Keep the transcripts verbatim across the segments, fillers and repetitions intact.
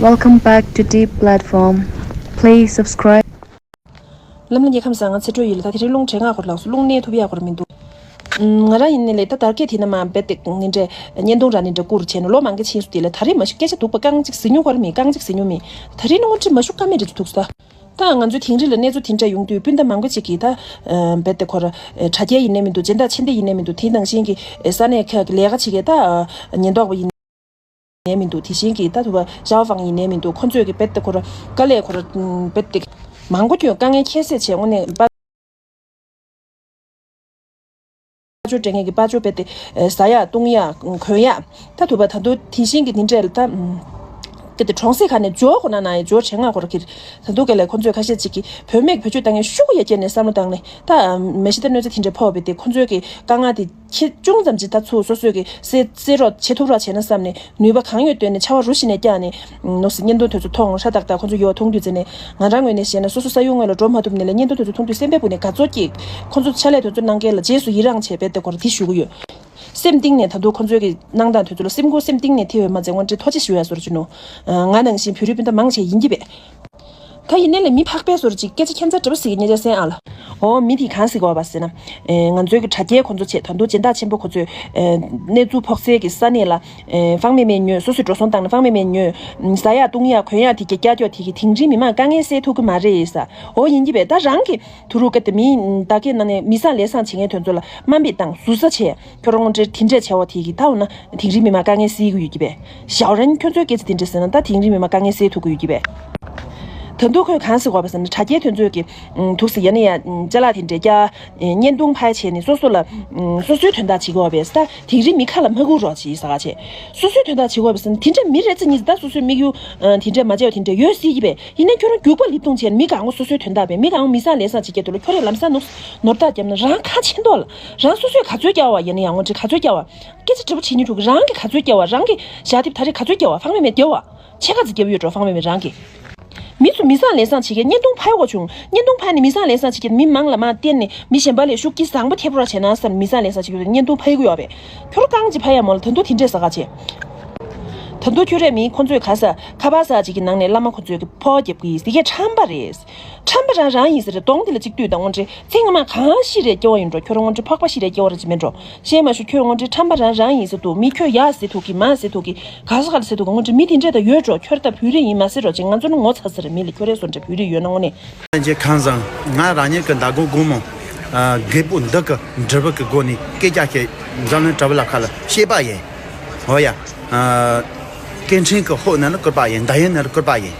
Welcome back to Deep Platform. Please subscribe. ལམ་ལ་ཉེ་ཁམས་སང་ང་ཚེ་སྤྲོད་ཡིན་ལ། ད་དེ་རིང་རླུང་དྲན་ང་ཁོར་ལགས་སུ་རླུང་གནས་ཐུབ་ཡག་ཁོར་མི་འདུག་ང་རང་ཡིན་ནའི་ལས་ད་དར་རྒྱས་དེ་ན་མ་རྦད་དེ་ནི་འདྲ་བརྙན་ཐུང་ར་ནི་འདྲ་བསྐུར་བྱས་ནས་ལོ་མང་གི་ཕྱིན་སུ་དེ་ལ། ད་རེས་མ་ཞུ་སྐད་ཆ་སྡུག་པ་རྐང་གཅིག་ཟིན་མྱོང་ཁོར་མི་རྐང་གཅིག་ཟིན་མྱོང་མི། ད་རེས་ནི་དངོས་འབྲེལ་མ་ཞུ་ཀ་མེད་འདྲ་ཅིག་ཐུག་ས། ད་ང་ཚོའི་དིང་རི་ལ་གནས་ཚུལ་དེ་འདྲ་ཡོང་དུས་སྤུན་ཟླ་མང་པོ་ཅིག་གིས་ད་རྦད་དེ་ཁོ་ར་དྲ་རྒྱ་ཡིན་ནའི་མི་འདུག་སྦྱིན་བདག་ཆེ་འདི་ཡིན་ནའི་མི་འདུག་དེ་ནང་བཞིན་གྱི་ས་གནས་ཁག་གི་ལས་ཀ་བྱེད་མཁན་ད་ཉེན་རྟོག་པ་ཡིན་ནའི་མི་འདུག་དེ་བཞིན་གྱི་ད་ཐུ་བ་ཞའོ་ཧྥང་ཡིན་ནའི་མི་འདུག་ཁོ་ཚོས་ཀྱི་རྦད་དེ་ཁོ་ར་དཀའ་ལས་ཁོ་ར་རྦད་དེ་མང་པོ་ཁྱོན་དཀའ་ངལ་ཁྱད་བསད་བྱས་དངོས་གནས་དཔལ་འབྱོར་སྤྲད་མཁན་གྱི་དཔལ་འབྱོར་རྦད་དེ་ཟ་ཡག་བཏུང་ཡག་གོན་ཡག་ད་ཐུ་བ་ད་དུང་དེ་བཞིན་གྱི་དེ་འདྲས་ལ་ད་གལ་ཏེ་གྲོང་གསེབ་ཁག་ནས་འབྱོར་ཁོ་ན་ན་ཡང་འབྱོར་བྱེད་ང་ཁོ་ར་ཁྱེར། ད་དུང་གལ་ལ་ཁོ་ཚོས་ཁ་ཤས་ཅིག་གིས་བུད་མེད་བེད་སྤྱོད་བཏང་མཁན་ཤུགས་ཡ་བསྐྱེད་ནས་བསམ་བློ་བཏང་ནས་ད་མི་ཤི་ད་གནོད་འཚེ་དེ་འདྲས་ཕོག་པའི་དེ་ཁོ་ཚོས་ཀྱི་དཀའ་ངལ་དེ་ཁྱེད་ཅུང་ཙམ་ཅིག་ད་ཚུར་སོ་སོས་ཀྱི་སེལ་སེལ་རོགས་བྱེད་ཐུབ་རོགས་བྱས་ན་བསམ་ནས་ནུས་པ་གང་ཡོད་བཏོན་ནས་ཕྱར་བ་རུ་ཤི་ནས་བཀྱག་ནས་ནོར་སྲིད་བརྙན་ཐུང་དེ་ཚོ་མཐོང་ཧྲ་ཏག་ཏག་ཁོ་ཚོ་ཡོད་མཐོང་དུས་ཙེ་ནས་ང་རང་ངོས་ནས་བཤད་ན་སོ་སོ་ས་ཡོམ་སྔོན་ལ་འགྲོ་མ་ཐུབ་ནས་ལས་བརྙན་ཐུང་དེ་ཚོ་མཐོང་དུས་སེམས་པའི་སྦུག་ནས་དགའ་ཚོར་སྐྱེས། ཁོ་ཚོ་ཕྱག་ལས་དེ་ཚོ་གནང་མཁན་ལ་རྗེས་སུ་ཡི་རངས་བྱས་རྦད་དེ་ཁོ་ར་དེ་ཞུ་གི་ཡོད། སེམས་གཏིང་ནས་ད་དུང་ཁོ་ཚོའི་གི་གནང་སྟངས་དེ་ཚོ་ལ་སེམས་ཁུར་སེམས་གཏིང་ནས་ཐེ་བའི་མ་ཚད་དངོས་འབྲེལ་ཐུགས་རྗེ་ཞུ་ཡ་བཟོ་འདྲ་ཅིག་ནོ། ང་ནང་བཞིན་བོད་རིགས་སྤུན་ཟླ་མང་ཆེ་ཡིན་གྱི་བས། ད་ཡིན་ནའི་ལས་མི་ཕག་པའི་བཟོ་འདྲ་ཅིག་སྐད་ཆ་ཁྱད་མཚར་འདྲ་པོ་ཟེར་གྱི་ཉེ་ཆར་སེང་ཨ་ལ། འོ་མི་དེས་གང་ཟེར་གོ་བ་ཟེར་ན། ང་ཚོའི་གི་དྲ་རྒྱའི་ཁོ་ཚོ་ཆེད་ད་དུང་སྦྱིན་བདག་ཆེན་པོ་ཁོ་ཚོས་གནས་ཚུལ་ཕོག་སའི་གི་ས་གནས་ལ་ཧྥང་མེ་མེ་ཉོས། སོ་སོས་འགྲོ་སོང་བཏང་ནས་ཧྥང་མེ་མེ་ཉོས། ཟ་ཡག་བཏུང་ཡག་གོན་ཡག་དེ་གི་ཀྱག་ཀྱོག་དེ་གི་དིང་རིའི་མི་མང་དཀའ་ངལ་སེལ་ཐུབ་གི་མ་རེད་ས། འོ་ཡིན་གྱི་བས། ད་རང་གི་དུ་རུ་ཀ་དེ་མི་ད་གའི་ནང་ནས་མི་བཟང་ལས་བཟང་བྱེད་མཁན་དེ་ཚོ་ལ་དམའ་འབེབས་དང་ཟུར་ཟ་བྱས། ཁྱོད་རང་ངོ་འདྲེ་དེ་འདྲས་བྱས་བ་དེ་གི་ད་འོ་ན་དིང་རིའི་མི་མང་དཀའ་ངལ་སེལ་གི་ཡོད་ཀྱི་བས། ཞའོ་རན་ཁྱོད་ཚོའི་སྐད་ཆ་དེ་འདྲས་ཟེར་ན་ད་དིང་རིའི་མི་མང་དཀའ་ངལ་སེལ་ཐུབ་གི་ཡོད་ཀྱི་བས། ད་དུང་ཁོས་གང་ཟེར་གོ་བ་ཟེར་ན་དྲ་རྒྱའི་དོན་ཚོད་ཀྱི་ཐུགས་སུ་ཡ་ནི་ཡ་ཅ་ལག་དེ་འདྲས་ཀྱ་བརྙན་ཐུང་ཕར་བྱས་ནས་སོ་སོ་ལ་སོ་སོའི་དོན་དག་བྱེད་གི་བ་བས། ད་དིང་རིའི་མི་ཁ་ལ་མ་སྒུག་རོགས་བྱེད་ས་ག་བྱས། སོ་སོའི་དོན་དག་བྱེད་གི་བ་བས་ཟེར་ན་དེ་འདྲས་མི་རེ་ཚེ་གཉིས་ད་སོ་སོའི་དམིགས་ཡུལ་དེ་འདྲས་མ་བྱས་བ་དེ་འདྲས་ཡོད་སྲིད་ཀྱི་བས། ཡིན་ན་ཁྱོད་རང་རྒྱུག་པ་ལིབ་ཐུང་བྱས་ནས་མི་གང་གོ་སོ་སོའི་དོན་དག་བས། མི་གང་གོ་མི་བཟང་ལས་བཟང་བྱེད་ཀྱི་དུ་ལ་ཁྱོད་རེ་ལམ་སང་ནུབ་ནོར་ཐག་བརྒྱབ་ན་རང་ཁ་ཆེ་མདོག་ལ་རང་སོ་སོས་ག་ཚོད་རྒྱག་བ་ཡིན་ན་ཡང་ངོ་འདྲི་ག་ཚོད་རྒྱག་བ། སྐད་ཆ་འདྲི་པོ་བྱེད་ཉིན་དྲུག་གི་རང་གི་ག་ཚོད་རྒྱག་བ། རང་གི་ཞག་དེབ་ད་རེས་ག་ཚོད་རྒྱག་བ། ཧྥང་མེ་མེ་རྒྱབ་བ། ཕྱེད་ཀ་ཙམ་རྒྱབ་ཡོད་འགྲོ་ཧྥང་མེ་མེ་རང་གི། མི་ཚོ་མི་བཟང་ལས་བཟང་བྱེད་མཁན་བརྙན་ཐུང་ཕར་ཡོང་བྱུང་། བརྙན་ཐུང་ཕར་ནས་མི་བཟང་ལས་བཟང་བྱེད་མཁན་མི་མང་ལ་མར་བསྟན་ནས་མི་གཞན་པ་ལས་ཤུགས་ཀྱིས་བཟང་པོ་ཐེབས་རོགས་བྱས་ན་བསམ་མི་བཟང་ལས་བཟང་བྱེད་མཁན་བརྙན་ཐུང་ཕར་ཡོང་གི་ཡོད་པས། ཁྱོད་རང་རྐང་གཅིག་ཕར་ཡ་མོ་ལ་ད་དུང་དེ་འདྲས་ཟ་ག་བྱེད། ད་དུང་ཁྱོད་རས་མི་ཁོ་ཚོས་ག་ས་ཁ་པར་ཟ་ཅིག་གི་ནང་ནས་བླ་མ་ཁོ་ཚོས་ཀྱི་ཕོགས་རྒྱབ་ཀྱི་ཡིན་ཟེར་གྱི་ཁྲམ་པ་རེད། ཁྲམ་པ་རང་རང་ཡིན་ཟེར་རེད། གདོང་དེ་ལ་གཅིག་ལྟོས་དང་དངོས་འབྲེལ་ཚེ་སྔ་མ་གང་ཤི་རེད་སྐྱེ་བ་ཡིན་འགྲོ། ཁྱོད་རང་དངོས་འབྲེལ་ཕོག་པ་ཤི་རེད་སྐྱེ་བ་རེད་ཅི་མིན་འགྲོ། ཤེས་མ་ཞུ་ཁྱོད་དངོས་འབྲེལ་ཁྲམ་པ་རང་རང་ཡིན་ཟེར་འདུག་མི་ཁྱོད་ཡ་ཟེར་ཐུག་གི་མ་ཟེར་ཐུག་གི་ག་ས་ག་ལ་ཟེར་ཐུག་གི་དངོས་འབྲེལ་མི་དེ་འདྲས་ད་ཡོད་འགྲོ། ཁྱོད་ད་བོད་རིགས་ཡིན་མ་ཟེར་རོ་ཅིག་ང་ཚོ་ནི་ངོ་ཚ་ཟེར་མི་ལ་ཁྱོད་རེ་སོ་འདྲ་བོད་རིགས་ཡོད་ན་དངོས་གནས། ལན་ཅེ་ཁང་བཟང་ང་རང་ཉིད་ཀྱི་མདའ་དགོང་དགོང་མོ་རྒད་པོ་འདི་གི་འདྲི་བ་གི་སྒོ་ནས་སྐད་རྒྱག་ཤེས། འཛམ་གླིང་དྲ་བ་ལ་ཁ་ལ་ཤེས་པ་ཡིན། འོ་ཡ། སྐད་འཕྲིན་གི་ཧོ་ན་ནི་བསྐུར་པ་ཡིན། མདའ་ཡིན་ན་བསྐུར་པ་ཡིན།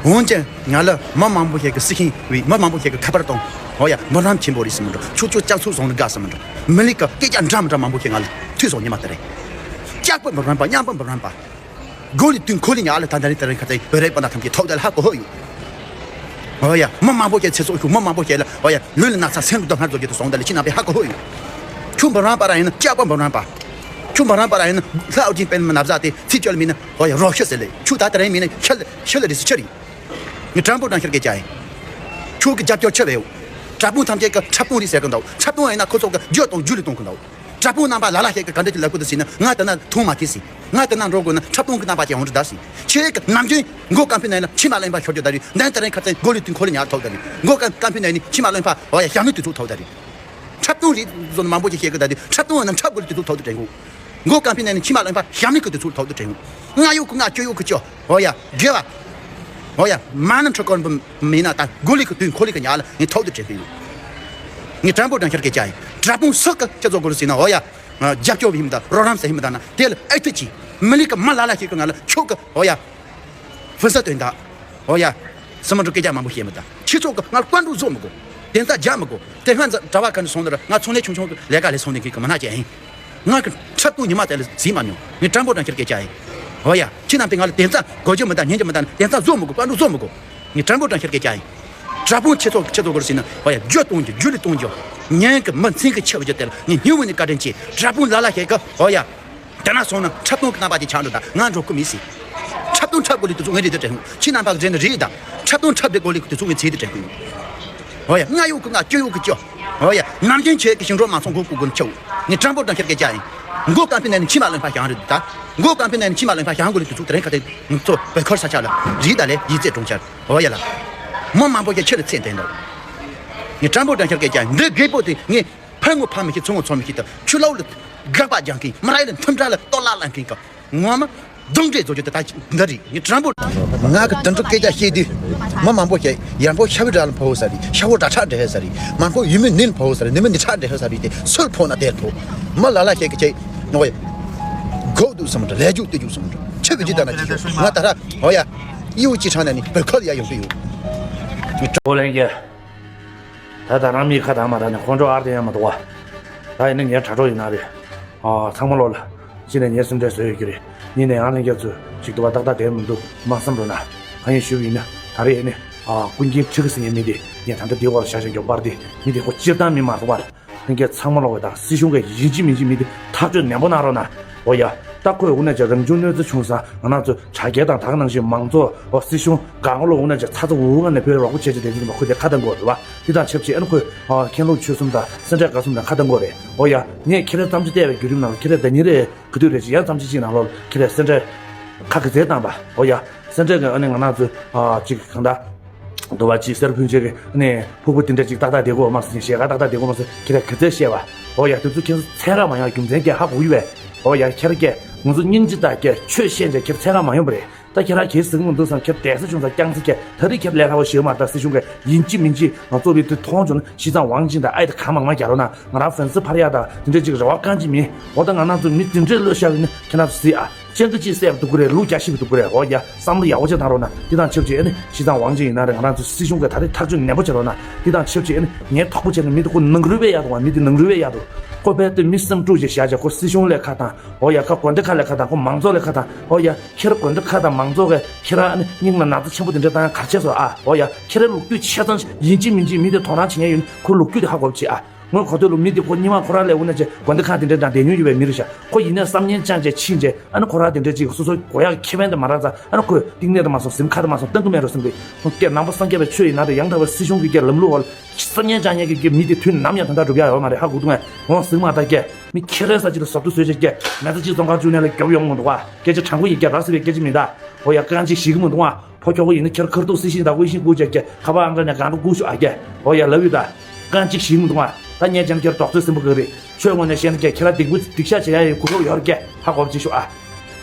འོན་ཀྱང་ང་ལ་མི་མང་པོ་ཞིག་གི་སྲི་ཤིང་བའི་མི་མང་པོ་ཞིག་གི་ཁ་པར་དང་། འོ་ཡ། འབུམ་རམས་ཆེན་པོ་རེད་ཟེར་མི་འགྲོ། ཁྱོད་ཚོ་ལྕགས་ཚུགས་བཟུང་ནས་དགའ་ཟེར་མི་འགྲོ། མི་ལུས་ཀྱི་སྐད་རྒྱག་འདྲ་མི་འདྲ་མང་པོ་ཞིག་ང་ལ་ཐུག་སོང་ཉི་མ་དེ་རེད། སྐྱག་པ་འབུམ་རམས་པ་མཉམ་པ་འབུམ་རམས་པ། གོ་ལི་དུས་འཁོར་ལི་ཉག་ལ་ད་ད་རིང་ད་རིང་ཁ་ཚ་བོད་རིགས་པ་ན་ཐམས་ཅད་ཐོག་དེ་ལ་ཧ་གོ་ཧོ་ཡོད། འོ་ཡ། མི་མང་པོ་ཞིག་ཚེ་སྲོག་ཤོར། མི་མང་པོ་ཞིག་ལ་འོ་ཡ་ལུས་ལ་ན་ཚ་སེམས་ལ་སྡུག་བསྔལ་བཟོ་རྒྱུ་དེ་སོང་དེ་ལ་ཁྱེད་རྣམ་པས་ཧ་གོ་ཧོ་ཡོད། ཁྱོད་འབུམ་རམས་པ་ར་ཡིན་ན་སྐྱག་པ་འབུམ་རམས་པ། ཁྱོད་འབུམ་རམས་པ་ར་ཡིན་ན་ལྷ་ཨོ་རྒྱན་པད་མ་ན་བཟའ་དེ་ཚིག་བཅོལ་མིན་ན་འོ་ཡ་རོ་ཤི་ཟེར་ལེ། ཁྱོད་ད་ད་རིང་མིན་ན་ཤི་ལ་ཤི་ལ་རེད་ཟེར་ཆི་རེད། ངས་དྲང་པོ་དྲང་ཤར་སྐད་ཆ་ཡིན། ཁྱོད་ཀྱི་རྒྱབ་སྐྱོར་ཆི་རེད་ཡོད། དྲག་དཔུང་ཐམས་ཅད་ཀྱི་འཁྲབ་སྟོན་རེད་ཟེར་གི་འདུག་འཁྲབ་སྟོན་ཡིན་ན་ཁོ་ཚོ་གི་རྒྱུ་གཏོང་རྒྱུ་ལས་གཏོང་གི་འདུག་འཁྲབ་སྟོན་རྣམ་པ་ལ་ལ་ཞིག་གི་ག་འདྲ་ཅིག་ལབ་དགོས་འདུག་ཟེར་ན་ང་དེ་ན་མཐོང་མ་ཐུབ་ཟིན། ང་དེ་ན་འགྲོ་དགོས་ན་འཁྲབ་སྟོན་གྱི་རྣམ་པ་ཅིག་འོང་འདྲ་ཟིན། ཁྱེད་ཀྱི་ནམ་རྒྱུན་མགོ་ཀམ་པའི་ནང་ལ་མཆི་མ་ལེན་པ་ཤོར་རྒྱུ་ད་རེད། འདན་དེ་རིང་ཁ་ཚན་མགོ་ལུས་དུས་འཁོར་ལ་ཉར་ཐོག་ད་རེད། མགོ་ཀམ་ཀམ་པའི་ནང་ནས་མཆི་མ་ལེན་པ་འོ་ཡ་ཞྭ་མོའི་དུས་ཚོད་ཐོག་ད་རེད། འཁྲབ་སྟོན་རེད་བཟོ་ན་མང་པོ་ཅིག་བཤད་གི་ད་དེ་འཁྲབ་སྟོན་ཡིན་ན་འཁྲབ་དགོས་ལ་དུས་ཚོད་ཐོག་ཏུ་དྲན་དགོས། མགོ་ཀམ་པའི་ནང་ནས་མཆི་མ་ལེན་པ་ཞྭ་མོའི་གི་དུས་ཚོད་ཐོག་ཏུ་དྲན་དགོས། ང་ཡོད་གི་ང་ཁྱོད་ཡོད་གི་ཅོ། འོ་ཡ། དགེ་བ། འོ་ཡ། མ་ཎི་ཁྲི་སྐོར་འབུམ་མིན་ན་ད་མགོ་ལུས་གི་དུས་འཁོར་ལུས་གི་ཉག་ལ་ངས་ཐོག་ཏུ་དྲན་གི་ཡོད། ངས་དྲང་པོ་དྲང་ཤར་སྐད་ཆ་ཡིན། དྲག་དཔུང་སུ་གི་སྤྱི་ཚོགས་སྐོར་ཟིན་ན་འོ་ཡ། རྒྱབ་སྐྱོར་བྱེད་མི་དང་རོགས་རམ་བྱེད་མི་དང་ན་དེ་ལ་ཨེ་ཐུ་ཅི། མི་ལུས་གི་མ་ལ་ལ་ཞིག་གི་ང་ལ་ཁྱོད་གི་འོ་ཡ། ཕུན་སུམ་ཚོགས་ད། འོ་ཡ། སི་མ་འགྲོ་སྐད་ཆ་མང་པོ་བཤད་མི་ད། ཁྱེད་ཚོ་གི་ང་ལ་བཀའ་འགྲོ་བཟོ་མི་དགོས། དེ་ཚ་རྒྱག་མི་དགོས། དེ་སྔ་འཛམ་གྲྭ་པ་ཁ་ནས་སོང་ནི་ར་ང་ཚོང་ལས་ཆུང་ཆུང་གི་ལས་ཀ་ལས་སོང་ནས་གི་གི་མི་སྣ་ཅན་ཡིན། ང་གི་འཁྲབ་སྟོན་ཉི་མ་དེ་ལ་གཟིགས་མ་མྱོང་། ངས་དྲང་པོ་དྲང་ཤར་སྐད་ཆ་ཡིན། འོ་ཡ། ཁྱེད་རྣམ་པས་ང་ལ་དེ་ཚ་གོ་རྒྱུ་མི་ད་ཉན་རྒྱུ་མི་ད་དེ་ཚ་བཟོ་མི་དགོས། བཀའ་འགྲོ་བཟོ་མི་དགོས། ངས་དྲང་པོ་དྲང་ཤར་སྐད་ཆ་ཡིན། དྲག་དཔུང་ཁྱེད་ཚོ་ཁྱེད་ཚོ་གོ་ར་ཟིན་ན་འོ་ཡ་རྒྱུ་གཏོང་རྒྱུ་རྒྱུ་ལས་གཏོང་རྒྱུ། ཉན་གི་མི་ཚིག་གི་ཆེ་བ་རྒྱུ་དེ་ལ་ངས་སྙིང་བོ་ནས་བཀའ་དྲིན་ཆེ། དྲག་དཔུང་ལ་ལ་ཞིག་གི་འོ་ཡ། དེ་ན་སོང་ན་འཁྲབ་སྟོན་གྱི་རྣམ་པ་དེ་ཆགས་འགྲོ་ད་ང་འགྲོ་ཀི་མི་སྲིད། འཁྲབ་སྟོན་འཁྲབ་དགོས་ལུགས་དེ་ཚོ་ངས་རེད་དེ་དྲན་གི་ཡོད། ཁྱེད་རྣམ་པ་གི་རེད་ན་རེད་ད། འཁྲབ་སྟོན་འཁྲབ་དེ་དགོས་ལུགས་དེ་ཚོ་ངས་རེད་དེ་དྲན་གི་ཡོད། འོ་ཡ། ང་ཡོད་གི་ང་ཁྱོད་ཡོད་གི་ཁྱོད། འོ་ཡ། ནམ་རྒྱུན་ཁྱེད་ཀྱི་ཞིང་འབྲོག་མ་སོང་གོ་གོ་གོ་ཁྱོད། ངས་དྲང་པོ་དྲང་ཤར་སྐད་ཆ་ཡིན། མགོ་སྐམ་པའི་ནང་ནས་མཆིལ་མ་རློན་པ་བཞེངས་རེད་ད། མགོ་སྐམ་པའི་ནང་ནས་མཆིལ་མ་རློན་པ་བཞེངས་དགོས་ལ་དུས་ཚོད་དེ་རིང་ཁ་དེ་ང་ཚོ་བོད་ཁར་ས་ཆ་ལ་རིག་ད་ལས་ཡིད་ཚད་གྲོང་ཁྱེར་འོ་ཡ་ལ། མི་མང་པོ་ཞིག་ཁྱེད་ལ་ཚད་ལྡན་འདུག་ངས་དྲང་པོ་དྲང་ཤར་སྐད་ཆ་འདི་རྒད་པོ་དེ་ངས་ཕར་ངོ་ཕར་མི་ཤེས་ཚུར་ངོ་ཚུར་མི་ཤེས་དང་ཆུ་ལོག་ལ་དགག་པ་རྒྱག་མཁན་མི་ར་ལ་འཐུམ་དྲ་ལ་ལྟོ་ལག་ལ་མཁན་ག་ངོ་མ། གདོན་འདྲེ་བཟོ་རྒྱུ་དེ་ད་འདི་རེད། ངས་དྲང་པོ། ང་གི་དོན་གྲུབ་སྐད་ཆ་བཤད་དུས། མི་མང་པོ་ཞིག་ཡར་འཕོ་ཤ་བའི་སྒྲ་ལ་འཕོ་ས་རེད། ཤ་བོ་སྒྲ་ཁྲག་འདྲེ་ཧེ་ས་རེད། མར་འཕོ་ཡུལ་མི་ནི་ལ་འཕོ་ས་རེད། ནི་མི་ནི་ཁྲག་འདྲེ་ཧེ་ས་རེད་དེ་སུལ་འཕོ་ན་དེར་འཕོ། མི་ལ་ལ་ཞིག་གི་ཆེ་ནོ་ཡ། གོ་འདུག་སམ་འདྲ་ལས་རྒྱུག་ལྟ་རྒྱུག་སམ་འདྲ་ཆེ་བའི་ཅི་ད་ན་ཅི་ང་ད་ར་འོ་ཡ། ཡིའུ་ཅི་ཆང་ན་ནི་བོད་ཁ་ལ་ཡ་ཡོང་གི་ཡོད། ཨོ་ལེན་གྱི། ད་ད་རང་མིའི་ཁ་དང་མ་ད་ནི་ཁོང་ཁྲོ་ཨར་དེ་ཡང་མ་གཏོགས་པ། ད་ཡིན་ན་ངའི་དྲ་གྲོགས་ཡིན་ན་རེད། ཨ་ཚང་མ་ལོག་ལ། གཅིག་ནས་ངའི་སེམས་ཁྲལ་བཟོས་ཡོད་ཀྱི་རེད། གཉིས་ནས་ཡང་ལྷན་རྒྱས་ཚོས་ཅིག་ཏུ་བ་ཏག་ཏག་བསྡད་མི་འདུག་མ་བསམ་རོགས་གནང་། གང་ཡིན་ཞུ་བ་ཡིན་ན་ད་རེས་ཡིན་ནི། ཨ་ཀུན་མཁྱེན་ཁྲི་ཀ་ཟེར་མཁན་མི་དེ་ངས་ད་ལྟ་འདི་འོག་ལ་བཞག་བཞག་མགྱོགས་པར་དེ་མི་དེ་ཁོ་སྤྱིར་བཏང་མི་མ་རེད་པ། ལྷན་རྒྱས་ཚང་མ་ལོག་གི་དང་སྲིད་གཞུང་གི་ཡིན་གཅིག་མིན་གཅིག་མི་དེ་ཐག་གཅོད་ནན་པོ་གནང་རོགས་གནང་། འོ་ཡ། ད་ཁོས་འུ་ན་ཅག་རང་བྱུང་གནོད་འཚེ་བྱུང་ས་ང་རང་ཚོ་དྲ་རྒྱ་དང་ད་ག་ནང་བཞིན་མང་ཚོགས་འོ་སྲིད་གཞུང་གང་ལོ་འུ་ན་ཅག་ཚ་ཚ་འུ་འུ་ང་ནས་བོད་རོགས་པ་བྱེད་ཅེས་དེ་དུས་ཙམ་པ་ཁོས་དེ་ཁ་གཏད་དགོས་རེད་བ། དེ་དང་ཆབས་ཅིག་ཨ་ནི་ཁོས་ཨ་མཁན་སློབ་ཆོས་གསུམ་དང་སེ་འབྲས་དགའ་གསུམ་དང་ཁ་གཏད་དགོས་རེད། འོ་ཡ། ངས་ཁྱེད་རའི་བརྩམས་ཆོས་བལྟས་པའི་བརྒྱུད་རིམ་ནང་ལ་ཁྱེད་རས་ཟླ་ཉིན་རེ་ག་དུས་རེ་ཅིག་ཡང་བརྩམས་ཆོས་གཅིག་ནང་ལོགས་ལ་ཁྱེད་རས་སེ་འབྲས་ཁ་གི་རྩེ་བཏང་པ། འོ་ཡ། སེ་འབྲས་ཀྱི་ཨ་ནི་ང་རང་ཚོ་ཨ་ཅིག་གང་ལྟར། འདུ་བ་ཅིག་སེར་ཕུན་ཆད་ཀྱི་ནས་ཕུག་པོ་དེ་འདྲ་ཅིག་ཏག་ཏག་བསྡད་དགོས་མ་སོང་ཞེས་ག་ཏག་ཏག་བསྡད་དགོས་མ་སོང་ཁྱེད་རང་ག་ཚོད་བཤད་པ། འོ་ཡ་དེ་ཚོ་ཁྱེད་ཚོ་ཚད་ར་མ་ཡོང་རྒྱུ་མཚན་གྱི་ཧ་གོ་གི་བས། འོ་ཡ་ཁྱེད་རང་ཀྱས་ང་ཚོ་སྙིང་རྗེ་དང་ཀྱས་ཆོས་བཤད་འདྲ་ཁྱེད་ཚད་ར་མ་ཡོང་པ་རེད། ད་ཁྱེད་རང་གལ་སྲིད་མི་འདུག་བསམ་ཁྱེད་དེ་ས་བྱུང་ས་རྐྱང་ཚེ་ཁྱེད་ད་རེས་ཁྱེད་ལས་སླ་བོ་ཞེ་མ་ད་སྲིད་གཞུང་གི་ཡིན་གཅིག་མིན་གཅིག་ང་ཚོ་བི་དུ་མཐོང་བྱུང་ན་ཤི་ཚང་ཝང་ཅིན་དང་ཨའི་ད་གང་མང་མང་རྒྱ་རོ་ན་ང་རང་ཧྥན་སི་ཕར་ཡ་དང་དེ་འདྲ་ཅིག་རེ་བ་གང་ཅིག་མིན་འོ་ད་ང་རང་ཚོ་མི་དེ་འདྲས་བློ་ཤར་ཡིན་ན་ཁྱེད་རང་ཚོ་གཟིགས་ཨ། སྤྱང་ཀི་གཅིག་བསད་པ་འདུག་གི་རེད། ལུག་བརྒྱ་ཤི་བ་འདུག་གི་རེད། འོ་ཡ། བསམ་བློ་ཡག་པོ་ཅིག་བཏང་རོགས་གནང་། འདི་དང་ཆབས་ཅིག་ཨ་ནི་ཤི་ཚང་ཝང་ཅིན་ཡིན་ན་རེད། ང་རང་ཚོ་སྲིད་གཞུང་གི་ད་རེས་ཐག་གཅོད་ནན་པོ་བྱེད་རོགས་གནང་། འདི་དང་ཆབས་ཅིག་ཨ་ནི་ངས་དོགས་པ་བྱས་ན་མི་དེ་ཁོ་ནང་རུལ་བས་ཡག་འདུག་བ། མི་དེ་ནང་རུལ་བས་ཡག་འདུག་ཁོ་རྦད་དེ་མི་སེམས་དཀྲུགས་བྱས་བཞག་བྱས་ཁོ་སྲིད་གཞུང་ལས་ཁ་བཏང་། འོ་ཡ། ཁ་དགོན་སྡེ་ཁག་ལས་ཁ་བཏང་། ཁོ་མང་ཚོགས་ལས་ཁ་བཏང་། འོ་ཡ། ཁྱེད་རང་དགོན་སྡེ་ཁག་དང་མང་ཚོགས་ཀྱིས་ཁྱེད་རང་ཨ་ནི་སྙིང་ལ་ན་ཚ་ཆེན་པོ་དེ་འདྲ་བཏང་ཡ་ག་རེ་བྱས་སོང་ཨ། འོ་ཡ། ཁྱེད་རང་ལོ་རྒྱུས་ཆ་ཚང་ཡིན་གཅིག་མིན་གཅིག་མི་དེ་དོ་སྣང་བྱེད་མཁན་ཡོད་ན་ཁོ་ལོ་རྒྱུས་དེ་ཧ་གོ་བྱེད་ཨ། ངོས་གོ་ཐོས་ལ་མི་དེ་ཁོ་སྙིང་མ་ཁོ་རང་ལས་འུ་ན་ཅེ་དགོན་སྡེ་ཁག་དེ་འདྲའི་ནང་བསྡད་མྱོང་ཡོད་པའི་མི་རེད་ཤག་ཁོ་ཡིན་ནའི་བསམ་ངན་བཅངས་བྱས་ཕྱིན་བྱས་ཨ་ནི་ཁོ་རང་དེ་འདྲ་ཅིག་སོ་སོ་གོ་ཡག་ཁེ་ཕན་དེ་མ་རག་ཙང་ཨ་ནི་ཁོས་གཏིང་ནས་དེ་མ་སོང་སེམས་ཁ་དེ་མ་སོང་བཏང་གི་མེད་རོ་སེམས་ཀྱི་ཁོང་སྐད་ནང་པ་སངས་རྒྱས་པའི་ཆོས་ཡིན་ན་དེ་ཡང་དག་པའི་སྲིད་གཞུང་གི་སྐད་ལམ་ལུགས་འོག་ལ་བསམ་ངན་བཅངས་ཉན་གི་སྐད་མི་དེ་དུས་ནམ་ཡང་དོན་དག་སྒྲུབ་ཡག་ཡོད་མ་རེད། ཧ་གོ་འདུག་ངས་འོང་ཟིག་མ་ད་སྐད་མི་ཁེ་རེ་ས་ཅིག་ལ་ཟོབ་ཏུ་བཟོས་བྱས་སྐད་མེ་ཚ་གཅིག་བཙོན་ཁང་བཅུག་ནས་ལ་རྒྱོབ་ཡོང་མི་འདུག་ཨ། སྐད་ཆ་དྲང་པོ་ཡིན་སྐད་ར་ཟེར་བའི་སྐད་ཆ་མིན་ད། འོ་ཡ་རྐང་གཅིག་ཞིག་གི་མི་འདུག་ཨ། ཕོ་ཁྱོ་གོ་ཡིན་ན་ཁྱེར་ཁར་ཐུག་སི་ཤིང་དག་གོ་ཤིང་བཀུག་བྱས་ཀྱི་ཁ་པར་ཨང་གྲངས་ནས་གང་དུ་བཀུག་ཤོག་ཨ་ཀྱེ། འོ་ཡ་ལབ་ཡོད་ད། རྐང་གཅིག་ཞིག་མི་འདུག་ཨ། ད་ངས་བྱས་ན་ཁྱེར་རྡོག་ཚོད་སིམ་པོ་གི་རེད། ཆོས་ངོས་ནས་བཤད་ན་ཀྱེ་ཁྱེད་རང་སྡིག་པོ་སྡིག་བཤགས་བྱེད་ཡ་ཡི་གོ་སྐབས་ཡོད་རེད་ཀྱེ། ཧ་གོ་བྱེད་ཤོག་ཨ།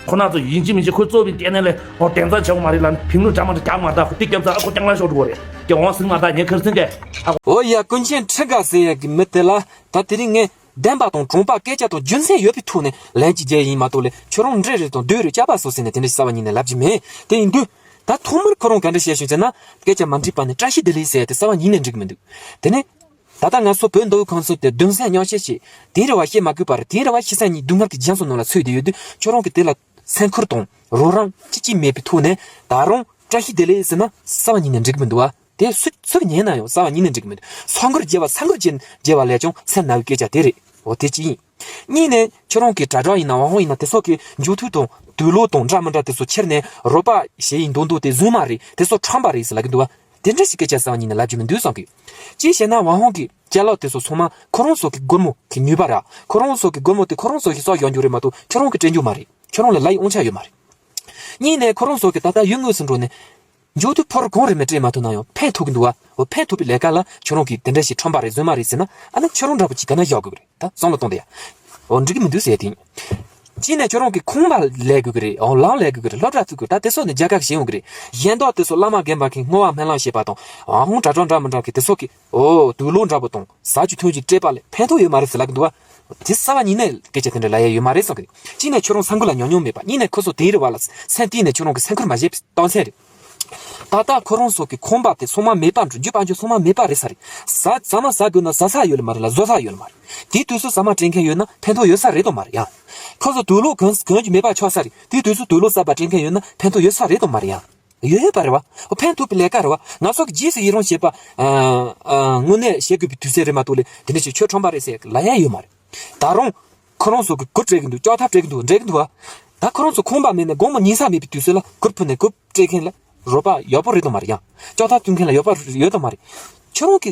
ཁོ་ན་ཚོ་ཡིན་གཅིག་མིན་གཅིག་ཁོས་གཙོ་བའི་ལྟེ་གནས་ལས་འོ་དེང་སང་བྱ་བ་མ་རེད་ལ་ཕིང་ལུག་གྲ་མ་འདྲ་རྒྱག་མ་ད་ཁོ་ཏིག་སྐྱབས་ཚ་ཨ་ཁོ་རྐྱང་ལ་ཤོག་འགྲོ་གོ་རེད་ཀྱེ། འོང་སིང་མ་ད་ངས་ཁར་སིང་ཀྱེ། ཧ་གོ། འོ་ཡ་ཀུན་མཁྱེན་ཁྲི་དགའ་ཟེར་ཡ་གི་མི་དེ་ལ་ད་དེ་རིང་ངས་བདེན་པ་དང་དྲང་པ་སྐད་ཆ་དང་རྒྱུ་མཚན་ཡོད་པའི་ཐོག་ནས་ལན་གཅིག་རྒྱག་ཡིན་མ་གཏོགས་ལས་ཁྱོད་རང་འདྲེ་རེད་དང་བདུད་རེད་སྐྱག་པ་བཟོ་ཟེར་ནས་དེ་འདྲ་ཞིག་རྩ་བ་ཉིད་ནས་ལབ་ཀྱི་མེད། དེ་ཡིན་དུས། ད་ཐོག་མར་ཁོ་རང་ག་འདྲ་བཤད་བྱུང་ཟེར་ན་སྐད་ཆ་མ་འགྲིག་པ་ནི་བཀྲ་ཤིས་བདེ་ལེགས་ཟེར་ཏེ་རྩ་བ་ཉིད་ནས་འགྲིག་གི་མི་འདུག་དེ་ནས་ད་ལྟ་ང་ཚོ་བོད་མདོ་དབུས་ཁམས་གསུམ་དེ་གདུང་སེམས་མཉམ་བསྐྱེད་བྱས་དེའི་རེ་བ་བཤད་མ་དགོས་པར་དེའི་རེ་བ་ཤི་ས་ཉིད་སྡུག་བསྔལ་གྱི་རྒྱ་མཚོ་ནང་ལ་ཚུད་བསྡད་ཡོད་དུས་ཁྱོད་རང་གིས་དེ་ལ་སེམས་ཁུར་དང་རོགས་རམ་ཅི་ཅི་མེད་པའི་ཐོག་ནས་ད་རུང་བཀྲ་ཤིས་བདེ་ལེགས་ཟེར་ན་རྩ་བ་ཉིད་ནས་འགྲིག་གི་མི་འདུག་བ། དེ་སུ་སུ་ཉན་ན་ཡང་རྩ་བ་ཉིད་ནས་འགྲིག་གི་མི་འདུག་ཚོགས་འཁོར་བརྒྱབ་པ་ཚོགས་འཁོར་བརྒྱབ་བརྒྱབ་པ་ལས་ཀྱང་སེམས་ན་བའི་སྐད་ཆ་དེ་རེད། འོ་དེ་གཅིག་ཡིན། གཉིས་ནས་ཁྱོད་རང་གི་དྲ་གྲོགས་ཡིན་ན་ཝང་ཧོང་ཡིན་ན་དེ་ཚོ་གི་འཇུག་ཐུག་དང་དུག་ལོག་དང་འདྲ་མི་འདྲ་དེ་ཚོ་ཁྱེར་ནས་རོགས་པ་ཞེ་ཡིན་མདོག་མདོག་དེ་བཟོས་མ་རེད། དེ་ཚོ་ཁྲམ་པ་རེད་ཟེར་ལབ་གི་འདུག་བ། དེ་འདྲ་ཞིག་སྐད་ཆ་རྩ་བ་ཉིད་ནས་ལབ་རྒྱུ་མི་འདུག་བསམ་གི། གཅིག་བྱས་ན་ཝང་ཧོང་གི་ཅ་ལག་དེ་ཚོ་ཚང་མ་ཁོ་རང་ཚོ་གི་སྒོར་མོ་གི་ནུས་པ་ར། ཁོ་རང་ཚོ་གི་སྒོར་མོ་དེ་ཁོ་རང་ཚོ་གི་གསོག་ཡོང་རྒྱུ་རེད་མ་གཏོགས་ཁྱོད་རང་གི་སྤྲད་རྒྱུ་མ་རེད། ཁྱོད་རང་ལ་ལབ་ཡི་དབང་ཆ་ཡོད་མ་རེད། གཉིས་ནས་ཁོ་རང་ཚོ་གི་ད་ལྟ་ཡུལ་དངོས་སུ་འགྲོ་ནས། མཇུག་ཏུ་ཕོར་གང་རེ་མི་སྤྲད་མ་ཐུབ་ན་ཡང་ཕན་ཐོགས་ཀྱི་འདུག་བ། འོ་ཕན་ཐོགས་པའི་ལས་ཀ་ལ་ཁྱོད་རང་གིས་དེ་འདྲ་ཞིག་ཁྲམ་པ་རེད་བཟོས་མ་རེད་ཟེར་ན་ཨ་ནི་ཁྱོད་རང་འདྲ་པོ་ཅིག་ག་ན་བཞག་དགོས་ཀྱི་རེད་ད་བསམ་བློ་གཏོང་དེ་ཡ། འོ་འགྲིག་གི་མི་འདུག་ཟེར་དེ། གཅིག་ནས་ཁྱོད་རང་གིས་ཁང་པ་ལས་དགོས་ཀྱི་རེད། འོ་ལམ་ལས་དགོས་ཀྱི་རེད། སློབ་གྲྭ་བཙུགས་དགོས་ད་དེ་སོགས་ནས་རྒྱལ་ཁབ་ཞིག་ཡོང་གི་རེད། གཞན་དག་དེ་ཚོ་བླ་མ་རྒན་པ་མཁན་བསྔོ་བ་སྨོན་ལམ་བྱེད་པ་དང་ཨ་ཧོང་དྲ་གྲོགས་འདྲ་མི་འདྲ་མཁན་དེ་ཚོ་གིས་འོ་དུག་ལོག་འདྲ་པོ་དང་ཟ་རྒྱུ་འཐུང་རྒྱུ་སྤྲད་པ་ལས་ཕན་ཐོགས་ཡོད་མ་རེད་ཟེར་ལབ་ཀྱི་འདུག་བ། དེ་རྩ་བ་ཉིད་ནས་སྐད་ཆ་དེ་འདྲ་ལབ་ཡ་ཡོད་མ་རེད་བསམ་གི། གཅིག་ནས་ཁྱོད་རང་ས་འགུལ་ལ་ཉོ་མྱོང་མེད་པ། གཉིས་ནས་ཁོ་ཚོ་དེའི་རེ་བ་ལ་སེམས་གཏིང་ནས་ཁྱོད་རང་གི་སེམས་ཁུར་མ་བྱས་པའི་རྟགས་མཚན་རེད། ད་ལྟ་ཁོ་རང་ཚོ་གི་ཁང་པ་དེ་ཚང་མ་མེད་པ་འགྲོ་རྒྱུ་པ་འཇོ་ཚང་མ་མེད་པ་རེད་ས་རེད། ཟ་ཟ་མ་ཟ་དགོས་ན་ཟ་ས་ཡོད་ལ་མ་རེད་ལ་བཟོ་ས་ཡོད་ལ་མ་རེད། དེའི་དུས་སུ་ཟ་མ་སྤྲད་མཁན་ཡོད་ན་ཕན་ཐོགས་ཡོད་ས་རེད་དོ་མ་རེད་ཡ། ཁོ་ཚོ་དུག་ལོག་གོན་གོན་རྒྱུ་མེད་པ་ཆགས་ས་རེད། དེའི་དུས་སུ་དུག་ལོག་ཟ་བ་སྤྲད་མཁན་ཡོད་ན་ཕན་ཐོགས་ཡོད་ས་རེད་དོ་མ་རེད་ཡ། ཡོད་ཡོད་པ་རེད་བ། ཨོ་ཕན་ཐོགས་པའི་ལས་ཀ་རེད་བ། ང་ཚོ་གི་རྗེས་སུ་ཡི་རང་བྱེད་པ། ཨ་ཨ་དངོས་གནས་བྱེད་དགོས་པའི་དུས་ཚོད་རེད་མ་གཏོགས་ལས་དེ་འདྲ་ཞིག་ཁྱོད་ཁྲོམ་པ་རེད་ཟེར་ལབ་ཡ་ཡོད་མ་རེད། ད་རུང་། ཁོ་རང་ཚོ་གི་གུར་སྤྲད་གི་འདུག་ལྕགས་ཐབ་སྤྲད་གི་འདུག་འདྲེད་གི་འདུག་བ། ད་ཁོ་རང་ཚོ་ཁང་པ་མེད་ན་དགོང་མོ་ཉལ་ས་མེད་པའི་དུས་ཚོད་ལ་གུར་ཕུབ་ནས་གུར་སྤྲད་མཁན་ལ་རོགས་པ་ཡག་པོ་རེད་དམ་མ་རེད་ཡ། ལྕགས་ཐབ་བཏུང་མཁན་ལ་ཡག་པོ་ཡོད་དམ་མ་རེད། ཁྱོད་རང་གི་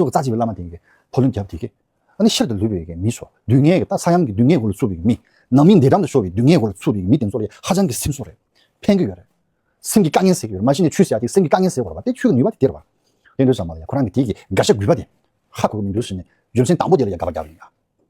སོགས་ཀྱི་རྩ་ཆེ་བའི་བླ་མ་དེ་གི་ཕོ་ལུན་རྒྱབ་དེ་གི། ཨ་ནི་ཤིར་དུ་ལུས་པའི་གི་མི་ཚོ་སྡུག་བསྔལ་གི་ད་ས་ཡང་གི་སྡུག་བསྔལ་སྒོ་ལ་ཚུད་པའི་གི་མི། ནང་མི་འདས་གྲོངས་དུ་ཤོར་བའི་སྡུག་བསྔལ་སྒོ་ལ་ཚུད་པའི་གི་མི་དེ་ཚོ་ལ་ཧ་ཅང་གི་སེམས་གསོ་རེད། ཕན་གི་ཡོད་རེད། སེམས་ཀྱི་དཀའ་ངལ་སེལ་གི་ཡོད་རེད། མ་གཞི་ནས་ཆོས་ཟེར་ཡ་དེ་སེམས་ཀྱི་དཀའ་ངལ་སེལ་དགོས་རེད་པ། དེ་ཆོས་ཀྱི་ནུས་པ་དེ་དེ་རེད་པ། དེ་འདྲ་ཙམ་མ་ལ་ཡ་ཁོ་རང་གི་དེ་གི་དགག་བྱ་དགོས་པ་དེ་ཧ་གོ་གི་མི་འདུག་ཟེར་ནས་རྒྱུ་མཚན་དང་པོ་དེ་ལ་ཡ་དགག་པ་རྒྱག་གི་ཡིན་ཡ།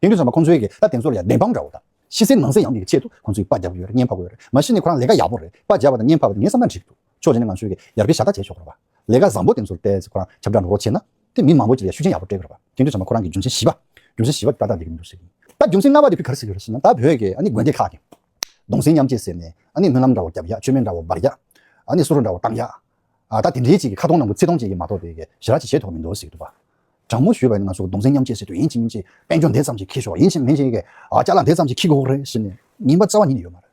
དེང་དུས་ཙམ་པ་ཁོང་ཚོའི་གི་ད་དེ་ཚོ་ལ་ཡ་བདེན་དཔང་འདྲ་བོ་དང་ཕྱི་གསལ་ནང་གསལ་ཡང་མེད་ཀྱི་ཆེད་དུ་ཁོང་ཚོས་པར་རྒྱབ་ཀྱི་ཡོད་རེད། བརྙན་ཕབ་ཀྱི་ཡོད་རེད། མ་གཞི་ནས་ཁོ་རང་ལས་ཀ་ཡག་པོ་རེད། པར་རྒྱབ་པ་དང་བརྙན་ཕབ་པ་དེ་ངས་བསམ་ན་འགྲིག་འདུག་ཕྱོགས་གཅིག་ནས་ང་ཚོའི་གི་ཡར་རྒྱས་ཤ་སྟག་བྱས་ཆོག་གི་རེད་པ། ལས་ཀ་བཟང་པོ་དེ་ཚོ་ལྟས་ཚེ་ཁོ་རང་ཁྱབ་བསྒྲགས་འགྲོ་རོགས་བྱས་ན་དེ་མི་མང་པོ་ཅིག་ལ་ཤུགས་རྐྱེན་ཡག་པོ་སྤྲད་ཀྱི་རེད་པ། དེང་དུས་ཙམ་པ་ཁོ་རང་གི་རྒྱུ་མཚན་བཞི་པ། རྒྱུ་མཚན་བཞི་པ་ཏག་ཏག་འགྲིག་གི་མི་འདུག་ཟེར་གྱི་ཡིན། ད་རྒྱུ་མཚན་ལྔ་པ་དེ་ཕི་ག་རེ་ཟེར་གྱི་རེད་ཟེར་ན། ད་བོད་ཀྱི་ཨ་ནི་དགོན་སྡེ་ཁག་གི་གདུང་སེམས་མཉམ་སྐྱེད་ཟེར་ནས་ཨ་ནི་སྨོན་ལམ་འདྲ་བོ་རྒྱབ་ཡག་མཆོད་མེ་འདྲ་བོ་འབར་ཡག་ཨ་ནི་གསུར་འདྲ་བོ་བཏང་ཡག་ཨ་ད་དེ་འདྲའི་ཅིག་གི་ཁ་སྟོང་ནང་དུ་ཚིག་སྟོང་ཅིག་གིས་མ་གཏོགས་པའི་གི་ཞེ་དྲག་ཅིག་བྱེད་ཐུབ་མི་འདུག་ཟེར་གྱི་འདུག་པ། དྲང་མོ་ཞུས་པ་ཡིན་ན་ང་ཚོ་གདུང་སེམས་མཉམ་སྐྱེད་ཟེར་དུས་ཡིན་གཅིག་མིན་གཅིག་དཔལ་འབྱོར་འདི་ཙམ་ཅིག་འཁྱེར་ཤོག་ཡིན་གཅིག་མིན་གཅིག་གི་ཨ་ཅ་ལག་འདི་ཙམ་ཅིག་འཁྱེར་དགོས་རེད་ཟེར་ནས་ངན་པ་རྩ་བ་ཉིད་ནས་ཡོད་མ་རེད།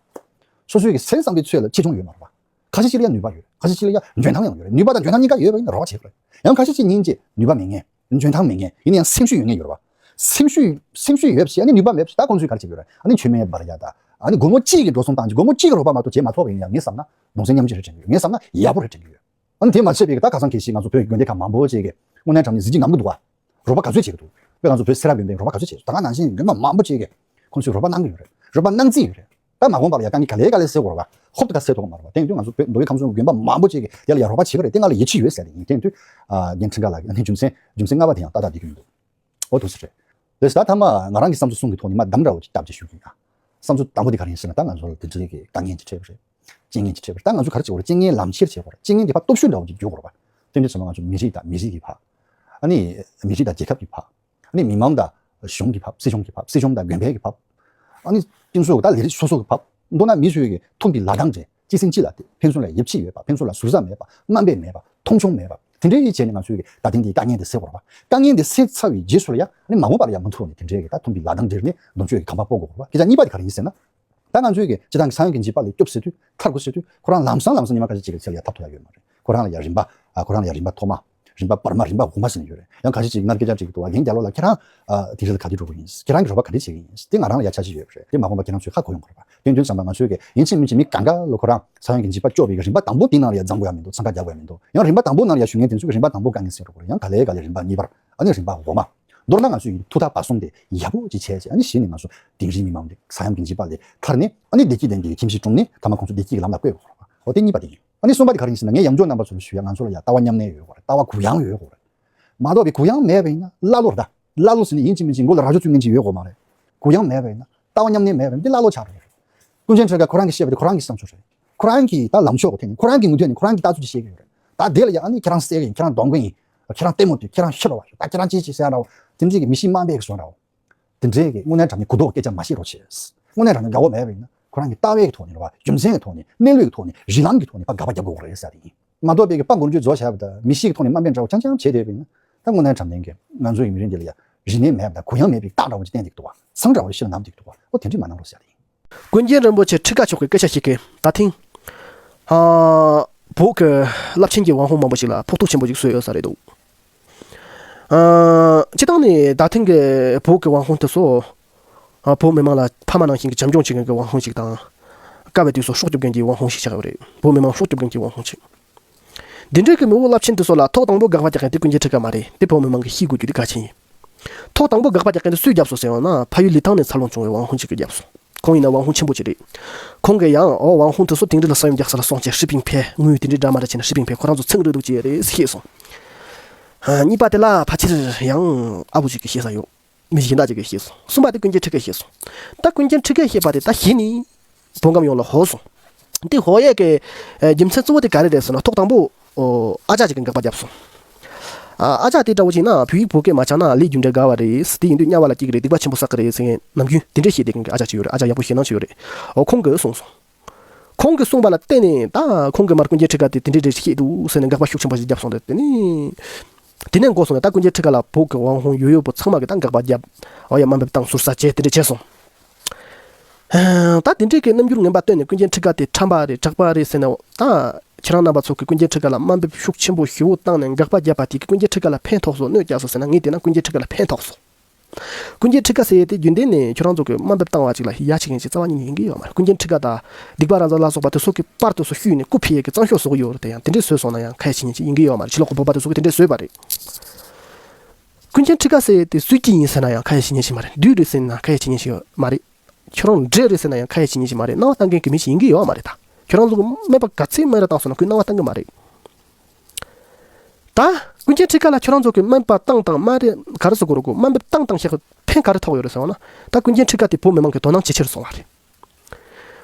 སོ་སོའི་གི་སེམས་བསམ་པའི་ཚོད་ལ་ཆེ་ཆུང་ཡོད་མ་རེད་པ། ཁ་ཤས་ཅིག་ལ་ཡ་ནུས་པ་ཡོད། ཁ་ཤས་ཅིག་ལ་ཡ་འཇོན་ཐང་ཡང་ཡོད་རེད། ནུས་པ་དང་འཇོན་ཐང་གཉིས་ཀ་ཡོད་པ་ཡིན་ན་རོགས་པ་བྱེད་དགོས་རེད། ཡང་ཁ་ཤས་ཅིག་ཉིན་གཅིག་ནུས་པ་མེད་མཁན། འཇོན་ཐང་མེད་མཁན། ཡིན་ན་ཡང་སེམས་ཤུགས་ཡོད་མཁན་ཡོད་རེད་པ། སེམས་ཤུགས་སེམས་ཤུགས་ཡོད་པ་ཞིག་ཨ་ནི་ནུས་པ་མེད་པ་ཞིག་ད་ཁོང་ཚོས་ག་རེ་བྱེད་ཀྱི་ཡོད་རེད། ཨ་ནི་མཆོད་མེ་འབར་ཡ་ད་ཨ་ནི་སྒོར་མོ་གཅིག་གི་འགྲོ་སོང་བཏང་ཅིག་སྒོར་མོ་གཅིག་གི་རོགས་པ་མ་གཏོགས་བྱེད་མ་ཐུབ་པ་ཡིན་ན་ཡང་ངས་བསམ་ན་གདུང་སེམས་མཉམ་སྐྱེད་རེད་དྲན་གྱི་ཡོད། ངས་བསམ་ན་ཡག་པོ་རེད་དྲན་གྱི་ཡོད། ཨ་ནི་དེ་མ་ཚད་པའི་ད་ཁ་སང་ཁེ་ཞིག་ང་ཚོ་བོད་ཀྱི་དགོན་སྡེ་ཁག་མང་པོ་ཅིག་གིས་དངོས་གནས་དྲང་གནས་གཟི་བརྗིད་ངང་གི་འདུག་ག་རོགས་པ་ག་ཚོད་བྱེད་ཀྱི་འདུག་དཔེར་ང་ཚོ་བོད་སེ་ར་དགོན་པས་རོགས་པ་ག་ཚོད་བྱེད་ཀྱི་འདུག་ད་ང་ནང་བཞིན་རྒན་པ་མང་པོ་ཅིག་གིས་ཁོང་ཚོས་རོགས་པ་གནང་གི་ཡོད་རེད། རོགས་པ་གནང་རྩིས་ཡོད་རེད། ད་མ་འོངས་པ་ལ་ཡ་དཀའ་ངལ་ག་ལེ་ག་ལེ་སེལ་དགོས་རེད་པ། ཧོབ་ཏེ་ད་སེལ་ཐུབ་ཀྱི་མ་རེད་པ། དེ་ཡིན་དུས་ང་ཚོ་བོད་མདོ་དབུས་ཁམས་གསུམ་དགོན་པ་མང་པོ་ཅིག་གིས་དེ་ལ་ཡ་རོགས་པ་བྱེད་ཀྱི་རེད། དེ་ང་ལ་ཡིད་ཆེས་ཡོད་ཟེར་ནས་ཡིན། དེ་ཡིན་དུས་ཨ་རྒན་ཁྲིན་ཀ་ལགས་ཀྱི་ཨ་ནི་རྒྱུ་མཚན་རྒྱུ་མཚན་ལྔ་པ་དེ་ཡང་ཏག་ཏག་འགྲིག་གི་མི་འདུག་འོ་འདུག་སེ་རེད། ལགས་སོ། ད་ཐ་མ་ང་རང་གི་བསམ་ཚུལ་གསུམ་གྱི་ཐོག་ནས་མར་འདམ་འདྲ་བོ་ཅིག་བཏབ་བྱས་ཞུ་གི་ཡིན། ཨ། བསམ་ཚུལ་དང་པོ་དེ་ག་རེ་ཡིན་ཟེར་ན་ད་ང་ཚོ་ལ་དེ་འདྲའི་གི་དཀའ་ངལ་ཅིག་འཕྲད་པ་རེད། རྐྱེན་ངན་ཅིག་འཕྲད་པ་རེད། ད་ང་ཚོ་ག་རེ་བྱེད་དགོས་རེད། རྐྱེན་ངན་ལམ་ཁྱེར་བྱེད་དགོས་རེད། རྐྱེན་ངན་དེ་ཕར་སྟོབས་ཤུགས་འདྲ་བོ་ཅིག་བརྒྱུད་དགོས་རེད་པ། དེ་འདྲ་ཚང་མ་ང་ཚོ་མི་རིགས་དང་མི་རིགས་ཀྱི་བར། ཨ་ནི་མི་རིགས་དང་རྒྱལ་ཁབ་ཀྱི་བར། ཨ་ནི་མི་མང་དང་གཞུང་གི་བར། སྲིད་གཞུང་གི་བར། སྲིད་གཞུང་དང་དགོན་པའི་གི་བར། ཨ་ནི་སྤྱི་ཚོགས་ཀྱི་ད་ལས་རིགས་སོ་སོ་གི་བར། མདོར་ན་མི་ཚོས་ཀྱི་མཐུན་པའི་ལཱ་གདངས་བྱས། གཅིག་སེམས་གཅིག་ལ་བརྟེན། ཕན་ཚུན་ལ་ཡིད་ཆེས་ཡོད་པ། ཕན་ཚུན་ལ་ཟུར་ཟ་མེད་པ། དམའ་འབེབས་མེད་པ། མཐོང་ཆུང་མེད་པ། དེ་འདྲའི་བྱས་ནས་ང་ཚོས་ཀྱི་ད་ཐེངས་འདིའི་དཀའ་ངལ་འདི་སེལ་དགོས་རེད་པ། དཀའ་ངལ་འདི་སེལ་ཚར་བའི་རྗེས་སུ་ལ་ཡང་ཨ་ནི་མ་འོངས་པ་ལ་ཡང་མུ་མཐུད་ནས་དེ་འདྲའི་གི་ད་མཐུན་པའི་ལཱ་གདངས་སྦྲེལ་ནས་ལོངས་སྤྱོད་ཀྱི་གོམ་པ་སྤོ་དགོས་རེད་པ། སྐད་ཆ་གཉིས་པ་དེ་ག་རེ་ཡིན་ཟེར་ན། ད་ང་ཚོའི་གི་སྤྱིར་བཏང་གི་ས་ཡོམ་གྱི་འཇིགས་པ་ལས་སྐྱོབ་ཟེར་དུས་ཐར་དགོས་ཟེར་དུས་ཁོ་རང་ལམ་སང་ལམ་སང་ཉི་མ་ཁ་ཤས་ཅིག་གི་ཚེ་ལ་ཡང་ཐར་ཐུབ་ཡ་ཡོད་མ་རེད། ཁོ་རང་ལ་ཡང་རིམ་པ་ཨ་ཁོ་རང་ལ་ཡང་རིམ་པ་ཐོག་མ། རིམ་པ་བར་མ། རིམ་པ་འོག་མ་ཟེར་ནས་ཡོད་རེད། ཡང་ཁ་ཤས་ཅིག་ང་སྐད་ཆ་དྲིས་ཀྱི་འདུག་བ། རྒན་རྒྱ་ལོ་ལགས། ཁྱེད་རང་ཨ་དེང་རབས་ལ་ག་དུས་འགྲོ་གི་ཡིན། ཁྱེད་རང་གི་རོགས་པ་ག་དུས་བྱེད་ཀྱི་ཡིན། དེ་ང་རང་ལ་ཡ་ཆ་ཅིག་ཡོད་པ་རེད། དེ་མ་ཕོངས་པ་ཁྱེད་རང་ཚོས་ཁ་གོ་ཡོང་གི་རེད་པ། དོན་དོན་ཙམ་པ་ང་ཚོའི་གི་ཡིན་གཅིག་མིན་གཅིག་མི་གང་ག་ལོ་ཁོ་རང་ས་ཡོམ་གྱི་འཇིགས་པ་སྐྱོབ་པའི་གི་རིམ་པ་དང་པོ་དེའི་ནང་ལ་ཡ་འཛོམས་དགོས་ཡ་མི་འདུག། འཚང་ཁ་རྒྱག་དགོས་ཡ་མི་འདུག། ཡང་རིམ་པ་དང་པོ་ནང་ལ་ཡ་ཞུགས་མཁན་དེ་ཚོ་གི་རིམ་པ་དང་པོ་དཀའ་ངལ་སེལ་འགྲོ་གི་རེད། ཡང་ག་ལེ་ག་ལེ་རིམ་པ་གཉིས་པར། ཨ་ནི་རིམ་པ་འོག་མ། མདོར་ན་ང་ཚོས་ཐུགས་ཐག་པ་གསུམ་དེ་ཡག་པོ་ཅིག་བྱས་བྱས། ཨ་ནི་གཞི་ནས་ང་ཚོ་དིང་རིའི་མི་མང་དེ་ས་ཡོམ་གྱི་འཇིགས་པ་ལས་ཐར་ནས། ཨ་ནི་བདེ་སྐྱིད་ལྡན་པའི་ཁྱིམ་གཞིས་བསྐྲུན་ནས། མཐའ་མ་ཁོང་ཚོ་བདེ་སྐྱིད་ཀྱི་ལམ་ལ་བཀོད་དགོས་རེད་པ། འོ་དེ་གཉིས་པ་དེ་ཡིན། ཨ་ནི་གསུམ་པ་དེ་ག་རེ་ཡིན་ཟེར་ན། ངས་ཡང་བསྐྱར་རྣམ་པ་ཚོར་ཞུ་ཡ། ང་ཚོ་ལ་ཡ་ལྟ་བ་མཉམ་གནས་ཡོད་དགོས་རེད། ལྟ་བ་གུ་ཡངས་ཡོད་དགོས་རེད། མ་གཏོགས་པའི་གུ་ཡངས་མེད་པ་ཡིན་ན་ཀླ་ཀློ་རེད་ད། ཀླ་ཀློ་ཟེར་ནས་ཡིན་གཅིག་མིན་གཅིག་མགོ་ལ་རྭ་ཅོ་བཙུགས་མཁན་ཅིག་ཡོད་དགོས་མ་རེད། གུ་ཡངས་མེད་པ་ཡིན་ན། ལྟ་བ་མཉམ་གནས་མེད་པ་ཡིན་ན་འདི་ཀླ་ཀློ་ཆགས་འགྲོ་གི་རེད། ཀུན་མཁྱེན་ཁྲི་ཀ་ཁོ་རང་གིས་བཤད་པ་དེ་ཁོ་རང་གི་བསམ་ཚུལ་རེད། ཁོ་རང་གི་ད་ལངས་ཕྱོགས་ཀྱི་ཐད་ནས། ཁོ་རང་གི་ངོས་ཐད་ནས་ཁོ་རང་གི་ལྟ་ཚུལ་ཅིག་བཤད་ཀྱི་ཡོད་རེད། ད་དེ་ལ་ཡ་ཨ་ནི་ཁྱེད་རང་གསལ་གི་ཡིན། ཁྱེད་རང་གདོང་གི་ཡིན། ཁྱེད་རང་ལྟད་མོ་བལྟས། ཁྱེད་རང་ཤི་རོ་བ། ད་ཁྱེད་རང་ཅི་ཅི་ཟེར་ར་བ། དེ་འདྲའི་གི་མི་གཤིས་དམའ་འབེབས་ཀྱི་བཟོ་འདྲ་བ། དེ་འདྲའི་གི་དངོས་གནས་དྲང་གནས་གུ་དོག་སྐད་ཆ་མ་བཤད་རོགས་བྱེད། དངོས་གནས་དྲང་གནས་དགའ་བོ་མེད་པ་ཡིན་ན་ཁོ་རང་གི་ལྟ་བའི་གི་ཐོག་ནས་རེད་བ། རྒྱུ་མཚན་གི་ཐོག་ནས། གནས་ལུགས་ཀྱི་ཐོག་ནས། རིགས་ལམ་གྱི་ཐོག་ནས་དགག་པ་རྒྱབ་དགོས་རེད་ཟེར་ཡ་དེ་ཡིན། མ་གཏོགས་པའི་གི་དཔལ་མགོན་རྒྱལ་རྫོགས་བྱས་པ་དང་མི་གཤིས་ཀྱི་ཐོག་ནས་དམའ་འབེབས་འདྲ་བོ་རྐྱང་རྐྱང་བྱས་བསྡད་པ་ཡིན་ན། ད་དངོས་གནས་དྲང་གནས་ཀྱི་ང་ཚོ་ཡི་མི་རིགས་འདི་ལ་ཡ་རིག་གནས་མེད་པ་དང་གུ་ཡངས་མེད་པའི་རྟགས་འདྲ་བོ་ཅིག་བསྟན་བསྡད་ཀྱི་འདུག་བ། མཚང་འདྲ་བོ་ཞིག་ལ་བསྣམས་བསྡད་ཀྱི་འདུག་བ། ཨོ་དེ་འདྲས་མ་གནང་རོགས་ཟེར་ཡ་དེ་ཡིན། ཀུན་མཁྱེན་རིན་པོ་ཆེ་ཁྲི་ཀ་མཆོག་གི་སྐད་ཆ་ཞིག་གིས་ད་ཐེངས་ཨ་བོད་ཀྱི་རླབས་ཆེན་གྱི་དབང་ཧུང་མང་པོ་ཞིག་ལ་ཕོག་ཐུག་ཆེན་པོ་ཞིག་བཟོས་ཡོད་ས་རེད་འདུག། ཨ་སྤྱིར་བཏང་ནས་ད་ཐེངས་ཀྱི་བོད་ཀྱི་དབང་ཧུང་དེ་ཚོ་ཨ་བོད་མི་མང་ལ་ཕ་མ་ནང་བཞིན་གྱི་བྱམས་སྐྱོང་བྱེད་མཁན་གྱི་དབང་ཧུང་ཞིག་དང་། དཀའ་བའི་དུས་སུ་སྲོག་སྐྱོབ་མཁན་གྱི་དབང་ཧུང་ཞིག་ཆགས་ཡོད་རེད། བོད་མི་མང་སྲོག་སྐྱོབ་མཁན་གྱི་དབང་ཧུང་ཞིག། འདི་འདྲའི་གི་མི་བོ་རླབས་ཆེན་དེ་ཚོ་ལ་ཐོག་དང་པོ་དགག་པ་རྒྱག་མཁན་དེ་ཀུན་མཁྱེན་ཁྲི་ཀ་མ་རེད། དེ་བོད་མི་མང་གིས་ཤེས་དགོས་རྒྱུ་དེ་གལ་ཆེན་ཡིན། ཐོག་དང་པོ་དགག་པ་རྒྱག་མཁན་དེ་སུས་བརྒྱབ་སོང་ཟེར་ཡོང་ན། ཕ་ཡུལ་ལི་ཐང་ནས་འཚར་ལོངས་བྱུང་བའི་དབང་ཧུང་ཅིག་གིས་བརྒྱབ་སོང་། ཁོང་ཡིན་ན་དབང་ཧུང་ཆེན་པོ་ཅིག་རེད། ཁོང་གིས་ཡང་ཨོ་དབང་ཧུང་དེ་ཚོ་དིང་རི་ལ་ས་ཡོམ་རྒྱག་ས་ལ་སོང་བྱས་ཧྲི་པིང་ཕེ། དངུལ་དེ་འདྲའི་འདྲ་མ་འདྲ་བྱས་ན་ཧྲི་པིང་ཕེ། ཁོ་རང་ཚོ་ཚང་རེད་འདུག་ཅེས་རེད་ཟེར་བཤད་སོང་། ཨ་གཉིས་པ་དེ་ལ་ཕལ་ཆེར་ཡང་ཨ་བུ་ཅིག་གིས་བཤད་ས་ཡོད། མི་གཞན་དག་ཅིག་གིས་བཤད་སོང་། གསུམ་པ་དེ་ཀུན་མཁྱེན་ཁྲི་ཀས་བཤད་སོང་། ད་ཀུན་མཁྱེན་ཁྲི་ཀས་བཤད་པ་དེ་ད་གཞི་ནས་བོད་ཁམས་ཡོངས་ལ་ཧོ་སོང་། དེ་ཧོ་ཡས་ཀྱི་ཨ་རྒྱུ་མཚན་གཙོ་བོ་དེ་ག་རེ་རེད་ཟེར་ན། ཐོག་དང་པོ་ཨོ་ཨ་ཅག་ཅིག་གིས་དགག་པ་བརྒྱབ་སོང་། ཨ་ཨ་ཅག་དེ་འདྲ་བོ་ཅིག་ན། བོད་ཡིག་བོད་སྐད་མ་སྦྱངས་ན་ལས་རྒྱུ་འབྲས་དགའ་བ་རེད། དེ་ཡིན་དུས་དམྱལ་བ་ལ་སྐྱེ་གི་རེད། སྡིག་པ་ཆེན་པོ་བསགས་གི་རེད་ཟེར་མཁན་ནམ་རྒྱུན་དེ་འདྲ་བཤད་བསྡད་མཁན་གྱི་ཨ་ཅག་ཅིག་ཡོད་རེད། ཨ་ཅག་ཡག་པོ་ཞེད་སྣང་ཅིག་ཡོད་རེད། ཨོ་ཁོང་གིས་གསུངས་སོང་། ཁོང་གིས་གསུངས་པ་ལ་བརྟེན་ནས། ད་ཁོང་གིས་མར་ཀུན་མཁྱེན་ཁྲི་ཀ་དེ་དེ་འདྲའི་འདྲ་ཞིག་བཤད་འདུག་ཟེར་ནས་དགག་པ་ཤུགས་ཆེན་པོ་ཞིག་བརྒྱབ་སོང་སྟེ། དེ་ནས་དེ་ནས་འགོ་བཟུང་ནས་ད་ཀུན་མཁྱེན་ཁྲི་ཀ་ལ་བོད་ཀྱི་དབང་ཧུང་ཡོད་ཡོད་པོ་ཚང་མ་གིས་ད་དགག་པ་བརྒྱབ། འོ་ཡ་དམའ་འབེབས་བཏང་ཟུར་ཟ་བྱས་དེ་འདྲ་བྱས་སོང་། ད་དེ་འདྲའི་གི་རྣམ་འགྱུར་ངན་པ་སྟོན་ནས་ཀུན་མཁྱེན་ཁྲི་ཀ་དེ་ཁྲམ་པ་རེད། དྲག་པ་རེད་ཟེར་ནས། ད་ཁྱེད་རང་རྣམ་པ་ཚོ་གིས་ཀུན་མཁྱེན་ཁྲི་ཀ་ལ་དམའ་འབེབས་ཤུགས་ཆེན་པོ་ཞེ་པོ་བཏང་ནས་དགག་པ་བརྒྱབ་པ་དེ་གིས་ཀུན་མཁྱེན་ཁྲི་ཀ་ལ་ཕན་ཐོགས་སོང་། གནོད་བསྐྱལ་སོང་ཟེར་ན། ངས་བལྟས་ན་ཀུན་མཁྱེན་ཁྲི་ཀ་ལ་ཕན་ཐོགས་སོང་། ཀུན་མཁྱེན་ཁྲི་ཀ་ཟེར་ཡས་དེ་རྒྱུན་ལྡན་ནས་ཁྱོད་རང་ཚོ་གིས་དམའ་འབེབས་བཏང་བ་ཅིག་ལ་ཡ་བྱེད་མཁན་ཅིག་རྩ་བ་ཉིད་ནས་ཡིན་གྱི་ཡོད་མ་རེད། ཀུན་མཁྱེན་ཁྲི་ཀ་དང་སྡིག་པ་རང་བཙན་ལ་སོགས་པ་དེ་ཚོ་གི་པར་དེ་ཚོ་བཤུས་ནས་རྐུ་ཕྱེ་ཡས་ཀྱི་བཙན་བྱོལ་བཟོ་གི་ཡོད་རེད། དེ་ཡང་དེ་འདྲས་བཟོས་སོང་ན་ཡང་ཁ་ཡ་བྱེད་མཁན་ཅིག་ཡིན་གྱི་ཡོད་མ་རེད། ཕྱི་ལོགས་གི་བོད་པ་དེ་ཚོ་གིས་དེ་འདྲས་བཟོས་པ་རེད། ཀུན་མཁྱེན་ཁྲི་ཀ་ཟེར་ཡས་དེ་སུའི་སྐྱིད་ཡིན་ཟེར་ན་ཡང་ཁ་ཡ་བྱེད་མཁན་ཅིག་མ་རེད། བདུད་རེད་ཟེར་ན་ཁ་ཡ་བྱེད་མཁན་ཅིག་ཡོད་མ་རེད། ཁྱོད་རང་འདྲེ་རེད་ཟེར་ན་ཡང་ཁ་ཡ་བྱེད་མཁན་ཅིག་མ་རེད། སྣང་བ་བཏང་མཁན་གྱི་མི་ཞིག་ཡིན་གྱི་ཡོད་མ་རེད། ད་ཁྱོད་རང་ཚོ་གིས་སྨན་པ་ག་ཚོད་སྨན་ར་བཏང་སོང་ན་ཁོས་སྣང་བ་བཏང་གི་མ་རེད། ད་ཀུན་མཁྱེན་ཁྲི་ཀ་ལ་ཁྱོད་རང་ཚོ་གིས་སྨན་པ་བཏང་དང་མ་རེད་ག་རེ་ཟེར་དགོས་རེད་གོ། སྨན་པ་བཏང་དང་བཤད་གི་ཕན་ག་རེ་ཐོགས་ཡོད་རེད་ཟེར་བ་ན། ད་ཀུན་མཁྱེན་ཁྲི་ཀ་དེ་བོད་མི་མང་གི་དོ་སྣང་ཇེ་ཆེར་སོང་བ་རེད།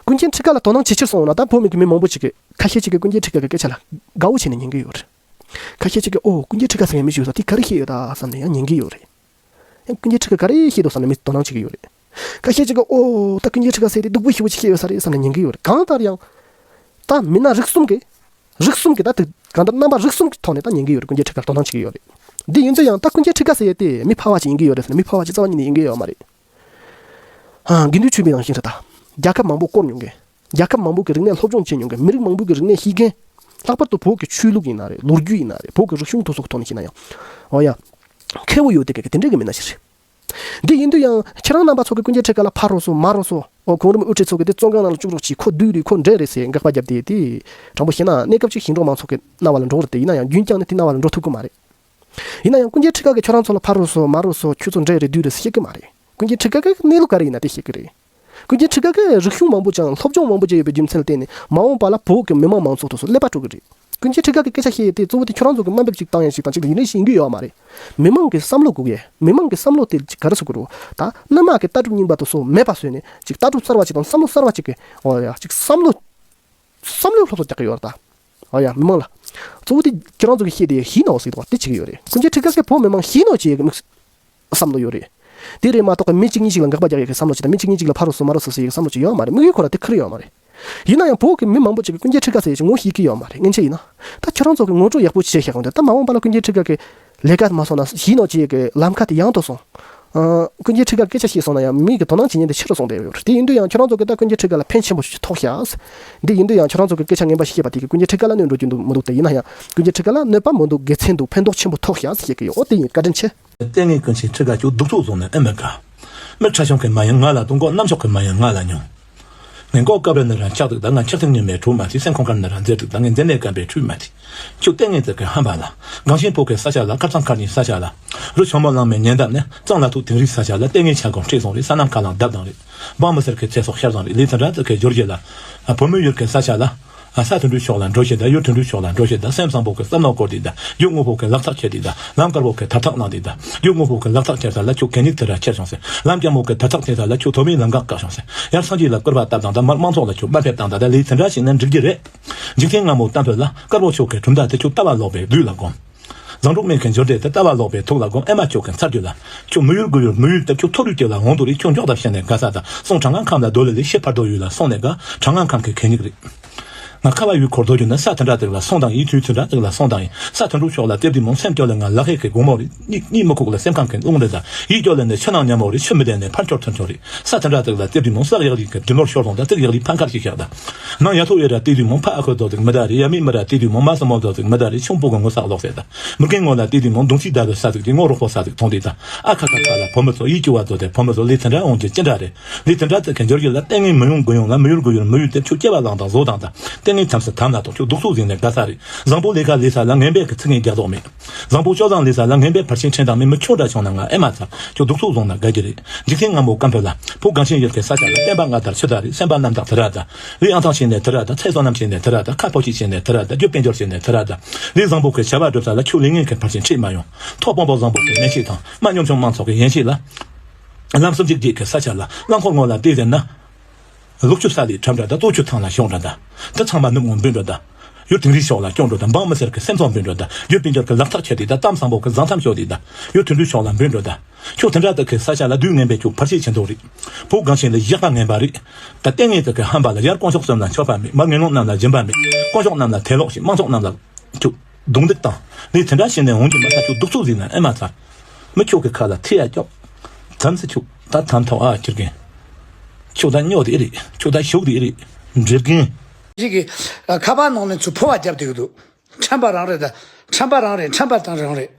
ཀུན་མཁྱེན་ཁྲི་ཀ་ལ་དོ་སྣང་ཇེ་ཆེར་སོང་བ་ན། ད་བོད་མི་གི་མི་མང་པོ་ཅིག་གིས། ཁ་ཤས་ཅིག་གིས་ཀུན་མཁྱེན་ཁྲི་ཀ་གི་སྐད་ཆ་ལ་དགའ་བོ་བྱས་ནས་ཉན་གི་ཡོད་རེད། ཁ་ཤས་ཅིག་གིས་ཨོ་ཀུན་མཁྱེན་ཁྲི་ཀ་ཟེར་མཁན་མི་ཞིག་ཡོད་ས་དེ་ག་རེ་བཤད་ཡོད་ད་བསམ་ནས་ཡང་ཉན་གི་ཡོད་རེད། ཡང་ཀུན་མཁྱེན་ཁྲི་ཀ་ག་རེ་བཤད་འདུག་བསམ་ནས་མི་དོ་སྣང་བྱེད་ཀྱི་ཡོད་རེད། ཁ་ཤས་ཅིག་གིས་ཨོ་ད་ཀུན་མཁྱེན་ཁྲི་ཀ་ཟེར་དེ་སྡུག་པོ་ཞེ་པོ་ཅིག་བཤད་ཡོད་ས་རེད་བསམ་ནས་ཉན་གི་ཡོད་རེད། གང་ལྟར་ཡང་ད་མི་སྣ་རིགས་གསུམ་གྱིས། རིགས་གསུམ་གྱིས་ད་དེ་གང་ལྟར་རྣམ་པ་རིགས་གསུམ་གྱི་ཐོག་ནས་ད་ཉན་གི་ཡོད་རེད། ཀུན་མཁྱེན་ཁྲི་ཀར་དོ་སྣང་བྱེད་ཀྱི་ཡོད་རེད། འདི་ཡིན་ཚེ་ཡང་ད་ཀུན་མཁྱེན་ཁྲི་ཀ་ཟེར་ཡས་དེ་མི་ཕལ་བ་ཅིག་ཡིན་གི་ཡོད་རེད་ཟེར་ན་མི་ཕལ་བ་ཅིག་རྩ་བ་ཉིད་ནས་ཡིན་གི་ཡོད་མ་རེད། ཨ་དགེ་འདུན་ཆོས་འཕེལ་ནང་བཞིན་རེད་ད། རྒྱལ་ཁབ་མང་པོ་བསྐོར་མྱོང་མཁན། རྒྱལ་ཁབ་མང་པོ་གི་རིག་གནས་སློབ་སྦྱོང་བྱས་མྱོང་མཁན། མི་རིགས་མང་པོ་གི་རིག་གནས་ཤེས་མཁན། ལྷག་པར་དུ་བོད་ཀྱི་ཆོས་ལུགས་ཡིན་ན་རེད། ལོ་རྒྱུས་ཡིན་ན་རེད། བོད་ཀྱི་རིག་གཞུང་དེ་ཚོ་གི་ཐོག་ནས་བཤད་ན་ཡང་། འོ་ཡ། མཁས་པོ་ཡོད་དེ་ག་གི་དེ་འདྲའི་གི་མི་སྣ་ཞིག་རེད། འདི་ཡིན་དུས་ཡང་ཁྱེད་རང་རྣམ་པ་ཚོ་གིས་ཀུན་མཁྱེན་ཁྲི་ཀ་ལ་ཕར་རོགས་སོང་མར་རོགས་སོང་། ཨོ་གོང་རིམ་དབུ་ཁྲིད་ཚོ་གིས་དེ་བཙོན་ཁང་ནང་ལ་བཅུག་རོགས་གྱིས། ཁོ་བདུད་རེད། ཁོ་འདྲེ་རེད་ཟེར་དགག་པ་བརྒྱབ་སྟེ། དེ་དྲང་པོ་བཤད་ན་གནས་སྐབས་ཅིག་ཞིང་འབྲོག་མང་ཚོགས་ཀྱི་རྣ་བ་ལ་འགྲོ་རེད་དེ། ཡིན་ན་ཡང་རྒྱུན་བསྐྱངས་ནས་དེ་རྣ་བ་ལ་འགྲོ་ཐུབ་ཀྱི་མ་རེད། ཡིན་ན་ཡང་ཀུན་མཁྱེན་ཁྲི་ཀ་གིས་ཁྱོད་རང་ཚོ་ལ་ཕར་རོགས་སོང་མར་རོགས་སོང་། ཁྱོད་ཚོ་འདྲེ་རེད་བདུད་རེད་ཟེར་བཤད་ཀྱི་མ་རེད། ཀུན་མཁྱེན་ཁྲི་ཀ་གི་གནས་ལུགས་ག་རེ་ཡིན་ན་དེ་བཤད་ཀྱི་རེད། ཀུན་མཁྱེན་ཁྲི་ཀ་གིས་རིག་གཞུང་མང་པོ་ཅན། སློབ་སྦྱོང་མང་པོ་ཅན་ཡོད་པའི་རྒྱུ་མཚན་ལ་བརྟེན་ནས་མ་འོངས་པ་ལ་བོད་ཀྱི་མི་མང་མང་ཚོགས་དེ་ཚོ་ཀླད་པ་དཀྲུག་གི་རེད། ཀུན་མཁྱེན་ཁྲི་ཀ་གིས་སྐད་ཆ་བཤད་ཡས་དེ་གཙོ་བོ་དེ་ཁྱོད་རང་ཚོ་གིས་དམའ་འབེབས་ཅིག་བཏང་ཡས་ཅིག་དང་ཅིག་ལ་ཡིན་རེད་ཞིག་ཡིན་གྱི་ཡོད་མ་རེད། མི་མང་གི་བསམ་བློ་དགོས་ཡས། མི་མང་གི་བསམ་བློ་དེ་ག་རེ་ཟེར་དགོས་རེད། ད་སྔོན་མ་གི་ལྟ་གྲུབ་རྙིང་པ་དེ་ཚོ་མེད་པ་བཟོས་ནས་ཅིག་ལྟ་གྲུབ་གསར་བ་ཅིག་དང་བསམ་བློ་གསར་བ་ཅིག་གི། འོ་ཡ། ཅིག་བསམ་བློ། བསམ་བློའི་སློབ་གསོ་རྒྱག་གི་ཡོད་རེད་ད། ཨོ་ཡ། མི་མང་ལ། གཙོ་བོ་དེ་ཁྱེད་རང་ཚོ་གིས་བཤད་དེ་ཞི་ནོ་ཟེར་གི་འདུག་བ། དེ་བྱེད་ཀྱི་ཡོད་རེད། ཀུན་མཁྱེན་ཁྲི་ཀ་གིས་བོད་མི་མང་ཞི་ནོ་བྱེད་ཀྱི་དམིགས་བསམ་བློ་ཡོད་རེད། དེ་རེད་མ་གཏོགས་མི་གཅིག་གཉིས་ཤིག་ལ་དགག་པ་རྒྱག་ཡག་གི་བསམ་བློ་ཅིག་དང་། མི་གཅིག་གཉིས་ཤིག་ལ་ཕར་རོགས་སོང་མར་རོགས་སོང་ཟེར་ཡག་གི་བསམ་བློ་ཅིག་ཡོད་མ་རེད། དམིགས་ཡུལ་ཁོ་རང་དེ་ཁེར་ཡོད་མ་རེད། ཡིན་ན་ཡང་བོད་ཀྱི་མི་མང་པོ་ཅིག་གིས་ཀུན་མཁྱེན་ཁྲི་ཀ་ཟེར་ཡག་ཅིག་ངོ་ཤེས་ཀྱི་ཡོད་མ་རེད། སྔོན་ཆད་ཡིན་ན། ད་ཁྱོད་རང་ཚོ་གིས་ངོ་སྤྲོད་ཡག་པོ་བྱས་བཞག་གོང་དུ། ད་མ་འོངས་པ་ལ་ཀུན་མཁྱེན་ཁྲི་ཀ་གི་ལས་ཀ་མ་སོང་ན་ཞི་ནོ་བྱེད་ཡག་གི་ལམ་ཁ་དེ་ཡང་དུ་སོང་། ཨ། ཀུན་མཁྱེན་ཁྲི་ཀ་སྐད་ཆ་བཤད་སོང་ན་ཡང་མི་གི་དོ་སྣང་བྱེད་མཁན་དེ་ཆེ་རུ་སོང་བསྡད་ཡོད་རེད། དེ་ཡིན་དུས་ཡང་ཁྱོད་རང་ཚོ་གིས་ད་ཀུན་མཁྱེན་ཁྲི་ཀ་ལ་ཕན་ཆེན་པོ་ཞིག་ཐོགས་ཤག་འདི་ཡིན་དུས་ཡང་ཁྱོད་རང་ཚོ་གིས་སྐད་ཆ་ངན་པ་ཞིག་བཤད་པ་དེ་གིས་ཀུན་མཁྱེན་ཁྲི་ཀ་ལ་གནོད་འགྲོ་རྒྱུ་འདུག་མི་འདུག་དེ་ཡིན་ན་ཡང་ཀུན་མཁྱེན་ཁྲི་ཀ་ལ་གནོད་པ་མི་འདུག་དགེ་མཚན་འདུག་ཕན་ཐོགས་ཆེན་པོ་ཐོགས་ཤག་ཟེར་གྱི་ཡོད། འོ་དེ་ཡིན། བཀའ་དྲིན་ཆེ། ལྟས་ངན་ཀུན་མཁྱེན་ཁྲི་ཀ་ཁྱོད་སྡུག་ཚོགས་བཟུང་ནས་ཨེ་མི་དགའ། མི་ཁྲ་ཆུང་གི་མ་ཡིན་ང་ལ་གཏོང་གོ། གནམ་ཕྱོགས་ཀྱི་མ་ཡིན་ང་ལ་མྱོང་། ངན་གོག་སྐབས་རེ་ནི་རང་ཆགས་འདུག་ད་ང་ཆགས་ཐིག་ཉི་མའི་གྲོགས་མ་ཐིག་སེམས་ཁོང་ཁར་ནི་རང་མཛེས་འདུག་ད་ངས་མཛེ་ནད་སྐམ་པའི་ཁྲུས་མ་ཐིག་ཁྱོད་ལྟས་ངན་ཙི་གི་ཧམ་པ་ལ། གངས་ཤིང་ཕོ་གི་ས་ཆ་ལ། ཁར་ཚང་ཁར་གཉིས་ས་ཆ་ལ། རུ་ཆུ་མོ་གླང་མའི་ཉེ་འདབས་ནས། གཙང་ལ་ཐུག་དིང་རིའི་ས་ཆ་ལ། ལྟས་ངན་ཆ་གོང་ཁྲིད་སོང་རེད། ས་ནམ་ཁ་ལང་བརྡབ་བཏང་རེད། འབངས་མི་སེར་གི་ཚེ་སྲོག་ཤར་བཟང་རེད། ལས་དེ་འདྲ་ཙི་གི་འབྱོར་རྒྱུ་ལ། བོད་མི་ཡུལ་གི་ས་ཆ་ལ། ས་དོན་གྲུབ་ཕྱོགས་ལ་འགྲོ་བྱེད་ད། ཡུལ་དོན་གྲུབ་ཕྱོགས་ལ་འགྲོ་བྱེད་ད། སེམས་བཟང་པོ་གི་བསམ་བློ་བསྐོར་དེ་ད། རྒྱུ་དངོས་པོ་གི་ལག་ཐག་ཁྱེར་དེ་ད། ལམ་དཀར་པོ་གི་དར་ཐག་གནང་དེ་ད། རྒྱུ་དངོས་པོ་གི་ལག་ཐག་ཁྱེར་ས་ལ་ཁྱོད་གད་སྙིགས་དེ་འདྲ་ཁྱེར་བྱུང་ཟེར། ལམ་སྐྱ་མོ་གི་དར་ཐག་ཁྱེར་ས་ལ་ཁྱོད་དོ་མིའི་ལམ་འགག་བཀག་བྱུང་ཟེར། ཡར་སངས་རྒྱས་ལ་སྐུར་པ་བཏབ་དང་ད། མར་དམངས་ཚོགས་ལ་ཁྱོད་དམའ་ཕེབས་བཏང་ད། ད་ལས་དེ་འདྲ་ཞིག་ན་འགྲིག་གི་རེད། འཇིག་རྟེན་སྔ་མོ་གཏམ་དཔེ་ལ། དཀར་པོ་ཕྱོགས་ཀྱི་གྲུབ་མཐའ་དེ་ཁྱོད་ལྟ་བ་ལོག་པའི་བདུད་ལ་སྒོམ། བཟང་གྲོགས་མེད་མཁན་འབྱོར་ལྡན་དེ་ལྟ་བ་ལོག་པའི་ཐུགས་ལ་སྒོམ། ཨེ་མ་ཁྱོད་ཀྱི་མཚར་རྒྱུ་ལ། ཁྱོད་མི་ཡུལ་དགུ་ཡུལ་དེ་ཁྱོད་མཐོ་རིས་དེ་ལ་འོང་དུ་རེད། ཁྱོད་མགྱོགས་དང་བཤད་ནས་དགའ་ས་དང་སོང་། གྲང་ངར་ཁམས་ལ་སྡོད་ལེ་ལེ་ཤི་བར་དོ་ཡུལ་ལ་སོང་ནས་དགའ། གྲང་ངར་ཁམས་ཀྱི་གད་སྙིགས་རེད། ང་ཁ་བ་ཡུལ་འཁོར་སྡོད་རྒྱུ་ན་ས་དེ་འདྲ་དེ་ལ་སོང་དང་ཡིན། དུས་དེ་འདྲ་དེ་ལ་སོང་དང་ཡིན། ས་དོན་གྲུབ་ཕྱོགས་ལ་སླེབས་དུས་མོ་སེམས་སྐྱོ་ལེ་ང་ལག་ཧེ་གི་དགོང་མོ་རེད། གཉིད་གཉིད་མི་ཁུག་ལ་སེམས་ཁམས་ཀྱི་རླུང་རེད་ད། ཡིད་སྐྱོ་ལེ་ནས་ཆུ་ནང་ཉ་མོ་རེད། ཆུ་མི་ལྡན་ནས་ཕར་འཁྱོར་ཚུར་འཁྱོར་རེད། ས་དེ་འདྲ་དེ་ལ་སླེབས་དུས་མོ་སག་ཡག་རིགས་ཀྱི་དུད་འགྲོར་ཤོར་སོང་ད། སྟེགས་ཡག་རིགས་ཕ་མཁར་ཞིག་བཞག་ད། ནང་ཡ་ཐོག་ཡེ་ར་བལྟས་དུས་མོ་ཕ་ཨ་ཁུ་རྡོ་ཟིག་མི་ད་རེད། ཡ་མི་མི་ར་བལྟས་དུས་མོ་མ་སྲུ་མོ་རྡོ་ཟིག་མི་ད་རེད། ཆུང་པོ་གི་ངོ་ས་ལོག་ཟེར་ད། མི་རྒན་ངོ་ལ་བལྟས་དུས་མོ་མདུང་ཤིག་ད་གི་ས་ཟིག་དེ་ངོ་རོགས་པོ་ས་ཟིག་མཐོང་དེ་ད། ཨ་ཁ་ཁ་ཁ་ལ་བུ་མི་ཚོ་ཡིད་སྐྱོ་བ་ཚོ་དེ་བུ་མི་ཚོ་ལས་དེ་འདྲ་འོང་རྒྱུ་ཅི་འདྲ་རེད། ལས་དེ་འདྲ་ཚོ་གི་འབྱོར་རྒྱུ་ལ། ལྟས་ངན་མི་ཡོང་དགུ་ཡོང་ལ། མི་ཡུལ་དགུ་ཡུལ་མི་ཡུལ་དེ་ཁྱོད་སྐྱེ་བ་བླངས་དང་བཟོ་དང་ད། ལྟས་ངན་དམ་སྲི་དམ་ལ་གཏོང་། ཁྱོད་སྡུག་ཚུགས་ཟིན་ནས་དགའ་ས་རེད། བཟང་པོ་ལས་ཀ་ལས་ས་ལ་ངན་པས་ཀྱི་ཚིག་ངན་རྒྱག་མདོག་མེད། བཟང་པོ་སྤྱོད་བཟང་ལས་ས་ལ་ངན་པས་ཕར་ཕྱིན་ཕྲན་དང་མེད། མི་ཁྱོད་འདྲ་བྱུང་ན་ང་ཨེ་མ་ཚར། ཁྱོད་སྡུག་ཚུགས་བཟུང་ན་དགའ་གི་རེད། འཇིག་རྟེན་སྔ་མོ་སྐམ་པོ་ལ། ཕོ་གངས་ཅན་ཡུལ་གྱི་ས་ཆ་ལ། བསྟན་པ་རྣམ་དག་ཆུ་དར་རེད། སེམས་པ་རྣམ་དག་དེ་ར་ད། ལས་ཨང་ཐང་བྱས་ནས་དེ་ར་ད། ཚེ་བསོད་ནམས་བྱས་ནས་དེ་ར་ད། ཁ་ཕོ་ཆེ་བྱས་ནས་དེ་ར་ད། རྒྱུ་དཔལ་འབྱོར་བྱས་ནས་དེ་ར་ད། ལས་བཟང་པོ་གི་བྱ་བ་སྒྲུབ་ས་ལ་ཁྱོད་ལས་ངན་གྱི་ཕར་ཕྱིན་ཁྲིད་མ་ཡོང་། ཐོག་དཔོན་པོ་བཟང་པོ་གི་ཡན་ཆད་དང་། མ་ཉམ་ཆུང་མང་ཚོགས་ཀྱི་ཡན་ཆད་ལ། ལམ་སུམ་ཅུ་བརྒྱད་ཀྱི་ས་ཆ་ལ། རླངས་འཁོར་ངོ་ལ་བལྟས་ཟེར་ན། ལུག་ཁྱུ་ས་ལས་གྲབས་འདྲ་ད། ལྟོ་ཆུ་ཐང་ལ་ཤོང་འདྲ་ད། དེ་ཚང་མ་ནུབ་ངོ་འབུད་འགྲོ་ད། ཡུལ་དིང་རིའི་ཕྱོགས་ལ་སྐྱོང་འགྲོ་ད། འབངས་མི་སེར་གྱི་སེམས་ཚོར་འབུད་འགྲོ་ད། རྒྱུ་དཔལ་འབྱོར་གྱི་ལག་ཐག་ཁྱེར་ཏེ་ད། གཏམ་བཟང་པོ་གི་བཟང་གཏམ་ཤོད་དེ་ད། ཡུལ་དོན་གྲུབ་ཕྱོགས་ལ་འབུད་འགྲོ་ད། ཁྱོད་དེ་འདྲ་དག་གི་ས་ཆ་ལ་སྡུག་ངན་པས་ཁྱོད་ཕར་ཆེར་ཕྱིན་འདུག་རེད། བོད་གངས་ཅན་ལ་བཞག་པ་ངན་པ་རེད། ད་ལྟས་ངན་དག་གི་ཧམ་པ་ལ། ཡར་དཀོན་མཆོག་གསུམ་ལ་མཆོད་པ་མེད། མར་ངན་སློང་རྣམས་ལ་སྦྱིན་པ་མེད། དཀོན་མཆོག་རྣམས་ལ་ཐལ་ལོག་ཤིང་། མང་ཚོགས་རྣམས་ལ་ཁྱོད་རྡུང་རྡེག་དང་། ལས་དེ་འདྲ་བྱས་ནས་འོང་རྒྱུ་མ་ཚར། ཁྱོད་སྡུག་ཚུགས་ཟིན་ན་ཨེ་མ་ཚར། མི་ཁྱོད་ཀྱི་ཁ་ལ་ཐི་ཡ་སྐྱོག་དམ་སྲི་ཁྱོད་ད་དམ་ཐོག་ཨ་ཁྱེར་མཁན། ཁྱོད་ད་སྨྱོ་དེ་རེད། ཁྱོད་ད་ཞུགས་དེ་རེད། འདྲེ་རྒན། ཞིག་གིས་ཁ་པར་ནང་ནས་ཚུར་ཕོ་བ་རྒྱབ་བསྡད་ཀྱི་འདུག་ཁྲམ་པ་རང་རེད་ད། ཁྲམ་པ་རང་རེད། ཁྲམ་པ་དང་རང་རེད།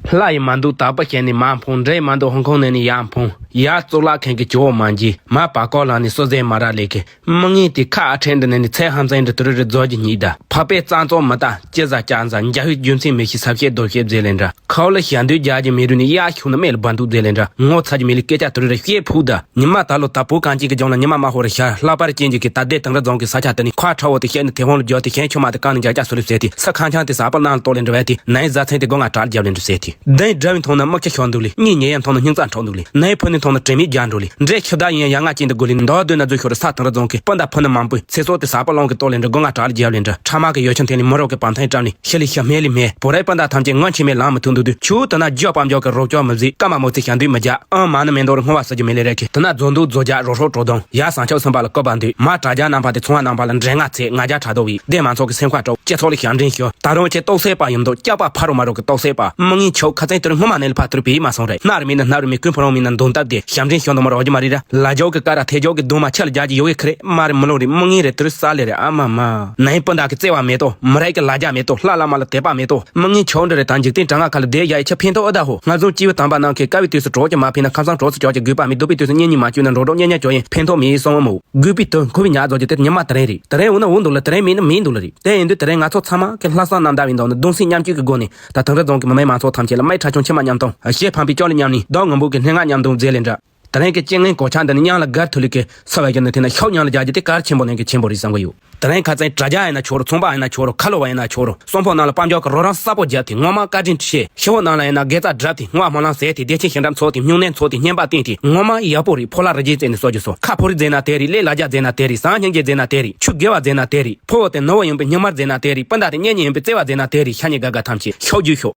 ལྷ་ཡི་མ་འདུག་དག་པ་བཤད་ནས་མ་འཕུང་། འདྲེ་མ་འདུག་ཧོང་ཁོང་ནས་ནི་ཡར་འཕུང་། ཡར་གཙུག་ལག་མཁན་གྱི་ཇོ་བོ་མ་འཇིགས། མར་བར་སྐོར་ལ་ནི་སོ་ཟན་མ་རག་ལས་ཀི། མི་ངན་དེ་ཁ་ཨ་ཕྲན་འདི་ནས་ནི་ཚེ་ཧམ་སེང་འདི་དུ་རུ་རུ་རྫོགས་ཀྱི་སྙིགས་ད། འཕགས་པའི་གཙང་བཙོག་མི་རྟག་ཅི་ཟ་ཅང་ཟ། འཇའ་ཧུད་རྒྱུ་མཚན་མི་ཤེས་ཟབ་བཤད་རྡོ་བཤད་མཛད་ལེ་འདྲ། ཁའོ་ལ་ཞབས་འདུལ་རྒྱག་རྒྱུ་མེད་རུང་ནི་གཡག་ཤུག་ན་མེད་ལ་བ་འདུག་མཛད་ལེ་འདྲ། ངོ་ཚ་རྒྱུ་མེད་ལ་སྐད་ཆ་དུ་རུ་རུ་བཤད་ཕུག་ད། ཉི་མ་ད་ལོ་ད་བོད་གངས་ཅན་གྱི་ལྗོངས་ལ་ཉི་མ་དམར་ཧོར་ཤར། ལྷག་པར་ཅན་གྱི་གི་ད་ལྟའི་དེང་རབས་རྫོང་གི་ས་ཆ་དེ་ནི་ཁ་ཁྲ་བོ་དེ་བཤད་ནི་དེ་ཧོང་ལ་འཇོག་དེ་གཞན་ཆུ་མ་དེ་གང་ནས་འཇག་ཅག་སུ་ལུ་ཟེར་དེ་ས་ཁང་ཆང་དེ་ཟ་པ་ནང་ལ་གཏོར་ལེ་འདྲ་བས་དེ་ནའི་བཟའ་ཚན་དེ་སྒོ་ང་གྲགས་རྒྱབ་ལེ་འདྲ་ཟེར་དེ། གདན་འདྲ་བའི་མཐོང་ན་མིག་ཆུ་ཤོར་འདུག་ལེ། གཉིད་ཉལ་ཡ་མཐོང་ན་སྙིང་རྩ་འཕྲོག་འདུག་ལེ། ནའི་ཕུ་ནི་མཐོང་ན་དྲན་མེད་རྒྱག་འགྲོ་ལེ། འདྲའི་ཁྱི་བདག་ཡིན་ཡ་ཡ་ང་ཅན་དུ་དགོས་ལེ། མདོ་སྡོད་ན་རྫུ་ཤོར་རེ་ས་དེང་ར་རྫོང་གི་སྤུན་ཟླ་ཕུ་ནི་མང་པོས་ཚེ་སྲོག་དེ་ཟ་པ་ལོང་གི་གཏོར་ལེ་འདྲ་སྒོ་ང་གྲགས་རྒྱབ་ལེ་འདྲ། ཕྲ་མ་གི་ཡོ་ཆུང་འཐེན་ལེ་མི་རོགས་གི་བམ་ཐང་བཀྲམ་ལེ་ཤི་ལེ་ཤི་སྨད་ལེ་སྨད། བོད་རའི་སྤུན་ཟླ་ཐམས་ཅད་ངོ་མཆི་མེད་ལང་མི་ཐུབ་འདུག་དུས་ཆུ་དེ་ན་རྒྱུ་དཔལ་འབྱོར་གི་རོགས་སྐྱོར་མི་བཟོད། སྐར་མ་མོ་ཚེ་ཞབས་འདུལ་མི་རྒྱག་ཨང་མ་ནི་མེ་འདོར་སྔོ་བ་ཟེར་རྒྱུ་མེད་ལེ་རེད་ཁི། དེ་ན་རྫོང་དུ་རྫོ་རྒྱག་རོ་ཧྲོག་གྲོ་དོང་ཡ་བཟང་ཆོག་སེམས་པ་ལ་བཀོད་པ་འདུག་མ་དྲ་རྒྱ་རྣམ་པ་དེ་ཚོང་བ་རྣམ་པ་ལ་འདྲེ་ང་ཚེ་ང་རྒྱ་དྲ་དོ་བའི་སྡེ་མང་ཚོགས་ཀྱི་སེམས་ཁ་སྤྲོ་སྤྱི་ཚོགས་ལ་ཞབས་འདྲེན་ཞུ། ད་རུང་ཁྱེད་རྟོག་སེ་པ་ཡིན་མདོག་སྐྱག་པ་ཕ་རོ་མ་རོ་གི་རྟོག་སེ་པ་མི་ངན་ཆོག་ཁ་ཚན་དེར་སྔོན་མ་ནས་ལ་ཕ་ཐུར་བེ་མ་སོང་རེད། ནར་མིན་ན་ནར་མིན་ཀུན་ཕོ་རོང་མིན་ན་འདོན་སྟབས་དེ་ཞབས་འདྲེན་ཞུ་འདོ་མ་རོ་ཇི་མ་རི་ར་ལ་ཇོ་གི་ཀ་ར་ཐེ་ཇོ་གི་རྡུང་མ་ཆ་ལ་རྒྱ་ཇི་ཡོ་གི་ཁི་རེད་མ་རི་མི་ལོ་རི་མི་ངན་རེད་དུར་ས་ལེ་རེད་ཨ་མ་མ། ནའི་སྤུན་ཟླ་གི་བརྩེ་བ་མེད་དོ་མི་རིགས་ཀྱི་ལ་རྒྱ་མེད་དོ་ལྷ་བླ་མ་ལ་དད་པ་མེད་དོ་མི་ངན་ཆོག་འདྲ་རེད། ད་འཇིག་རྟེན་གྲང་ང་ཁ་ལ་བསྡད་ཡ་ཡི་ཆ་ཕན་ཐོགས་ཨ་ད་ཧོ། ང་ཚོ་སྐྱེས་བུ་དམ་པ་རྣམས་ཀྱིས་དཀའ་བའི་དུས་སུ་གྲོགས་ཀྱི་མ་ཕན་ན་ཁ་སང་གྲོགས་སུ་ཅོག་ཀྱི་དགོས་པ་མེད། སྡུག་པའི་དུས་སུ་གཉེན་ཉེ་མ་བཅོས་ན་འགྲོ་གྲོགས་གཉེན་ཉེ་བཅོ་ཡིན་ཕན་ཐོགས་མེད་ཡིན་གསུང་བ་མོ། དགོས་པའི་དོན་ཁོ་བའི་ཉག་རྫོགས་ཀྱི་དེར་ཉི་མ་དེ་རིང་རེད། དེ་རིང་འོ་ན་འོ་འདུག་ལ་དེ་རིང་མེད་ན་མེད་འདུག་ལ་རེད། དེ་ཡིན་དུས་དེ་རིང་ང་ཚོ་ཚང་མ་གི་ལྷག་བསམ་རྣམ་དག་བའི་འདང་ནི་གདུང་སེམས་མཉམ་སྐྱེད་ཀྱི་སྒོ་ནས་ད་དེང་རབས་རྫོང་གི་མི་མང་མང་ཚོགས་ཐམས་ཅད་ལ་མའི་ཁྲ་ཆུང་མཆི་མ་མཉམ་གཏོང་ཞེས་ཕམ་པའི་ལྕགས་ལི་མཉམ་ནི་ཟླ་ངོ་འབུ་གི་སྙན་ངག་མཉམ་གཏོང་མཛད་ལེ་འདྲ། དེ་རིང་གི་རྐྱེན་ངན་གོ་ཆ་འདི་ནི་དབྱངས་ལ་སྒར་ཐུ་ལི་གི་ས་བ་བཞིན་དུ་འཐེན་ན་ཤོག་དབྱངས་ལ་རྒྱག་རྒྱུ་དེ་གལ་ཆེན་པོ་ནས་གལ་ཆེན་པོ་རེད་བསམ་གི་ཡོད། དེ་རིང་ཁ་སང་དྲ་རྒྱ་ཡིན་ན་ཆོག་རོ་ཚོང་པ་ཡིན་ན་ཆོག་རོ་ཁ་ལོ་བ་ཡིན་ན་ཆོག་རོ་གསོན་ཕོ་རྣམས་ལ་དཔལ་འབྱོར་གི་རོགས་རམ་གསལ་པོ་བརྒྱབ་སྟེ་ངོ་མ་བཀའ་དྲིན་ཆེ། ཤི་བོ་རྣམས་ལ་ཡིན་ན་དགེ་རྩ་བསྒྲུབས་ཏེ་སྔོན་མ་སྨོན་ལམ་ཟེར་ཏེ་བདེ་ཆེན་ཞིང་འགྲམ་ཚོགས་ཏེ་སྨྱུང་གནས་ཚོགས་ཏེ་བསྙེན་པ་བསྟེན་ཏེ་ངོ་མ་ཡག་པོ་རེད། ཕོ་ལྷ་རི་རྒྱལ་བཙལ་ནས་གསོ་རྒྱུ་སོ་ཁ་ཕོ་རི་མཛད་ན་དེ་རེད། ལས་ལ་རྒྱ་མཛད་ན་དེ་རེད། བཟང་སྙིང་རྗེ་མཛད་ན་དེ་རེད། ཆུ་དགེ་བ་མཛད་ན་དེ་རེད། ཕོ་བོ་དེ་ནུ་བོ་ཡིན་པའི་སྙིང་དམར་མཛད་ན་དེ་རེད། སྤུན་ཟླ་དེ་གཉེན་ཉེ་ཡིན་པའི་བརྩེ་བ་མཛད་ན་དེ་རེད། ཤ་ཉེ་དགའ་དགའ་ཐམས་ཅད་ཤོག་རྒྱུ་ཤོག་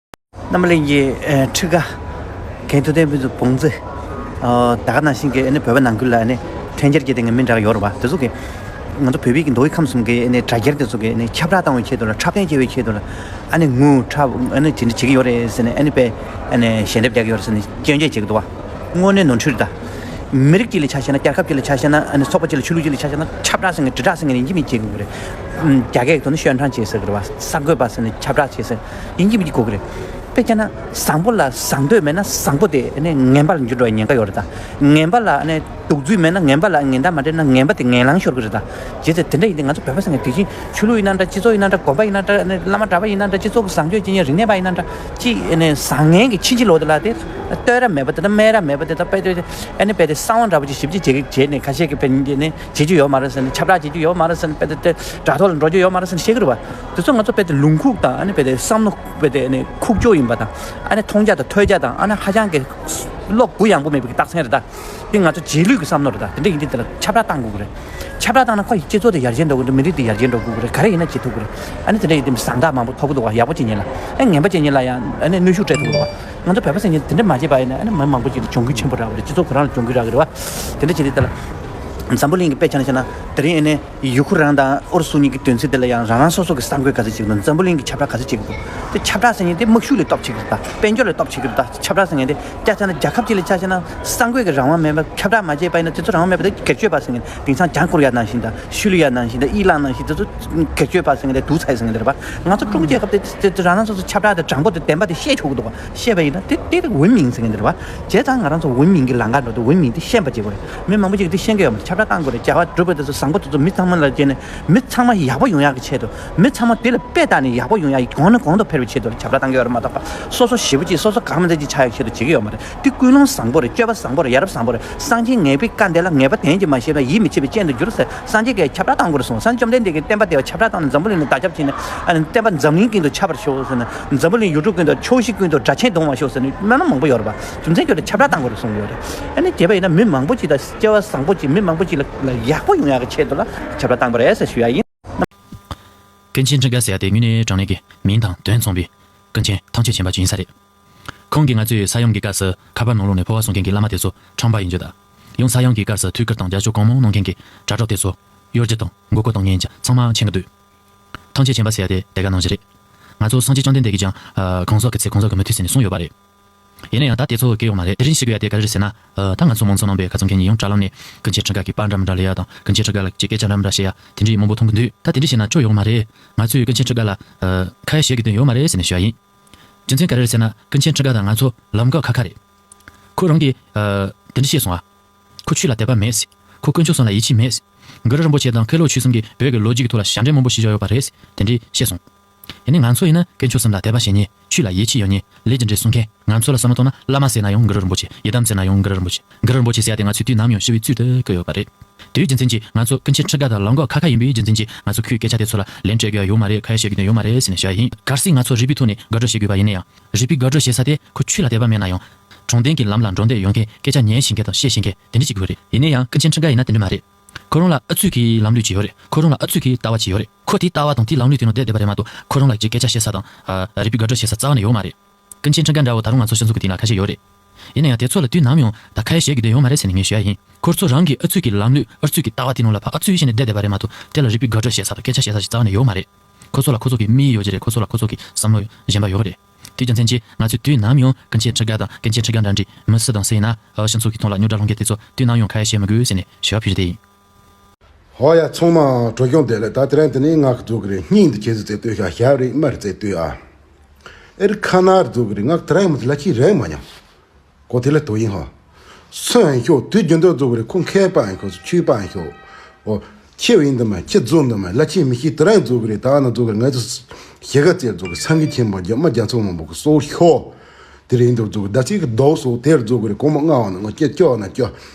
རྣམ་པ་ལྷན་རྒྱས་ཁྲི་ཀ་གལ་ཐུབ་བསྟན་ཕུན་ཚོགས་བོང་རྩེ། ད་ག་ནང་བཞིན་གྱི་ཨ་ནི་བོད་པ་ནང་ཁུལ་ལ་ཨ་ནི་འཕྲེད་འགྱུར་གྱི་སྟེང་གི་མི་འདྲ་ག་ཡོད་རེད་པ། དེ་ཚོ་གི་ང་ཚོ་བོད་པའི་གི་མདོ་དབུས་ཁམས་གསུམ་གྱི་ཨ་ནི་དྲ་རྒྱར་དེ་ཚོ་གི་ཨ་ནི་ཁྱབ་བསྒྲགས་བཏང་བའི་ཆེད་དུ་ལ་འཁྲབ་སྟོན་བྱེད་པའི་ཆེད་དུ་ལ་ཨ་ནི་དངུལ་འཁྲབ་ཨ་ནི་ཇི་འདྲ་བྱེད་ཀྱི་ཡོད་རེད་ཟེར་ནས་ཨ་ནི་དཔེ་ཨ་ནི་ཞལ་འདེབས་རྒྱག་གི་ཡོད་རེད་ཟེར་ནས་སྐྱོན་བརྗོད་བྱེད་ཀྱི་འདུག་པ། དངོས་གནས་ནོར་འཁྲུལ་རེད་ད། མི་རིགས་གཅིག་ལ་ཆ་བཞག་ན། རྒྱལ་ཁབ་གཅིག་ལ་ཆ་བཞག་ན། ཨ་ནི་ཚོགས་པ་གཅིག་ལ། ཆོས་ལུགས་གཅིག་ལ་ཆ་བཞག་ན། ཁྱབ་བསྒྲགས་ཟེར་མཁན་དྲིལ་བསྒྲགས་ཟེར་མཁན་ཡིན་གཅིག་མིན་གཅིག་དགོས་ཀྱི་རེད། ཨམ། རྒྱ་སྐད་ཐོག་ནས་宣传བྱེད་ཟེར་གི་རེད་བ། གསར་འགོད་པ་ཟེར་ནས་ཁྱབ་བསྒྲགས་བྱེད་ཟེར་ཡིན་གཅིག་མིན་གཅིག་དགོས་ཀྱི་རེད། དཔེ་བྱས་ན་བཟང་པོ་ལ་བཟང་འདོད་མེད་ན། བཟང་པོ་དེ་ཨ་ནི་ངན་པ་ལ་འགྱུར་འགྲོ་བའི་ཉེན་ཁ་ཡོད་རེད་ད། ངན་པ་ལ་ཨ་ནི་གདུག་རྩུབ་མེད་ན། ངན་པ་ལ་ངན་བརྡ་མ་སྤྲད་ན། ངན་པ་དེ་ངན་ལང་ཤོར་གི་རེད་ད། བྱས་ཙང་དེ་འདྲ་ཡིན་དུས་ང་ཚོ་བོད་པ་ཟེར་མཁན་དེ་བཞིན་ཆོས་ལུགས་ཡིན་ན་འདྲ། སྤྱི་ཚོགས་ཡིན་ན་འདྲ། དགོན་པ་ཡིན་ན་འདྲ། ཨ་ནི་བླ་མ་གྲྭ་པ་ཡིན་ན་འདྲ། སྤྱི་ཚོགས་ཀྱི་བཟང་སྤྱོད་བྱེད་མཁན། རིག་གནས་པ་ཡིན་ན་འདྲ། ཅིག་ཨ་ནི་བཟང་ངན་གྱི་ཕྱིན་ཅི་ལོག་དེ་ལ་དེ་བསྟོད་ར་མེད་པ་དེ་དང་སྨད་ར་མེད་པ་དེ་དང་། དཔེ་དེ་ཨ་ནི་དཔེ་དེ་གསང་བ་འདྲ་པོ་ཅིག་ཞིབ་ཅིག་བྱེད་ཀྱི་བྱས་ནས། ཁ་ཤས་ཀྱིས་དཔེ་ནི་བྱེད་རྒྱུ་ཡོད་མ་རེད་ཟེར་ནས། ཁྱབ་བསྒྲགས་བྱེད་རྒྱུ་ཡོད་མ་རེད་ཟེར་ནས། དཔེ་དེ་དེ་དྲ་ཐོག་ལ་འགྲོ་རྒྱུ་ཡོད་མ་རེད་ཟེར་ནས་བཤད་ཀྱི་རེད་བ། དེ་ཚོ་ང་ཚོ་དཔེ་དེ་ལུང་ཁུག་དང་། ཨ་ནི་དཔེ་དེ་བསམ་བློ་དཔེ་དེ་ཨ་ནི་ཁུག་ཀྱོག་ཡིན་པ་དང་། ཨ་ནི་མཐོང་རྒྱ་དང་ཐོས་རྒྱ་དང་། ཨ་ནི་ཧ་ཅང་གི་བློ་གུ་ཡངས་པོ་མེད་པའི་རྟགས་མཚན་རེད་ད། དེ་ང་ཚོ་རྗེས་ལུས་ཀྱི་བསམ་བློ་རེད་ད། དེ་འདྲ་ཡིན་དུས་དེ་ལ་ཁྱབ་བསྒྲགས་བཏང་དགོས་ཀྱི་རེད། ཁྱབ་བསྒྲགས་བཏང་ན་ཁོ་ཡི་སྤྱི་ཚོགས་དེ་ཡར་རྒྱས་འགྲོ་གི་འདུག། མི་རིགས་དེ་ཡར་རྒྱས་འགྲོ་དགོས་ཀྱི་རེད། ག་རེ་ཡིན་ན་བྱེད་ཐུབ་ཀྱི་རེད། ཨ་ནི་དེ་འདྲ་ཡིན་དུས་བཟང་རྟགས་མང་པོ་ཐོབ་ཀྱི་འདུག་བ། ཡག་པོ་བྱེད་མཁན་ལ། ཨ། ངན་པ་བྱེད་མཁན་ལ་ཡང་ཨ་ནི་གནོན་ཤུགས་སྤྲད་ཐུབ་ཀྱི་འདུག་བ། ང་ཚོ་བོད་པ་ཟེར་མཁན་དེ་འདྲ་མ་བྱས་པ་ཡིན་ན། ཨ་ནི་མི་མང་པོ་ཅིག་ལ་གྱོང་གུད་ཆེན་པོ་རག་གི་རེད། སྤྱི་ཚོགས་ཁོ་རང་ལ་གྱོང་གུད་རག་གི་རེད་བ། དེ་འདྲ་བྱེད་དུས་དེ་ལ་འཛམ་བུ་གླིང་གི་དཔེ་ཆ་ནས་བཤད་ན། དེ་རིང་ཨ་ནི་ཡུ་ཁུ་རན་དང་ཨུ་རུ་སུ་གཉིས་ཀྱི་དོན་ཚན་དེ་ལ་ཡང་རང་རང་སོ་སོ་གི་གསར་འགོད་ག་ཚོད་བྱེད་ཀྱི་འདུག། འཛམ་བུ་གླིང་གི་ཁྱབ་བསྒྲགས་ག་ཚོད་བྱེད་ཀྱི་འདུག། དེ་ཁྱབ་བསྒྲགས་ཟེར་མཁན་དེ་དམག་ཤུགས་ལས་སྟོབས་ཆེ་གི་རེད་ད། དཔལ་འབྱོར་ལས་སྟོབས་ཆེ་གི་རེད་ད། ཁྱབ་བསྒྲགས་ཟེར་མཁན་དེ། སྐྱ་ཆ་ན་རྒྱལ་ཁབ་ཅིག་ལ་ཆ་བཞག་ན། གསར་འགོད་ཀྱི་རང་དབང་མེད་པ། ཁྱབ་བསྒྲགས་མ་བྱས་པ་ཡིན་ན། དེ་ཚོ་རང་དབང་མེད་པ་དེ་སྒེར་གཅོད་པ་ཟེར་མཁན། དེང་སང་བྱང་ཀོ་རི་ཡ་ནང་བཞིན་དང་། ཤུ་ལི་ཡ་ནང་བཞིན་དང་། ཨི་ལག་ནང་བཞིན། དེ་ཚོ་སྒེར་གཅོད་པ་ཟེར་མཁན་དེ།独裁ཟེར་མཁན་དེ་རེད་པ། ང་ཚོ་ཀྲུང་རྒྱལ་ཁབ་དེ་དེ་དེ་རང་རང་སོ་སོ་ཁྱབ་བསྒྲགས་དེ་དྲང་པོ་དེ་བདེན་པ་དེ་བཤད་ཆོག་གི་འདུག་པ། བཤད་པ་ཡིན་ན་དེ་དེ་དེ་文明ཟེར་མཁན་དེ་རེད་པ། བྱས་ཙང་ང་རང་ཚོ་文明གི་ལམ་ཁ་འགྲོ་དུས་文明དེ་ཤེས་པ་བྱེད་དགོས་རེད། མི་མང་པོ་ཅིག་གིས་དེ་ཤེས་ཀྱི་ཡོད་མ་རེད། ཁྱབ་བསྒྲགས་བཏང་དགོས་རེད། བྱ་བ་སྒྲུབ་པ་དེ་ཚོ། བཟང་པོ་དེ་ཚོ་མི་ཚང་མ་ལ་བྱས་ནས། མི་ཚང་མ་ཡག་པོ་ཡོང་ཡག་གི་ཆེད་དུ། མི་ཚང་མ་དེ་ལ་དཔེ་བལྟས་ནས་ཡག་པོ་ཡོང་ཡག་གི། གོང་ནས་གོང་དུ་འཕེལ་བའི་ཆེད་དུ་ཁྱབ་བསྒྲགས་བཏང་གི་ཡོད་རེད་མ་གཏོགས་པ། སོ་སོ་ཞེ་པོ་ཅིག། སོ་སོ་གང་མ་ཚད་ཅིག་ཆགས་ཡག་ཆེད་དུ་བྱེད་ཀྱི་ཡོད་མ་རེད། དེ་ཀུན་སློང་བཟང་པོ་རེད། སྤྱོད་པ་བཟང་པོ་རེད། ཡ་རབས་བཟང་པོ་རེད། སངས་རྒྱས་ངེས་པའི་བཀའ་འདི་ལ། ངེས་པ་དོན་གྱིས་མ་ཤེས་པ་ཡིད་མི་ཆེས་པའི་སྤྱན་དུ་གྱུར་ཟེར། སངས་རྒྱས་ཀྱིས་ཁྱབ་བསྒྲགས་བཏང་དགོས་རེད་གསུངས། སངས་རྒྱས་བཅོམ་ལྡན་འདས་ཀྱིས་བསྟན་པ་དེ་བ་ཁྱབ་བསྒྲགས་བཏང་ནས་འཛམ་བུ་གླིང་ལ་དར་ཁྱབ་བྱས་ནས། ཨ་ནི་བསྟན་པ་འཛམ་གླིང་ཀུན་ཏུ་ཁྱབ་པར་ཤོག་ཟེར་ནས། འཛམ་བུ་གླིང་ཡུལ་གྲུ་ཀུན་ཏུ། ཕྱོགས་བཞི་ཀུན་ཏུ་སྒྲ་ཆེན་གདོང་བར་ཤོག་ཟེར་ནས་སྨོན་ལམ་མང་པོ་ཡོད་རེད་པ། རྒྱུ་མཚན་ཁྱོད་ཀྱིས་ཁྱབ་བསྒྲགས་བཏང་དགོས་རེད་གསུངས་ཡོད་རེད། ཨ་ནི་བྱས་པ་ཡིན་ན་མི་མང་པོ་ཅིག་དང་སྐྱེ་བ་བཟང་པོ་ཅིག། མི་མང་པོ་ཅིག་ལ་ལ་ཡག་པོ་ཡོང་ཡག་གི་ཆེད་དུ་ལ་ཁྱབ་བསྒྲགས་བཏང་དགོས་རེད་ཟེར་ཞུ་ཡ་ཡིན། ཀུན་མཁྱེན་ཁྲི་ཀ་ཟེར་ཡ་དེ་དངོས་གནས་དྲང་གནས་ཀྱི་མིང་དང་དོན་མཚུངས་པའི་ཀུན་མཁྱེན་ཐམས་ཅད་མཁྱེན་པ་ཅིག་ཡིན་ས་རེད། ཁོང་གིས་ང་ཚོས་ས་ཡོམ་གྱི་སྐབས་སུ་ཁ་པར་ནང་ལོགས་ནས་འཕོ་བ་གསུང་མཁན་གྱི་བླ་མ་དེ་ཚོ་ཁྲམ་པ་ཡིན་རྒྱུ་དང་། ཡང་ས་ཡོམ་གྱི་སྐབས་སུ་ཐུགས་ཁུར་དང་རྒྱབ་སྐྱོར་གང་མང་གནང་མཁན་གྱི་དྲ་གྲོགས་དེ་ཚོ་གཡོ་སྒྱུ་དང་མགོ་སྐོར་གཏོང་མཁན་ཅིག་ཚང་མ་མཁྱེན་གྱི་འདུག། ཐམས་ཅད་མཁྱེན་པ་ཟེར་ཡ་དེ་དེ་ག་ནང་བཞིན་རེད། ང་ཚོ་སངས་རྒྱས་བཅོམ་ལྡན་འདས་ཀྱིས་ཀྱང་། ཨ། གང་ཟག་གི་ཚེ་གང་ཟག་གིས་མི་ཐུབ་ཟེར་ནས་གསུངས་ཡོད་པ་རེད། ཡིན་ན་ཡང་ད་དེ་ཚོ་གི་ཡོད་མ་རེད། དེ་རིང་བཤད་དགོས་ཡ་དེ་ག་རེ་རེད་ཟེར་ན། ཨ། ད་ང་ཚོ་མང་ཚོགས་རྣམ་པས་ཁ་ཚུམ་མཁན་གཉིས་ཡང་དྲ་ལམ་ནས་ཀུན་མཁྱེན་ཁྲི་ཀ་གི་པར་འདྲ་མི་འདྲ་ལེན་ཡ་དང་། ཀུན་མཁྱེན་ཁྲི་ཀ་ལ་ཅིག་སྐད་ཆ་འདྲ་མི་འདྲ་བཤད་ཡ་དེ་འདྲའི་མང་པོ་མཐོང་གི་འདུག། ད་དེ་འདྲ་བཤད་ན་ཆོ་ཡོད་མ་རེད། ང་ཚོས་ཀུན་མཁྱེན་ཁྲི་ཀ་ལ། ཨ། ཁ་ཡ་བྱེད་དགོས་དོན་ཡོད་མ་རེད་ཟེར་ནས་ཞུ་ཡ་ཡིན། རྒྱུ་མཚན་ག་རེ་རེད་ཟེར་ན། ཀུན་མཁྱེན་ཁྲི་ཀ་དང་ང་ཚོ་ལམ་ཀ་ཁ་ཁ་རེད། ཁོ་རང་གིས། ཨ། དེ་འདྲ་བཤད་སོང་ཨ། ཁོ་ཆོས་ལ་དད་པ་མེད་ཟེར། ཁོ་དཀོན་མཆོག་གསུམ་ལ་ཡིད་ཆེས་མེད་ཟེར། གུ་རུ་རིན་པོ་ཆེ་དང་མཁན་སློབ་ཆོས་གསུམ་གྱིས་བོད་ཀྱི་ལོ་རྒྱུས་ཀྱི་ཐོག་ལ་ཞབས་འདྲེན་མང་པོ་ཞུས་བཞག་ཡོད་པ་རེད་ཟེར། དེ་འདྲ་བཤད་སོང་། ཡིན་ནའི་ང་ཚོ་ཡིན་ན་དཀོན་མཆོག་གསུམ་ལ་དད་པ་བྱེད་མཁན། ཆོས་ལ་ཡིད་ཆེས་ཡོད་མཁན། ལས་ཀྱི་འདྲེ་སྲུང་མཁན། ང་ཚོ་ལ་བསམ་བློ་གཏོང་ན། བླ་མ་ཟེར་ན་ཡང་གུ་རུ་རིན་པོ་ཆེ། ཡི་དམ་ཟེར་ན་ཡང་གུ་རུ་རིན་པོ་ཆེ། གུ་རུ་རིན་པོ་ཆེ་ཟེར་ཡ་དེ་ང་ཚོས་དུས་ནམ་ཡང་ཞི་བའི་བཙུན་དུ་བཀུར་ཡོད་པ་རེད། དེའི་རྒྱུ་མཚན་གྱིས་ང་ཚོ་ཀུན་མཁྱེན་ཁྲི་ཀ་དང་ལམ་ཀ་ཁ་ཁ་ཡིན་པའི་རྒྱུ་མཚན་གྱིས། ང་ཚོ་ཁོའི་སྐད་ཆ་དེ་ཚོ་ལ་ལན་སྤྲད་དགོས་ཡ་ཡོད་མ་རེད། ཁ་ཡ་བྱེད་དགོས་དོན་ཡོད་མ་རེད་ཟེར་ནས་ཞུ་ཡ་ཡིན། གལ་སྲིད་ང་ཚོ་རིག་པའི་ཐོག་ནས་དགག་སྒྲུབ་བྱེད་དགོས་པ་ཡིན་ན་ཡང་། རིག་པའི་དགག་སྒྲུབ་བྱེད་ས་དེ་ཁོ་ཆོས་ལ་དད་པ་མེད་ན་ཡང་། དྲང་བདེན་གྱི་ལམ་ལ་འགྲོ་འདོད་ཡོད་མཁན། སྐད་ཆ་ཉན་ཤེས་མཁན་དང་བཤད་ཤེས་མཁན་དེ་འདྲ་ཅིག་དགོས་རེད། ཡིན་ན་ཡང་ཀུན་མཁྱེན་ཁྲི་ཀ་ཡིན་ན་དེ་འདྲ་མ་རེད། ཁོ་རང་ལ་ཨུ་ཚུགས་ཀྱི་ལམ་ལུགས་ཅིག་ཡོད་རེད། ཁོ་རང་ལ་ཨུ་ཚུགས་ཀྱི་ལྟ་བ་ཅིག་ཡོད་རེད། ཁོ་དེའི་ལྟ་བ་དང་དེའི་ལམ་ལུགས་དེ་ནང་བསྡད་བསྡད་པ་རེད་མ་གཏོགས། ཁོ་རང་ལ་ཅིག་སྐད་ཆ་བཤད་ས་དང་། ཨ། རིག་པའི་དགག་སྒྲུབ་བྱེད་ས་རྩ་བ་ནས་ཡོད་མ་རེད། ཀུན་མཁྱེན་ཁྲི་ཀ་འདྲ་བོ་ད་རུང་ང་ཚོ་སྤྱི་ཚོགས་ཀྱི་སྟེང་ལ་ཁ་ཤས་ཡོད་རེད། ཡིན་ན་ཡང་དེ་ཚོ་ལ་དུས་ནམ་ཡང་ད་ཁ་ཡ་བྱེད་དགོས་དོན་ཡོད་མ་རེད་ཟེར་ནས་ངས་ཞུ་ཡ་ཡིན། ཁོ་ཚོ་རང་གི་ཨུ་ཚུགས་ཀྱི་ལམ་ལུགས། ཨུ་ཚུགས་ཀྱི་ལྟ་བ་དེ་ནང་ལ་ཕར་ཨུ་ཚུགས་བྱས་ནས་བསྡད་བསྡད་པ་རེད་མ་གཏོགས། དེ་ལ་རིག་པའི་དགག་སྒྲུབ་བྱེད་ས་དང་སྐད་ཆ་བཤད་ས་ཞིག་རྩ་བ་ནས་ཡོད་མ་རེད། ཁོ་ཚོ་ལ་ཁོ་ཚོ་གི་དམིགས་ཡུལ་ཡོད་ཀྱི་རེད། ཁོ་ཚོ་ལ་ཁོ་ཚོ་གི་བསམ་བློ་གཞན་པ་ཡོད་ཀྱི་རེད། དེའི་རྒྱུ་མཚན་གྱིས་ང་ཚོས་དུས་ནམ་ཡང་ཀུན་མཁྱེན་ཁྲི་ཀ་དང་ཀུན་མཁྱེན་ཁྲི་ཀ་འདྲ་འདྲའི་མི་སུ་དང་སུ་ཡིན་ན། ཨ། སྤྱི་ཚོགས་ཀྱི་ཐོག་ལ་རྙོག་དྲ་སློང་མཁན་དེ་ཚོ་དུས་ནམ་ཡང་ཁ་ཡ་བྱེད་མི་དགོས་ཟེར་ནས་ཞུ་བ་ཕུལ་རྒྱུ་དེ་ཡིན། ཧོ་ཡ། ཚང་མ་བྲོ་སྐྱོང་བདེ་ལེགས། ད་དེ་རིང་དེ་ནས་ང་གི་འཛུགས་ཀྱི་རེད། སྙིང་འདི་ཁྱེད་ཚོས་རྩེ་ལྟོས་ཤག་ཞབས་རེད། མར་རྩེ་ལྟོས་ཨ། ཨེ་རི་ཁ་ནར་འཛུགས་ཀྱི་རེད། ང་དེ་རིང་མ་ལ་ཁྱི་རེད་མ་མྱོང་། གོ་དེ་ལ་དོ་ཡིན་ཧ། སོན་ཤོག་དུས་རྒྱུན་དུ་འཛུགས་ཀྱི་རེད། ཁོ་མཁས་པ་ཡིན་ཤོག་ཆོས་པ་ཡིན་ཤོག་འོ། ཁྱི་ཡིན་དུ་མ། ཁྱི་རྫོན་དུ་མ། ལ་ཁྱི་མི་ཤི་དེ་རིང་འཛུགས་ཀྱི་རེད། ད་ན་འཛུགས་ཀྱི་རེད། ང་ཚོ་ཞེ་ག་རྩེ་འཛུགས་ཀྱི་སངས་རྒྱས་ཆེན་པོ་རྒྱ་མ་རྒྱ་མཚོ་མང་པོ་གི་སྲོག་ཤོག་དེ་རིང་འདིར་འཛུགས་ཀྱི་ཟླ་ཚེས་ཀྱི་ཟླ་བ་སོགས་དེར་འཛུགས་ཀྱི་རེད། གོང་མ་ལྔ་བ་ན་ང་སྐྱེ་སྐྱོ་ན་སྐྱོ།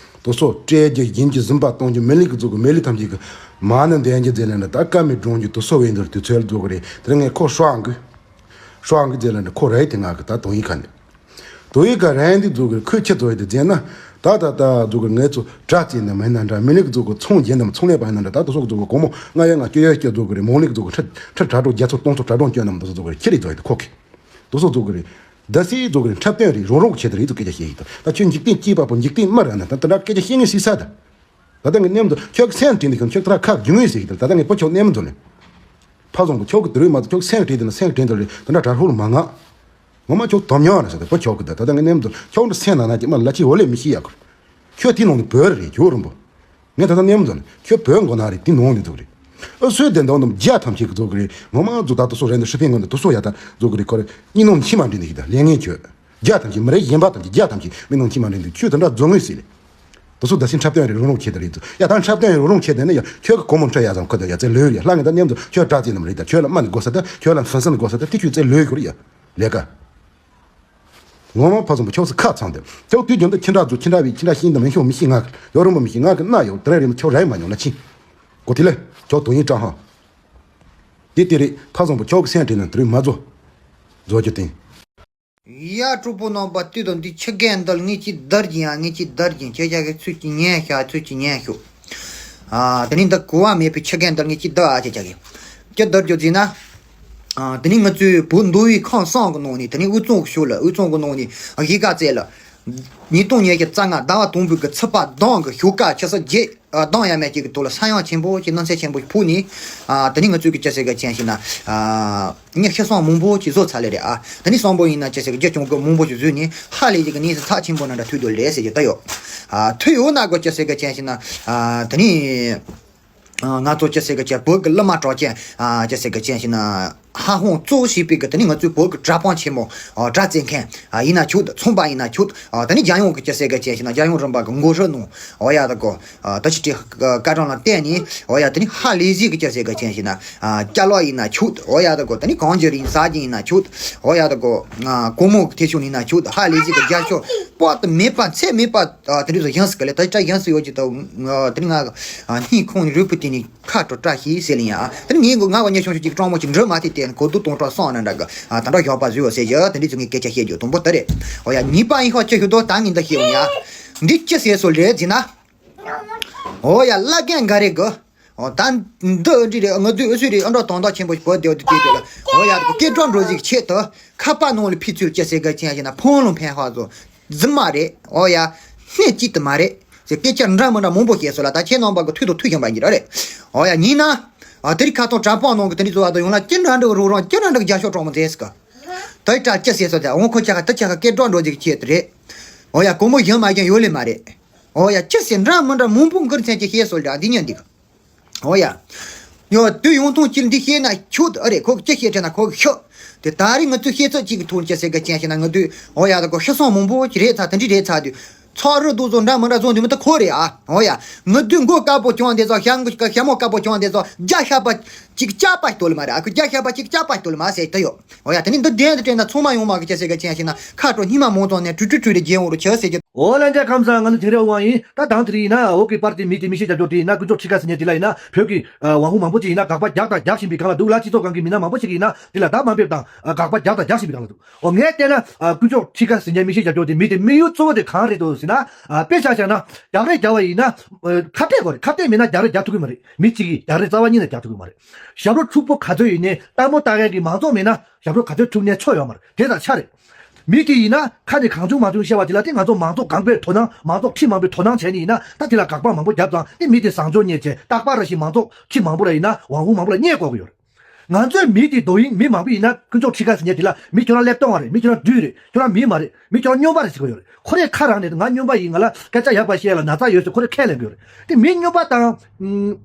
དུ་སོ་སྤྲད་རྒྱུ་ཡིན་གྱི་ཟིན་པ་གཏོང་རྒྱུ་མི་ལུས་ཀྱི་འཛུགས་ཀྱི་མི་ལུས་ཐམས་ཅད་ཀྱི་མ་ཎི་འདོན་རྒྱུ་མཛད་ལ་ནི། ད་ཀ་མི་གྲོང་རྒྱུ་དུ་སོ་བའི་འདིར་དུས་ཚོད་འཛུགས་ཀྱི་རེད། དེ་རིང་ངས་ཁོ་ཧྲང་གི་ཧྲང་གི་མཛད་ལ་ནི་ཁོ་རེད། དེ་ང་གི་ད་དོན་ཡིན་ཁ་ནི། དོ་ཡི་ག་རན་འདི་འཛུགས་ཀྱི་ཁོས་ཁྱི་ཚོ་ཡི་དེ་མཛད་ན། ད་ད་ད་འཛུགས་ཀྱི་ངས་ཚོ་དྲ་རྩེ་ནི་མེད་ན་འདྲ། མི་ལུགས་འཛུགས་ཀྱི་ཚོང་རྒྱན་ནམ་ཚོང་ལས་པ་ཡིན་ན་འདྲ། ད་དུ་སོགས་འཛུགས་ཀྱི་གོང་མོ་ང་ཡོད་ང་སྐྱོ་ཡོད་སྐྱོ་འཛུགས་ཀྱི་རེད། མོང་ལུགས་འཛུགས་ཀྱི་ཁྲི་ཁྲི་དྲ་གྲོགས་རྒྱ་ཚོ་སྟོང་ཚོ་དྲ་གྲོགས་སྐྱོ་ནམ་དུ་འཛུགས་ཀྱི་རེད། ཁྱི་རིགས་ཚོ་ཡི་དེ་ཁོ་གི་དུ་སོགས་འཛུགས་ཀྱི་རེད། ད་སི་འཛུགས་ཀྱི་རེད། འཁྲབ་སྟོན་རེད། རོང་རོང་གི་ཆེད་དུ་རེད། ཚོ་སྐད་ཆ་བཤད་ཡི་དུ་ད་ཁྱོད་འཇིག་རྟེན་སྐྱིད་པ་པོ་འཇིག་རྟེན་མར་ཨ་ན་ད་ད་འདྲ་སྐད་ཆ་བཤད་ངེས་སྲིད་ས་ད། ད་ལྟ་ངས་མཉམ་དུ་ཁྱོད་ཀྱི་སེམས་དྲན་དུས་ཁྱོད་ཁྱོད་ད་ཁག་རྒྱུ་ངོས་ཟེར་གྱི་ད་ད་ལྟ་ངས་པོ་ཁྱོད་མཉམ་དུ་ནས་ཕ་བཟང་པོ་ཁྱོད་ཀྱི་དུ་རུས་མ་ད་ཁྱོད་སེམས་དྲན་དུས་ན་སེམས་དྲན་དུ་རེད། ད་འདྲ་དྲ་ཧུར་མ་ང་། ངོ་མ་ཁྱོད་དོམ་ཉོ་ར་ཟེར་ཏེ་བུ་ཁྱོད་ཀྱི་ད་ད་ལྟ་ངས་ནེམ་དུ་ཁྱོད་འདྲ་སེམས་ནང་ན་ཀྱི་མ་ལ་ཅི་འོ་ལེ་མི་ཤི་ཡ་གོ། ཁྱོད་དེ་ནང་ནས་བོད་རེད་ཁྱོད་རིན་པོ། ངས་ད་ལྟ་ནེམ་དུ་ནི་ཁྱོད་བོད་མགོ་ན་རེད་དེ་ནང་ནས་འཛུགས་རེད། ཨ་སོས་དེ་འདང་དུ་རྒྱ་ཐམས་ཅད་ཀྱི་འཛུགས་རེད། ངོ་མ་འཛུགས་ད་དུ་སོ་རེད་འདི་ཧྲི་ཕིང་ངོ་འདི་དུ་སོ་ཡ་ད་འཛུགས་རེད་ཁོ་རེ་གཉིས་ནང་མཆི་མ་འདྲེན་ནི་ཞིག་ད་ལས་ངན་ཁྱོད། རྒྱ་ཐམས་ཅད་མི་རེད་གཞན་པ་ཐམས་ཅད་རྒྱ་ཐམས་ཅད་མི་ནང་མཆི་མ་འདྲེན་འདུག་ཁྱོད་དེ་འདྲ་རྫུན་ངོས་ཟིག་རེད། དུ་སོ་ད་སི་འཁྲབ་སྟོན་རེ་རུང་རུང་ཁྱེད་དེ་རེད་འདུག་ཡ་ད་འཁྲབ་སྟོན་རེ་རུང་རུང་ཁྱེད་དེ་ནི་ཡ་ཁྱོད་ཀྱི་གོ་མོ་འཁྲབ་ཡ་ཙམ་ཁོ་དེ་ཡ་ཙེ་ལོས་རེད། ལྷ་ངེ་ད་མཉམ་དུ་ཁྱོད་དྲག་ཙེ་ནམ་རེད་ད་ཁྱོད་ལ་མ་ནི་དགོས་ས་ད་ཁྱོད་ལ་ཕུན་སུམ་ནི་དགོས་ས་ད་དེ་ཁྱོད་ཙེ་ལོས་དགོས་རེད་ཡ། ལས་ཀ་ངོ་མ་ཕ་སོང་པོ་ཁྱོད་སུ་ཁ་ཚང་དེ་ཁྱོད་དུས་རྒྱུན་དུ་ཁྱི་འདྲ་རྫུ་ཁྱི་འདྲ་བའི་ཁྱི་འདྲ་ཤིང་དུ་མི་ཤོང་མི་ཤིང་ང་གི་ཡོ་རུ་མོ་མི་ཤིང་ང་གི་སྣ་ཡོ་དེ་ར་རེ་མི་ཁྱོད་ར་ཡི་མ་ཉོ་ན་ཆིང་གོ་དེ་ལས་ཁྱོད་དོ་ཡིན་ཀྲང་ཧ། དེ་དེ་རེད་ཕ་སོང་པོ་ཁྱོད་ཀྱི་སེམས་དྲན་ན་དེ་རིང་མ་རྫོ། རྫོ་རྒྱུ་དེ། ཡ་སྤྲུལ་པོ་རྣམ་པ་ལྟོས་དང་འདི་ཁྱི་རྒན་འདི་ལ་ངས་ཅི་བདར་གྱིན་ཡ་ངས་ཅི་བདར་གྱིན་ཁྱེད་ཅག་གི་ཚུལ་གྱི་ཉན་ཤག་ཚུལ་གྱི་ཉན་ཤོག་ཨ་དེ་ནི་འདི་གོ་བ་མེད་པའི་ཁྱི་རྒན་འདི་ལ་ངས་ཅི་བདར་ཨ་ཁྱེད་ཅག་གི་ཅི་བདར་རྒྱུ་ཟིན་ན། ཨ་དེ་ནི་ང་ཚོའི་བོད་མདོ་དབུས་ཁམས་གསུམ་གི་ནང་ནས་དེ་ནི་དབུས་གཙང་གི་ཕྱོགས་ལ་དབུས་གཙང་གི་ནང་ནས་གཞིས་ཀ་རྩེ་ལ། ཉིས་སྟོང་ཉི་ཤུ་རྩ་ལྔ་ཟླ་བ་དང་པོའི་གི་ཚེས་པ་གདང་གི་ཞོགས་ཀ་ཆུ་ཚོད་བརྒྱད་ཨ་གདང་ཡ་མེད་ཅིག་གི་ཐོག་ལ་ས་ཡང་ཆེན་པོ་ཅིག་གནམ་ས་ཆེན་པོ་ཞིག་ཕུག་ནས་ཨ་དེ་ནི་ང་ཚོའི་གི་ཅི་ཟེར་གི་ཅན་ཞིག་ན་ཨ་ཉི་ཤུ་སོང་མང་པོ་ཅིག་བཟོ་ཚར་ལེ་རེད། ཨ་དེ་ནི་སང་པོ་ཡིན་ན་ཅི་ཟེར་གི་རྒྱ་ཆུང་གི་མང་པོ་ཞིག་བཟོས་ནས་ཧ་ལས་ཅིག་གི་གནས་ཚུལ་ཚབས་ཆེན་པོ་ནང་འདྲ་ཐུག་འདུག་ལེ་ཟེར་གི་ད་ཡོད། ཨ་ཐུག་ཡོད་ན་གི་ཅི་ཟེར་གི་ཅན་ཞིག་ན་ཨ་དེ་ནི། ང་ཚོ་ཅི་ཟེར་གི་ཅི་བོད་ཀྱི་གླུ་མ་གྲགས་ཅན་ཅི་ཟེར་གི་ཅན་ཞིག་ན་ཧ་ཧོང་གཙོ་བོ་བྱས་པའི་གི་དེ་ནི་ང་ཚོའི་བོད་ཀྱི་གྲྭ་པང་ཆེན་མོ་གྲྭ་བཙུན་མཁན་ཡིན་ན་ཆོག་ཚོང་པ་ཡིན་ན་ཆོག་དེ་ནི་རྒྱལ་ཡོངས་ཀྱི་ཅི་ཟེར་གི་ཅན་ཞིག་ན་རྒྱལ་ཡོངས་རིམ་པ་གི་འགོ་ཧྲི་ནང་འོ་ཡ་ད་གོ་ད་ཅི་ཏི་སྐར་གྲངས་ལ་བརྟེན་ནས་འོ་ཡ་དེ་ནི་ཧ་ལས་ཟིག་གི་ཅི་ཟེར་གི་ཅན་ཞིག་ན་སྐྱ་ལོག་ཡིན་ན་ཆོག་འོ་ཡ་ད་གོ་དེ་ནི་གང་ཅི་རིན་ཟ་གི་ཡིན་ན་ཆོག་འོ་ཡ་ད་གོ་སྒོར་མོ་གི་ཐེ་ཤུགས་ཡིན་ན་ཆོག་ཧ་ལས་ཟིག་གི་རྒྱ་ཤོག་པོ་དེ་མེད་པ་ཚད་མེད་པ། ཨ་དེ་འདྲ་ཚོ་ཡང་སྲིད་ག་ལེ་ད་ཅག་ཡང་སྲིད་ཡོད་ཀྱི་ད་དེ་ནི་ང་ཨ་སྙིང་ཁོང་རུས་པའི་གཏིང་ནས་ཁ་དྲོ་བཀྲ་ཤིས་ཟེར་ལེ་ཡ། ཨ་དེ་ནི་ངའི་ང་བ་ཉེ་ཆུང་ཆུང་ཅིག་སྤྲང་མོ་ཅིག་འབྲུ་མ་ཐེ་དེ་གོ་དུ་གཏོང་གྲོགས་སོང་ན་འདྲ་གི་ཨ་ད་འདྲ་ཞོགས་པ་བཟོས་ཡོད་ཟེར་གྱི་དེ་འདྲ་ཚོ་ངས་སྐད་ཆ་བཤད་རྒྱུ་དང་པོ་ད་རེད། འོ་ཡ་གཉིས་པ་ཡིན་ཤོག་ཅི་ཞུ་དོ་ད་ངས་འདི་བཤད་འོང་ཡ། འདི་ཅི་ཟེར་སོ་ལེ་ཟེར་ན། འོ་ཡ་བླ་རྒན་འགའ་རེ་གི་ཨོ་ད་འདི་འདྲི་རེད་ང་ཚོའི་ཨུ་ཚུགས་རེད་ཨ་འདྲ་དོན་དག་ཆེན་པོ་ཞིག་བོད་དེ་བ་དེ་དེ་དེ་ལ་ཨོ་ཡ་སྐད་གྲགས་འགྲོ་ཟིག་ཆེད་དུ་ཁ་པར་ནང་ལ་ཕི་ཚུལ་ཅི་ཟེར་ག་ཅན་ཞིག་ན་ཕོང་ལོང་ཕན་ཧ་ཚོ་རྫུན་མ་རེད། ཨོ་ཡ་སྣེ་གཅིག་ཏུ་མ་རེད་ཟེར་སྐད་ཆ་འདྲ་མི་འདྲ་མང་པོ་བཤད་སོང་ལ་ད་ཁྱེད་རྣམ་པ་གི་ཐུགས་དང་ཐུགས་བཞིན་པ་ཡིན་ར་རེད། ཨོ་ཡ་ཡིན་ན་ཨ་དེ་རིང་ཁ་ཐོག་གྲྭ་པང་ནང་གི་དེ་འདྲ་ཚོ་བ་དང་ཡོང་ལ་ཅི་འདྲ་འདྲ་རུག་རང་ཅི་འདྲ་འདྲ་རྒྱ་ཤོག་གྲོགས་མོ་མཛེས་སི་ཀ་ད་ཡི་དྲ་ཅི་ཟེར་སོང་ད་འོང་ཁོ་ཅག་ག་ད་ཅག་ག་སྐད་གྲགས་འགྲོ་ཟིག་ཆེད་དུ་རེད། ཨོ་ཡ་གོ་མོ་གཞན་མ་གཞན་ཡོད་ལེ་མ་རེད། ཨོ་ཡ་ཅི་ཟེར་འདྲ་མི་འདྲ་མང་པོ་འགུར་མཚན་གྱི་བཤད་སོང་ལ་འདི་ཉན་འདི་ག་ཨོ་ཡ། ཡོ་དུས་ཡོང་ཐུང་ཅིག་འདི་བཤད་ན་ཁྱོད་ཨ་རེད་ཁོ་ཅི་བཤད་དྲན་ན་ཁོ་ཤོ། དེ་ད་རེས་ང་ཚོས་བཤད་ཚོད་ཅིག་གི་ཐུང་ཅི་ཟེར་ག་ཅན་ཞིག་ན་ང་དུས་ཨོ་ཡ་ད་ཁོ་ཤི་སོང་མང་པོ་ཅི་རེད་ཚ་དེ་འདྲི་རེད་ཚ་དུས། ཚོགས་རུ་རྡོ་བཟོ་འདྲ་མི་འདྲ་བཟོ་འདི་མི་ད་ཁོ་རེད་ཨ། ཨོ་ཡ། ང་དུས་མགོ་དཀར་པོ་གྱོང་དེ་ཚོ་ཞྭ་མགོ་ཞྭ་མོ་དཀར་པོ་གྱོང་དེ་ཚོ་རྒྱ་ཤ་པ་ཅིག་ཅག་པ་ཞིག་དོ་ལེ་མ་རེད་ཨ་ཁོ་རྒྱ་ཤ་པ་ཅིག་ཅག་པ་ཞིག་དོ་ལེ་མ་ཟེར་ད་ཡོ། ཨོ་ཡ་དེ་ནི་འདི་བདེན་དུ་དྲན་ན་ཚང་མ་ཡོང་མ་གི་ཅི་ཟེར་ག་ཅན་ཞིག་ན་ཁ་དྲོ་སྙིང་མ་མོ་ཙོང་ནས་ཀྲུ་ཀྲུ་ཀྲུ་རེ་རྒྱན་འོ་རུ་ཆ་ཟེར་གྱི། ཨོ་ལན་ཅག་ཁམས་བཟང་ང་ནི་དེང་རེ་དབང་ཡིན་ད་དང་དེ་རིང་ཡིན་ན་འོ་གི་པར་དེ་མི་དེ་མི་ཤེས་རྒྱབ་སྐྱོར་དེ་ཡིན་ན་དཀོན་མཆོག་ཁྲི་ཁ་ཟེར་ཉན་དེ་ལ་ཡིན་ན་བོད་ཀྱི་ཨ་ཝང་ཧུ་མང་པོ་ཅིག་ཡིན་ན་དགག་པ་རྒྱག་དང་རྒྱག་བཞིན་པའི་སྒང་ལ་འདུག་ལ་སྤྱི་ཚོགས་སྒང་གི་མི་སྣ་མང་པོ་ཅིག་ཡིན་ན་དེ་ལ་བདག་དམའ་འབེབས་དང་ཨ་དགག་པ་རྒྱག་དང་རྒྱག་བཞིན་པའི་སྒང་ལ་འདུག་ཨོ་ངས་བལྟས་ན་ཨ་དཀོན་མཆོག་ཁྲི་ཁ་ཟེར་ཉན་མི་ཤེས་རྒྱབ་སྐྱོར་དེ་མི་དེ་དམིགས་ཡུལ་གཙོ་བོ་དེ་གང་རེད་འདུག་ཟེར་ན་ཨ་དཔེ་ཆ་བཞག་ན་རྒྱག་རེས་རྒྱག་པ་ཡིན་ན་ཨ་ཁ་གཏད་དགོས་རེད། ཁ་གཏད་མེད་ན་རྒྱག་རེས་རྒྱག་ཐུབ་ཀྱི་མ་རེད། མི་གཅིག་གིས་རྒྱག་རེས་རྩ་བ་ཉིད་ནས་རྒྱག་ཐུབ་ཀྱི་མ་རེད། ཞབས་བྲོ་འཁྲུག་པོ་ག་ཚོད་ཡིན་ནའི་ལྟད་མོ་ལྟ་མཁན་གྱི་མང་ཚོགས་མེད་ན་ཞབས་བྲོ་ག་ཚོད་འཁྲུག་ནའི་ཆོ་ཡོད་མ་རེད། དེ་དང་ཆ་རེད། མི་དེ་ཡིན་ན་ཁ་ནས་གང་བྱུང་མང་བྱུང་བཤད་པ་དེ་ལ་དེ་ང་ཚོ་མང་ཚོགས་གང་པོས་དོ་སྣང་མང་ཚོགས་ཁྲི་མང་པོས་དོ་སྣང་བྱས་ནས་ཡིན་ན་ད་དེ་ལ་དགག་པ་མང་པོ་བརྒྱབ་ཙང་དེ་མི་དེ་བཟང་ཕྱོགས་རྙེད་བྱས་རྟག་པར་རེ་ཞིག་མང་ཚོགས་ཁྲི་མང་པོ་ལ་ཡིན་ན་ཝང་ཧུང་མང་པོ་ལ་བརྙས་དགོས་ཀྱི་ཡོད་རེད། ང་ཚོའི་མི་དེ་རྡོ་ཡིན་མི་མང་པོ་ཡིན་ན་དཀོན་མཆོག་ཁྲི་ཁ་ཟེར་མཁན་དེ་ལ་མི་ཁྱོད་རང་ཀླད་སྟོང་བ་རེད། མི་ཁྱོད་རང་བདུད་རེད། ཁྱོད་རང་མི་མ་རེད། མི་ཁྱོད་རང་སྨྱོན་པ་རེད་ཟེར་གྱི་ཡོད་རེད། ཁོ་རེ་ཁ་རང་ནས་ང་སྨྱོན་པ་ཡིན། ང་ལ་སྐད་ཆ་ཡག་པ་བཤད་ལ་ན་ཚ་ཡོད་ཟེར་ཁོ་རེ་ཁས་ལེན་གྱི་ཡོད་རེད། དེ་མི་སྨྱོན་པ་དང་།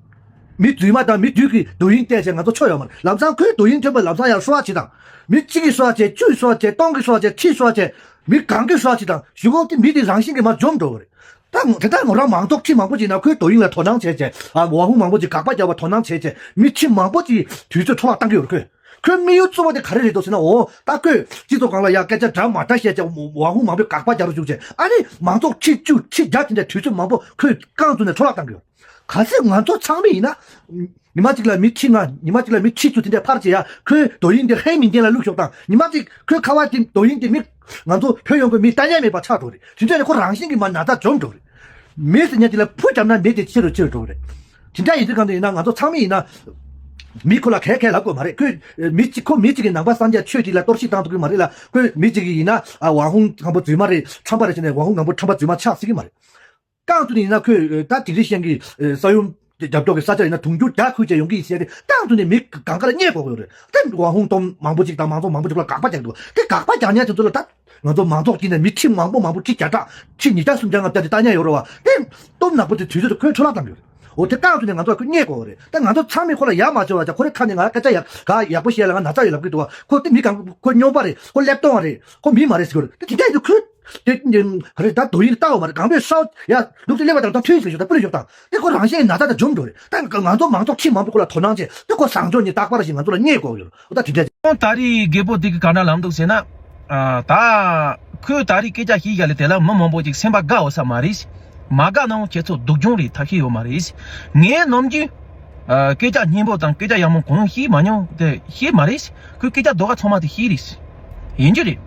མི་རྫུན་མ་དང་མི་བདུད་ཀྱི་རྡོ་ཡིན་བལྟས་བྱས་ང་ཚོ་ཆོ་ཡོད་མ་རེད། ལམ་སང་ཁོའི་རྡོ་ཡིན་ཐོན་པ་ལམ་སང་ཡར་གསོ་བ་བྱེད་དང་། མི་གཅིག་གིས་གསོ་བ་བྱེད། བཅུ་ཡིས་གསོ་བ་བྱེད། སྟོང་གིས་གསོ་བ་བྱེད། ཁྲིས་གསོ་བ་བྱེད། མི་གང་གིས་གསོ་བ་བྱེད་དང་གཞུག་གུ་དེ་མི་དེ་རང་བཞིན་གྱིས་མར་འཇོམས་འགྲོ་གི་རེད། ད་དེ་ལྟར་ང་རང་མང་ཚོགས་ཁྲི་མང་པོ་ཅིག་ན་ཁོའི་རྡོ་ཡིན་ལ་དོ་སྣང་བྱས་བྱས། ཨ་ཝ་ཧུང་མང་པོ་ཅིག་དགག་པ་རྒྱག་པ་དོ་སྣང་བྱས་བྱས། མི་ཁྲི་མང་པོ་ཅིག་དུས་ཚོད་འཕྲོ་བརླག་བཏང་གི་ཡོད་རེད་ཁོས། ཁོའི་དམིགས་ཡུལ་གཙོ་བོ་དེ་ག་རེ་རེད་འདུག་ཟེར་ན། འོ་ད་ཁོས་སྤྱི་ཚོགས་སྒང་ལ་ཡ་སྐད་ཆ་འདྲ་མ་འདྲ་བཤད་བྱས་ཝ་ཧུང་མང་པོས་དགག་པ་རྒྱག་རུ་བཅུག་བྱས། ཨ་ནི་མང་ཚོགས་ཁྲི་བཅུ་ཁྲི་བརྒྱ་དེ་འདྲ་དུས་ཚོད་མང་པོ་ཁོས་རྐང་བཙུགས་ནས་འཕྲོ་བརླག་བཏང་གི་ཡོད། གལ་སྲིད་ང་ཚོ་ཚང་མ་ཡིན་ན། ཉི་མ་གཅིག་ལ་མི་ཁྲི་ལྔ། ཉི་མ་གཅིག་ལ་མི་ཁྲི་བཅུ་དེ་འདྲ་ཕར་བྱས་ཡ་ཁོའི་རྡོ་ཡིན་དེ་ཧེ་མིན་ཏན་ལ་བླུགས་ཤོག་དང་། ཉི་མ་གཅིག་ཁོའི་ཁ་པར་དེ་རྡོ་ཡིན་དེ་མི་ང་ཚོ་བོད་ཡོང་གི་མི་ལྟ་མཁན་མེད་པ་ཆགས་འགྲོ་རེད། དེ་འདྲ་ནས་ཁོ་རང་བཞིན་གྱིས་མར་ན་ཚ་འཇོམས་འགྲོ་རེད། མི་ཟེར་མཁན་དེ་ལ་ཕུ་བརྒྱབ་ན་མི་དེ་ཆེ་རུ་ཆེ་རུ་འགྲོ་གི་རེད། དེ་འདྲ་ཡིན་དུས་གང་དུ་ཡིན་ན་ང་ཚོ་ཚང་མ་ཡིན་ན། མི་ཁོ་ལ་གས་གས་ལབ་དགོས་མ་རེད། ཁོས་མི་གཅིག་ཁོ་མི་གཅིག་གི་ནང་པ་སངས་རྒྱས་ཆོས་གཅིག་ལ་གཏོར་བཤིག་བཏང་ཐུབ་ཀྱི་མ་རེད་ལ། ཁོས་མི་གཅིག་གི་ཡིན་ན་ཨ་ཝ་ཧུང་ཁམ་པོ་རྫུན་མ་རེད། ཁྲམ་པ་རེད་ཟེར་ནས་ཝ་ཧུང་ཁམ་པོ་ཁྲམ་པ་རྫུན་མ་ཆགས་སྲིད་ཀྱི་མ་རེད། རྐང་དུ་ནི་ཡིན་ན་ཁོས་ད་དེ་རིང་ཤན་གྱི་ས་ཡོམ་ རྒྱབ་ཕྱོགས་ཀྱི་ས་ཆ་ཡིན་ན་དུང་ཕྱུར་བརྒྱ་ཁུལ་ཅན་ཡོང་གི་ཡིན་ཟེར་ཏེ་ཏང་དུ་ནས་མི་གང་ག་ལ་བརྙས་དགོས་ཀྱི་ཡོད་རེད། དེ་ཝང་ཧུང་ཏོང་མང་པོ་ཅིག་དང་མང་ཚོགས་མང་པོ་ཅིག་ལ་དགག་པ་རྒྱག་འདུག་དེ་དགག་པ་རྒྱག་མཁན་དེ་ཚོ་ལ་ད་ང་ཚོ་མང་ཚོགས་ཀྱི་ནས་མི་ཁྲི་མང་པོ་མང་པོ་ཁྲི་བརྒྱ་ཕྲག་ཁྲི་ཉིས་བརྒྱ་སུམ་བརྒྱ་ལྔ་བརྒྱ་དེ་ལྟ་མཁན་ཡོད་རེད་བ། དེ་སྟོབས་ནག་པོ་དེ་དུས་ཚོད་དུ་ཁོས་འཕྲོ་བརླག་བཏང་གི་ཡོད་རེད། འོ་དེ་ཏང་དུ་ནས་ང་ཚོ་ཁོས་བརྙས་དགོས་རེད། ད་ང་ཚོ་ཚང་མས་ཁོ་ལ་ཡ་མ་བྱས་པ་བྱ་ཁོ་རེ་ཁ་ནས་ང་སྐད་ཆ་ཡག་ག་ཡག་པོ་བཤད་ལ་ང་ན་ཚ་ཡོད་ལབ་ཀྱི་འདུག་བ། ཁོ་དེ་མི་གང་ཁོ་སྨྱོན་པ་རེད། ཁོ་ཀླད་སྟོང་བ་རེད། ཁོ་མི་མ་རེད་ཟེར་གྱི་ཡོད་རེད། དེ་དེ་འདྲ་ཡིན་དུས་ཁོས། དེ་རེད། ད་དོ་ཡིན་ལྟ་བ་མ་རེད། གང་པོས་ས་ཡ་ལུག་དེ་ཀླད་པ་དང་ད་ཐུན་ཟེར་ཞོག་ད་པུ་རེ་ཞོག་དང་དེ་ཁོ་རང་བཞིན་ན་ཚ་དང་འཇོམས་འགྲོ་རེད། ད་ང་ཚོ་མང་ཚོགས་ཁྲི་མང་པོ་ཁོ་ལ་དོ་སྣང་བྱས་དེ་ཁོ་བཟང་སྤྱོད་ཉིད་རྟག་པར་ཞིག་ང་ཚོ་ལ་བརྙས་དགོས་ཡོད་རེད། ད་དེ་འདྲ་ད་རེས་རྒད་པོ་དེ་གི་ག་འདྲ་ལམ་འདུག་ཟེར་ན། ད་ཁོས་ད་རེས་སྐད་ཆ་བཤད་ཡ་ལས་དེ་ལ་མི་མང་པོ་ཅིག་སེམས་པ་དགའ་འོ་ས་མ་རེད། མ་དགའ་ནའང་ཁྱེད་ཚོ་སྡུག་སྦྱོང་རེད། ཐབས་ཤེས་ཡོད་མ་རེད། ངས་ནམ་རྒྱུན་སྐད་ཆ་སྙན་པོ་དང་སྐད་ཆ་ཡག་མོ་གང་བཤད་མ་མྱོང་དེ་བཤད་མ་རེད། ཁོས་སྐད་ཆ་ལྡོག་ག་ཚང་མ་དེ་བཤད་རེད། ཡིན་རྒྱུ་རེད།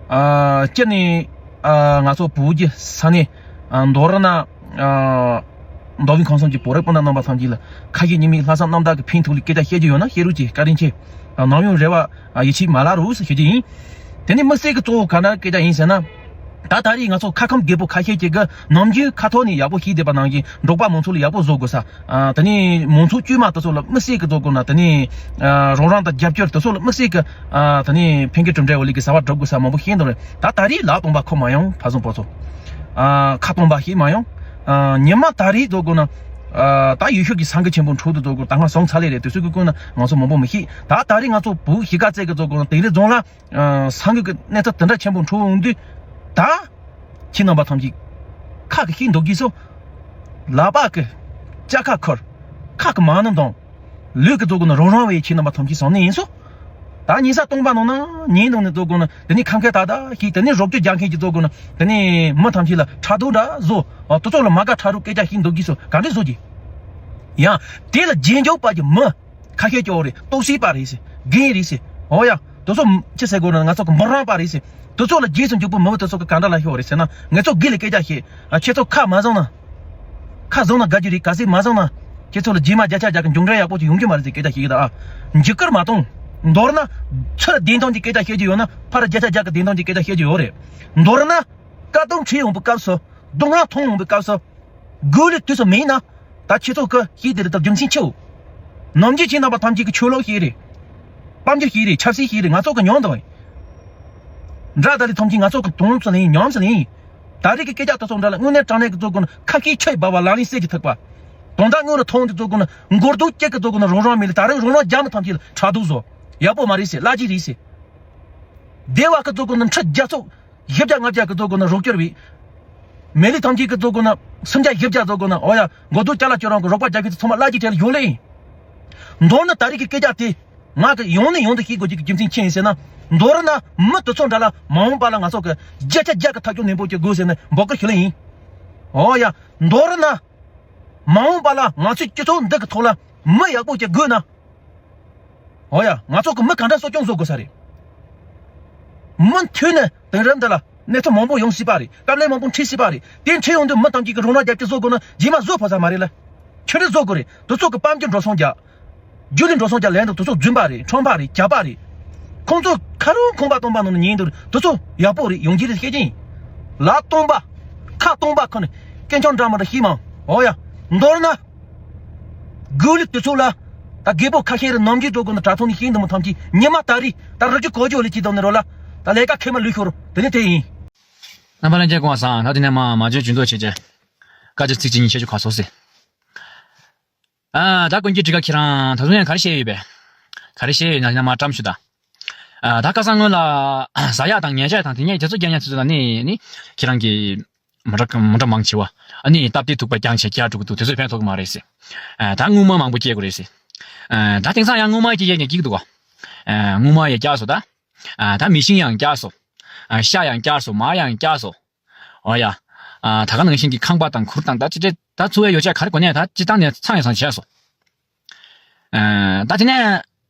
ཨ་སྤྱིར་ནས་ཨ་ང་ཚོ་བོད་ཀྱི་ས་གནས་ཨ་མདོར་ན་ཨ་མདོ་དབུས་ཁམས་གསུམ་གྱི་བོད་རིགས་སྤུན་ཟླ་རྣམ་པ་ཐམས་ཅད་ལ་ཁ་ཞེ་གཉིས་མེད་ལྷག་བསམ་རྣམ་དག་གི་ཕན་ཐོགས་ལ་སྐད་ཆ་བཤད་རྒྱུ་ཡོད་ན་བཤད་རོགས་གྱིས། བཀའ་དྲིན་ཆེ། ཨ་ནམ་ཡང་རེ་བ་ཨ་ཡིད་ཆེས་མ་ལྷག་རོགས་ཟེར་ཞུ་རྒྱུ་ཡིན། དེ་ནས་དམིགས་བསལ་གྱི་གཙོ་བོ་ག་འདྲ་སྐད་ཆ་ཡིན་ཟེར་ན། ད་ད་རེས་ང་ཚོ་ཁ་ཁམས་རྒད་པོ་ཁ་ཤས་ཀྱིས་གི་ནམ་རྒྱུན་ཁ་ཐོག་ནས་ཡག་པོ་བཤད་བསྡད་པ་ནང་བཞིན་འབྲོག་པ་མང་ཚོགས་ལ་ཡག་པོ་བཟོ་དགོས་ས། ཨ་དེ་ནས་མང་ཚོགས་དཀྱུས་མ་དེ་ཚོ་ལ་དམིགས་བསལ་གྱི་བཟོ་དགོས་ན་དེ་ནས་ཨ་རོགས་རམ་དང་རྒྱབ་སྐྱོར་དེ་ཚོ་ལ་དམིགས་བསལ་གྱི་ཨ་དེ་ནས་ཕན་ཁེ་གྲུབ་འབྲས་འོ་ལི་གི་ཟ་བ་སྒྲུབ་དགོས་ས་མང་པོ་ཤེས་འདུག་རེད། ད་ད་རེས་ལག་སྟོང་པ་ཁོ་མ་ཡོང་ཕ་བཟང་པོ་ཚོ། ཨ་ཁ་སྟོང་པ་ཤེས་མ་ཡོང་། ཨ་ཉི་མ་ད་རེས་བཟོ་དགོས་ན་ཨ་ད་ཡུལ་ཤུལ་གྱི་ས་འགུལ་ཆེན་པོ་འཕྲོ་དུ་བཟོ་དགོས། ད་སྔ་སོང་ཚར་ལེ་རེད། དུས་ཚོད་ཀྱི་ཀུན་ན་ང་ཚོ་མང་པོ་མི་ཤེས། ད་ད་རེས་ང་ཚོ་བོད་གཞིས་ཀ་རྩེ་གི་བཟོ་དགོས་ན་དིང་རི་རྫོང་ལ། ཨ་ས་འགུལ་གྱི་གནས་ཚུལ་དེ་འདྲ་ཆེན་པོ་འཕྲོ་འོང་དུས། ད་ཁྱེད་རྣམ་པ་ཐམས་ཅད་ཁ་གི་ཤིག་འདུག་གིས་སོ། ལག་པ་གི་ལྕགས་ཁ་ཁུར། ཁ་གི་མང་ནི་འདོང་། ལུས་ཀྱི་བཟོ་དགོས་ན་རང་རང་བའི་ཁྱེད་རྣམ་པ་ཐམས་ཅད་བཟང་ནི་ཡིན་སོ། ད་ཉིན་ས་སྟོང་པ་ནང་ན་ཉིན་དང་ནི་བཟོ་དགོས་ན་དེ་ནི་ཁམས་ཁ་ད་ད་ཤིག་དེ་ནི་རོགས་སྐྱོར་རྒྱག་མཁན་གྱི་བཟོ་དགོས་ན་དེ་ནི་མི་ཐམས་ཅད་ལ་ཕྲག་དོག་འདྲ་བཟོ། ཨ་དེ་ཚོ་ལ་མ་དགའ་ཕྲག་རོགས་སྐད་ཆ་ཤིག་འདུག་གིས་སོ་ག་འདྲ་བཟོ་གི། ཡང་དེ་ལ་རྗེས་འཇུག་པ་གི་མི། ཁ་ཤས་ཀྱི་འོ་རེད། ལྟོགས་ཤི་པ་རེད་ཟེར། རྒན་རེད་ཟེར། འོ་ཡ། དེ་ཚོ་ཅི་ཟེར་དགོས་ན་ང་ཚོ་གི་མི་རང་པ་རེད་ཟེར། དེ་ཚོ་ལ་རྗེས་སུ་འཇུག་པའི་མི་བུ་དེ་ཚོ་གི་ག་འདྲ་ལ་ཤོར་རེད་ཟེར་ན་ངས་ཚོ་སྒེར་ལ་སྐད་ཆ་བཤད། ཨ་ཁྱེད་ཚོ་ཁ་མ་བཟང་ན། ཁ་བཟང་ན་དགའ་རྒྱུ་རེད། གལ་སྲིད་མ་བཟང་ན། ཁྱེད་ཚོ་ལ་རྗེས་མ་བརྒྱ་ཆ་བརྒྱ་གི་མཇུག་འབྲས་ཡག་པོ་ཅིག་ཡོང་རྒྱུ་མ་རེད་ཟེར་སྐད་ཆ་བཤད་ཀྱི་ད་ཨ། འཇིགས་སྐུལ་མ་གཏོང་། མདོར་ན། ཚུར་བདེན་དོན་གྱི་སྐད་ཆ་བཤད་རྒྱུ་ཡོད་ན་ཕར་བརྒྱ་ཆ་བརྒྱ་གི་བདེན་དོན་གྱི་སྐད་ཆ་བཤད་རྒྱུ་ཡོད་རེད། མདོར་ན། དཀའ་སྡུག་འཕྲད་ཡོང་པའི་སྐབས་སུ། སྡུག་བསྔལ་མཐོང་ཡོང་པའི་སྐབས་སུ། དགོས་ལུགས་དུས་སུ་མེད་ན། ད་ཁྱེད་ཚོ་གི་ཤེས་དེ་རེད། ད་རྒྱུ་མཚན་ཆེའོ། ནམ་རྒྱུན་ཁྱེད་རྣམ་པ་ཐམས་ཅད་ཀྱི་ཆོས་ལུགས་ཤིག་རེད། དཔལ་འབྱོར་ཤིག་རེད། ཆབ་སྲིད་ཤིག་རེད། ང་ཚོ་གི་མྱོང་དང་། དགྲ་དང་ལས་ཐམས་ཅད་ང་ཚོ་གི་དོན་སུ་ལེན་ཉམས་སུ་ལེན། ད་རེས་ཀྱི་སྐད་ཆ་ད་ཚོ་འདྲ་ལ་དངོས་གནས་དྲང་གནས་ཀྱི་བཟོ་དགོས་ན་ཁ་སྐད་ཆོས་འབབ་པ་ལག་ལེན་གསེར་གྱི་ཐག་པ། དོན་དག་དངོས་རུ་མཐོང་དུ་བཟོ་དགོས་ན་མགོ་རྡོག་གཅིག་གི་བཟོ་དགོས་ན་རང་རང་མི་ལ་ད་རེས་རང་རང་རྒྱ་མི་ཐམས་ཅད་ལ་ཕྲག་དོག་བཟོ། ཡག་པོ་མ་རེད་ཟེར། གླ་རྒྱུ་རེད་ཟེར། སྡེ་བ་གི་བཟོ་དགོས་ན་ཁྲི་བརྒྱ་ཚོ། བཞི་བརྒྱ་ལྔ་བརྒྱ་གི་བཟོ་དགོས་ན་རོགས་སྐྱོར་བྱེད། མི་ལུས་ཐམས་ཅད་ཀྱི་བཟོ་དགོས་ན་སུམ་བརྒྱ་བཞི་བརྒྱ་བཟོ་དགོས་ན་འོ་ཡ་མགོ་རྡོག་ཅ་ལག་ཁྱོད་རང་གི་རོགས་པ་རྒྱག་མཁན་ཚོ་ཚང་མ་གླ་རྒྱུ་གྲལ་ལ་ཡོད་ལེ་ཡིན། མདོར་ན་ད་རེས་ཀྱི་སྐད་ཆ་དེ་ང་གི་ཡོང་ནས་ཡོང་དུ་ཤེས་དགོས་ཀྱི་རྒྱུ་མཚན་ཅི་ཡིན་ཟེར་ན། མདོར་ན་མི་དེ་ཚོ་འདྲ་ལ་མ་འོངས་པ་ལ་ང་ཚོ་གི་བརྒྱ་ཆ་བརྒྱ་གི་ཐག་གཅོད་ནན་པོ་ཅིག་དགོས་ཟེར་ནས་འབོད་སྐུལ་ཞུ་ལེ་ཡིན། འོ་ཡ། མདོར་ན་མ་འོངས་པ་ལ་ང་ཚོའི་སྤྱི་ཚོགས་འདི་གི་ཐོག་ལ་མི་ཡག་པོ་ཅིག་དགོས་ན། འོ་ཡ། ང་ཚོ་གི་མི་ག་འདྲ་གསོ་སྐྱོང་བཟོ་དགོས་ས་རེད། མུ་མཐུད་ནས་དེང་རབས་འདི་ལ་གནས་ཚུལ་མང་པོ་ཡོང་སྲིད་པ་རེད། དཀའ་ལས་མང་པོ་འཕྲད་སྲིད་པ་རེད། དེ་འཕྲད་ཡོང་དུས་མི་ཐམས་ཅད་ཀྱི་རོགས་རམ་རྒྱབ་སྐྱོར་བཟོ་དགོས་ན་རྗེས་མ་བཟོ་ཕོད་ས་མ་རེད་ལ། ཁྱོད་རེ་བཟོ་དགོས་རེད། དེ་ཚོ་གི་དཔལ་འབྱོར་འགྲོ་སོང་རྒྱག་རྒྱུ་ལས་འགྲོ་སོང་རྒྱག་ལན་དུ་དེ་ཚོ་རྫུན་པ་རེད། ཁྲོམ་པ་རེད། ཇག་པ་རེད། ཁོང་ཚོ་ཁ་རུ་ཁང་པ་སྟོང་པ་ནང་ནས་ཉན་དུས་དེ་ཚོ་ཡག་པོ་རེད། ཡོང་རྒྱུ་རེད་བཤད་ཀྱིན། ལག་སྟོང་པ། ཁ་སྟོང་པ་ཁོ་ནས་སྐད་ཆ་འདྲ་མི་འདྲ་ཤེས་མང་། འོ་ཡ། མདོར་ན། དགོས་ལུགས་དེ་ཚོ་ལ། ད་རྒད་པོ་ཁ་ཤས་རེ་ནམ་རྒྱུན་འགྲོ་དགོས་ན་དྲ་ཐོག་ནས་ཤེས་འདུག་མི་ཐམས་ཅད་ཉི་མ་ད་རེས་ད་རི་རྒྱུ་གོ་རྒྱུ་ལས་ཅི་དང་ནི་རོ་ལ། ད་ལས་ཀ་ཁེ་མ་ལུས་ཤོར་དེ་ནི་དེ་ཡིན། རྣམ་པ་ལྷན་རྒྱས་སྐུ་ཁམས་བཟང་། ད་དེ་ནས་མ་མ་བྱོན་ཇུས་གཏོགས་བྱེད་ཀྱི། བཀའ་ཅི་ཚིག་ཅི་ཉིན་ཤེས་ཆུ་ཁ་སོ་སེ། ཨ་ད་ཀུན་གྱི་དྲི་ག་ཁྱེད་རང་ད་དུང་ཡང་ག་རེ་བཤད་ཡོད་པས། ག་རེ་བཤད་ཡོད་ན་ཡང་མ་བཀྲམ་ཞུ་ད། ཨ་ད་ཁ་སང་སྔོན་ལ་ཟ་ཡག་དང་ཉལ་ཡག་དང་དེ་ཉལ་དེ་ཚོ་རྒྱག་ཉལ་དེ་ཚོ་ལ་ནི་ནི་ཁྱེད་རང་གི་མོ་ཊ་མོ་ཊ་མང་ཆེ་བ་ཨ་ནི་སྟབས་བདེ་ཐུག་པ་རྐྱང་ཆེ་རྒྱག་འགྲོ་གི་འདུག་དེ་ཚོས་ཕན་ཐོགས་ཀྱི་མ་རེད་ཟེར། ཨ་ད་སྔོན་མ་མང་པོ་སྐྱེལ་དགོས་རེད་ཟེར། ཨ་ད་དེང་སང་ཡང་སྔོན་མ་སྐྱེལ་ཡག་ཉལ་གྱི་འདུག་ག་ཨ་སྔོན་མ་ཡང་བསྐྱར་སོང་ད། ཨ་ད་མེ་ཤིང་ཡང་བསྐྱར་སོང་། ཨ་ཤ་ཡང་བསྐྱར་སོང་། མར་ཡང་བསྐྱར་སོང་། འོ་ཡ། ཨ་ད་ག་ནང་བཞིན་གྱི་ཁང་པ་དང་གུར་དང་ད་ཅི་ཏྲེ་ད་ཚུ་བའི་ཡོ་བྱད་ག་རེ་དགོས་ནས་ད་སྤྱི་བཏང་ནས་ཚང་ཡང་ཚང་བྱས་སོང་། ཨ་ད་དེ་ནས་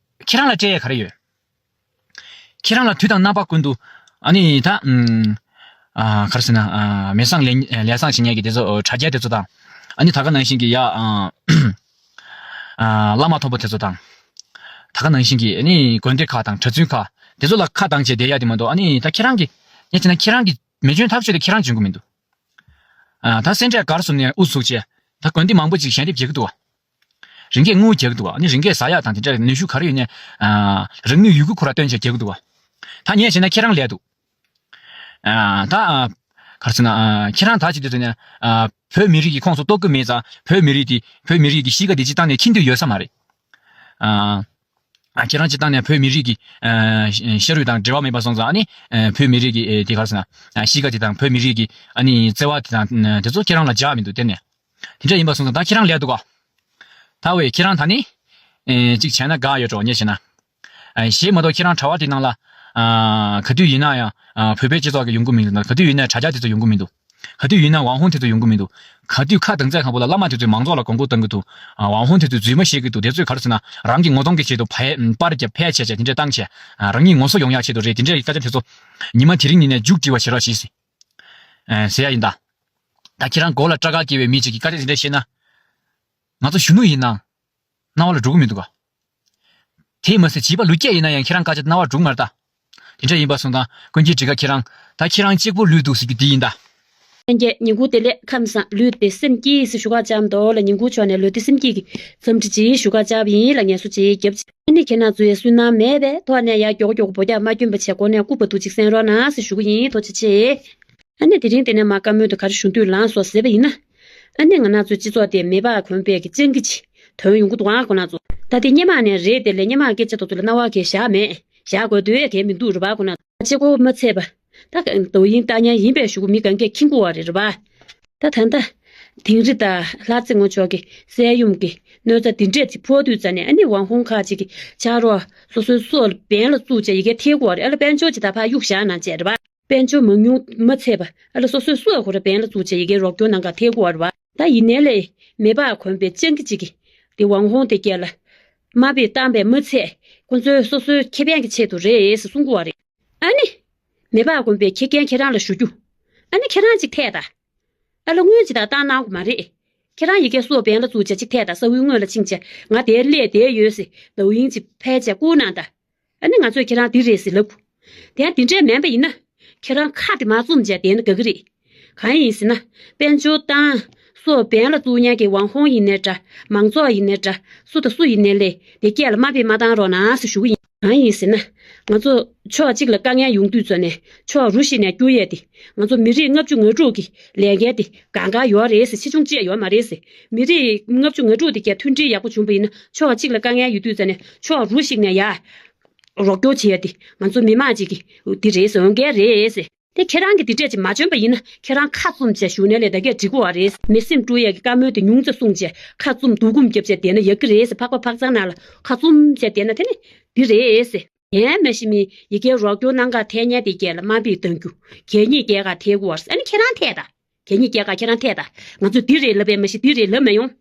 ཁྱེད་རང་ལ་སྤྲད་ཡས་ག་རེ་ཡོད། ཁྱེད་རང་ལ་དུས་དང་རྣམ་པ་ཀུན་ཏུ་ཨ་ནི་ད་ཨམ་ཨ་ག་རེ་ཟེར་ན་ཨ་མེ་བཟང་ལས་ལས་བཟང་བྱེད་མཁན་གྱི་དེ་ཚོ་དྲ་རྒྱ་དེ་ཚོ་དང་ཨ་ནི་ད་ག་ནང་བཞིན་གྱི་ཡ་ཨ་ཨ་བླ་མ་མཐོན་པོ་དེ་ཚོ་དང་ད་ག་ནང་བཞིན་གྱི་ཨ་ནི་དགོན་སྡེ་ཁག་དང་གྲྭ་བཙུན་ཁག་དེ་ཚོ་ལ་ཁ་གདངས་བྱས་བསྡད་ཡ་དེ་མ་གཏོགས་ཨ་ནི་ད་ཁྱེད་རང་གི་ངས་བྱས་ན་ཁྱེད་རང་གི་མེ་སྐྱོན་ཐག་ཆོད་དེ་ཁྱེད་རང་འཇོན་གི་མི་འདུག་ཨ་ད་སེ་འབྲས་གར་སོང་ནས་ཨུ་ཚུགས་བྱས། ད་དགོན་སྡེ་མང་པོ་ཅིག་ཞལ་འདེབས་རྒྱག་གི་འདུག་བ། རིན་སྐྱེད་དངུལ་རྒྱག་གི་འདུག་བ། ཨ་ནི་རིན་སྐྱེད་ཟ་ཡག་དང་དེ་འདྲ་ནུས་ཤུགས་ག་རེ་ཡོད་ནའི་ཨ་རང་ནུས་ཡོད་རྒུ་ཁོ་ར་བཏོན་བྱས་རྒྱག་གི་འདུག་བ། ད་ངས་བྱས་ན་ཁྱེད་རང་ལས་འདུག་ཨ་ད་ཨ་ག་རེ་ཟེར་ན་ཨ་ཁྱེད་རང་ད་ཅི་འདོད་ཟེར་ན་ཨ་བོད་མི་རིགས་ཀྱི་ཁོངས་སུ་གཏོགས་ཀྱི་མེད་ཙང་བོད་མི་རིགས་དེ་བོད་མི་རིགས་ཀྱི་གཤིས་ཀ་དེ་སྤྱིར་བཏང་ནས་མཁྱེན་འདོད་ཡོད་ས་མ་རེད། ཨ། ཨ་ཁྱེད་རང་སྤྱིར་བཏང་ནས་བོད་མི་རིགས་ཀྱི་ཨ་ཤ་རུས་དང་འབྲེལ་བ་མེད་པ་སོང་ཙང་ཨ་ནི་ཨ་བོད་མི་རིགས་ཀྱི་ཨེ་དེ་ག་རེ་ཟེར་ན་ཨ་གཤིས་ཀ་དེ་དང་བོད་མི་རིགས་ཀྱི་ཨ་ནི་བརྩེ་བ་དེ་དང་ཨ་དེ་ཚོ་ཁྱེད་རང་ལ་འཇགས་མི་འདུག་དེ་ནས་དེ་འདྲ་ཡིན་པ་སོང་ཙང་ད་ཁྱེད་རང་ལས་འདུག་ག་ད་བས་ཁྱེད་རང་ད་ནི་ཨེ་གཅིག་བྱས་ན་དགའ་ཡོད་འགྲོ་ངས་བྱས་ན་ཨ་གཞས་མ་གཏོགས་ཁྱེད་རང་གྲྭ་བ་དེ་ནང་ལ་ཨ་ག་དུས་ཡིན་ན་ཡང་ཨ་བོད་པའི་སྤྱི་ཚོགས་ཀྱི་ཡོང་གི་མི་འདུག་ག་དུས་ཡིན་ན་དྲ་རྒྱ་དེ་ཚོ་ཡོང་གི་མི་འདུག་ག་དུས་ཡིན་ན་ཝང་ཧུང་དེ་ཚོ་ཡོང་གི་མི་འདུག་ག་དུས་ཁ་དང་རྩེ་གང་པོ་ལ་བླ་མ་དེ་ཚོས་མང་ཚོགས་ལ་དགོངས་སྐོར་གཏོང་གི་འདུག་ཨ་ཝང་ཧུང་དེ་ཚོས་རྫུན་མ་བཤད་ཀྱི་འདུག་དེ་ཚོས་ག་རེ་ཟེར་ན་རང་གི་ངོ་གདོང་གི་ཆེད་དུ་ཕ་པར་རྒྱབ་ཕལ་ཆེར་ཆེ་དེ་འདྲས་བཏང་ཆེ་ཨ་རང་ཉིད་ངོ་སོ་ཡོང་ཡག་ཆེད་དུ་རེད། དེ་འདྲས་ཀྱི་སྐད་ཆ་དེ་ཚོ་ཉི་མ་དེ་རིང་ཉིན་ནས་མཇུག་སྒྲིལ་བ་བྱེད་རོགས་གྱིས་ཟེར་ཨ་ཟེར་ཡ་ཡིན་ད། ད་ཁྱེད་རང་མགོ་ལ་སྐྲ་དཀར་སྐྱེས་པའི་མི་གཅིག་གིས་སྐད་ཆ་དེ་འདྲས་བཤད་ན་ང་ཚོ་གཞོན་ནུ་ཡིན་ནའང་རྣ་བ་ལ་འགྲོ་གི་མི་འདུག་ག་དེས་མ་ཟད་བྱིས་པ་ལོ་བརྒྱད་ཡིན་ན་ཡང་ཁྱེད་རང་སྐད་ཆ་རྣ་བར་འགྲོ་གི་མ་རེད་ད། དེ་འདྲ་ཡིན་པ་སོང་ཙང་ཀུན་མཁྱེན་འབྲི་དགའ་ཁྱེད་རང་ད་ཁྱེད་རང་གཅིག་པོ་ལུས་འདུག་ཟེར་རྒྱུ་འདི་ཡིན་ད། ལྷན་རྒྱས་ཉིན་གུང་བདེ་ལེགས། ཁམས་བཟང་། ལུས་བདེ་སེམས་སྐྱིད་ཟེར་ཞུ་ག་བཅར་འདུག་ལ། ཉིན་གུང་ཕྱོགས་ནས་ལུས་བདེ་སེམས་སྐྱིད་ཀྱི་འཚམས་འདྲི་ཅིག་ཞུ་ག་བཅར་བ་ཡིན་ལ། ངལ་གསོ་ཅིག་རྒྱབ་ཅིག་ཨ་ནི་ཁྱེད་རང་ཚོའི་སུན་སྣང་མེད་པའི་ཐོག་ནས་ཡར་མགྱོགས་མགྱོགས་པོ་རྒྱག་མ་སྐྱོན་པ་བྱས་སྒོ་ནས་སྐུ་པ་དུ་ཅིག་གསན་རོགས་གནང་ཟེར་ཞུ་གི་ཡིན། ཐུགས་རྗེ་ཆེ། ཨ་ནི་དེ་རིང་དེ་ནས་མ་བཀའ་མོལ་དུ་ག་རེ་ཞུ་འདོད་ལངས་སོང་ཟེར་བ་ཡིན་ན། ཨ་ནི་ང་རང་ཚོའི་སྤྱི་ཚོགས་དེ་མེ་འབར་གོན་པའི་གི་སྤྱང་ཀི་ཅིག་ཐོན་ཡོང་གི་འདུག་ཨང་ཁོ་ན་ཚོ། ད་དེ་སྔོན་མ་ནས་རེད། དེ་ལས་སྔོན་མ་སྐད་ཆ་དེ་ཚོ་ལ་རྣ་བ་གས་བཞག་མེད། བཞག་དགོས་འདོད་གས་མི་འདུག་རེད་པ། ཁོ་ན་ཚོ་གཅིག་པོ་མ་ཚད་པ། ད་ཏོག་དབྱིངས་ལྟ་མཁན་ཡིན་པའི་གཞུག་གུ་མི་གང་གས་མཁྱེན་གྱི་ཡོད་རེད་རེད་པ། ད་ད་ལྟ་དིང་རི་དང་ལྷ་རྩེ་ངོ་ཕྱོགས་ཀྱི་སྲས་ཡུམ་གྱི་གནོད་འཚེ་འདི་འདྲས་ཅིག་ཕོག་དུས་ཙ་ནས་ཨ་ནི་ཝང་ཧུང་ཁ་ཅིག་གིས་ཕྱག་རོགས་སོ་སོའི་སྲོག་འབེན་ལ་བཙུགས་བྱས་ཡི་གེ་འཐེན་གྱི་ཡོད་རེད། ཨ་ལ་དཔལ་འབྱོར་ཅིག་ད་ཕར་གཡུག་བཞག་གནང་བྱས་རེད་པ། དཔལ་འབྱོར་མང་ཉུང་མ་ཚད་པ་ཨ་ལ་སོ་སོའི་སྲོག་ཁོ་ར་འབེན་ལ་བཙུགས་བྱས་ཡི་གེ་རོགས་སྐྱོར་གནང་ག་འཐེན་གྱི་ཡོད་རེད་པ། ད་ཡིན་ནའི་ལས་མེ་འབར་གོན་པའི་སྤྱང་ཀི་ཅིག་གིས་དེ་ཝང་ཧུང་དེ་སྐད་ལ་དམའ་འབེབས་བཏང་པས་མ་ཚད་ཁོ་ཚོའི་སོ་སོའི་ཁེ་ཕན་གྱི་ཆེད་དུ་རེད་ཟེར་གསུང་གི་ཡོད་རེད། ཨ་ནི། མེ་འབར་གོན་པའི་ཁྱི་རྒན་ཁྱེད་རང་ལ་ཞུ་རྒྱུ། ཨ་ནི་ཁྱེད་རང་ཅིག་ཐད་ད། ཨ་ལ་དངུལ་ཅིག་དང་བཏང་གནང་དགོས་མ་རེད། ཁྱེད་རང་ཡི་གེ་སྲོག་འབེན་ལ་བཙུགས་བྱས་ཅིག་ཐད་ད། ས་ཁུལ་དངོས་ལ་ཕྱིན་བྱས་ང་དེར་སླེབས་བསྡད་ཡོད་ཟེར་ལའུ་ཡིང་ཅིག་ཕལ་ཆེར་བསྐུར་གནང་ད། ཨ་ནི་ང་ཚོས་ཁྱེད་རང་འདི་རེད་ཟེར་ལབ་དགོས། དེ་ཡང་འདི་འདྲས་མིན་པ་ཡིན་ན། ཁྱེད་རང་ཁ་དེ་མ་བཙུམ་བྱས་བསྡད་ན་དགའ་གི་རེད། གང་ཡིན་ཟེར་ན། དཔལ་འབྱོར་བཏང་། སྲོག་འབེན་ལ་བཙུགས་མཁན་གྱི་ཝང་ཧོང་ཡིན་ནའི་འདྲ། མང་ཚོགས་ཡིན་ནའི་འདྲ། སུ་དང་སུ་ཡིན་ནའི་ལས་དེ་སྐད་ལ་དམའ་འབེབས་མ་བཏང་རོགས་གནང་ཟེར་ཞུ་གི་ཡིན། གང་ཡིན་ཟེར་ན། ང་ཚོ་ཕྱོགས་གཅིག་ལ་དཀའ་ངལ་ཡོང་དུས་ཚོད་ནས་ཕྱོགས་རུ་ཞིག་ནས་སྐྱོར་ཡས་དེ། ང་ཚོ་མི་རིགས་ལྔ་བཅུ་ང་དྲུག་གི་ལས་འགན་དེ་གང་ག་ཡོད་རེད་ཟེར། ཆེ་ཆུང་བཅས་ཡོད་མ་རེད་ཟེར། མི་རིགས་ལྔ་བཅུ་ང་དྲུག་དེ་གས་མཐུན་སྒྲིལ་ཡག་པོ་བྱུང་པ་ཡིན་ན་ཕྱོགས་གཅིག་ལ་དཀའ་ངལ་ཡོད་དུས་ཚོད་ནས་ཕྱོགས་རུ་ཞིག་ནས་ཡ། རོགས་སྐྱོར་བྱེད་ཡ་དེ་ང་ཚོ་མི་མང་གཅིག་གི་འདི་རེད་ཟེར། འོས་འགན་རེད་ཟེར། དེ་ཁྱེད་རང་གིས་འདི་འདྲས་ཅིག་མ་འཇོན་པ་ཡིན་ན་ཁྱེད་རང་ཁ་བཙུམ་བྱས་བཞུགས་ནས་ལས་ད་གས་འགྲིག་གི་ཡོད་རེད། མི་སེམས་དཀྲུག་ཡས་ཀྱི་བཀའ་མོལ་དེ་ཉུང་ཙམ་གསུངས་བྱས་ཁ་བཙུམ་སྡུག་སྒོམ་བརྒྱབ་བྱས་བསྡད་ན་ཡག་གི་རེད་ཟེར། ཕག་པ་ཕག་ཚང་ནང་ལ་ཁ་བཙུམ་བྱས་བསྡད་ན་དེ་ནི་འདི་རེད་ཟེར། ཡང་མ་གཞི་མི་ཡི་གེ་རོགས་སྐྱོར་གནང་ག་འཐེན་མཁན་དེ་སྐད་ལ་དམའ་འབེབས་གཏང་རྒྱུ། གད་སྙིགས་སྐྱེལ་ག་འཐེན་གྱི་ཡོད་རེད། ཨ་ནི་ཁྱེད་རང་འཐད་ད། གད་སྙིགས་སྐྱེལ་ག་ཁྱེད་རང་འཐད་ད། ང་ཚོས་འདི་རེད་ལབ་པས་མ་གཞི་འདི་རེད་ལབ་མ་ཡོང་།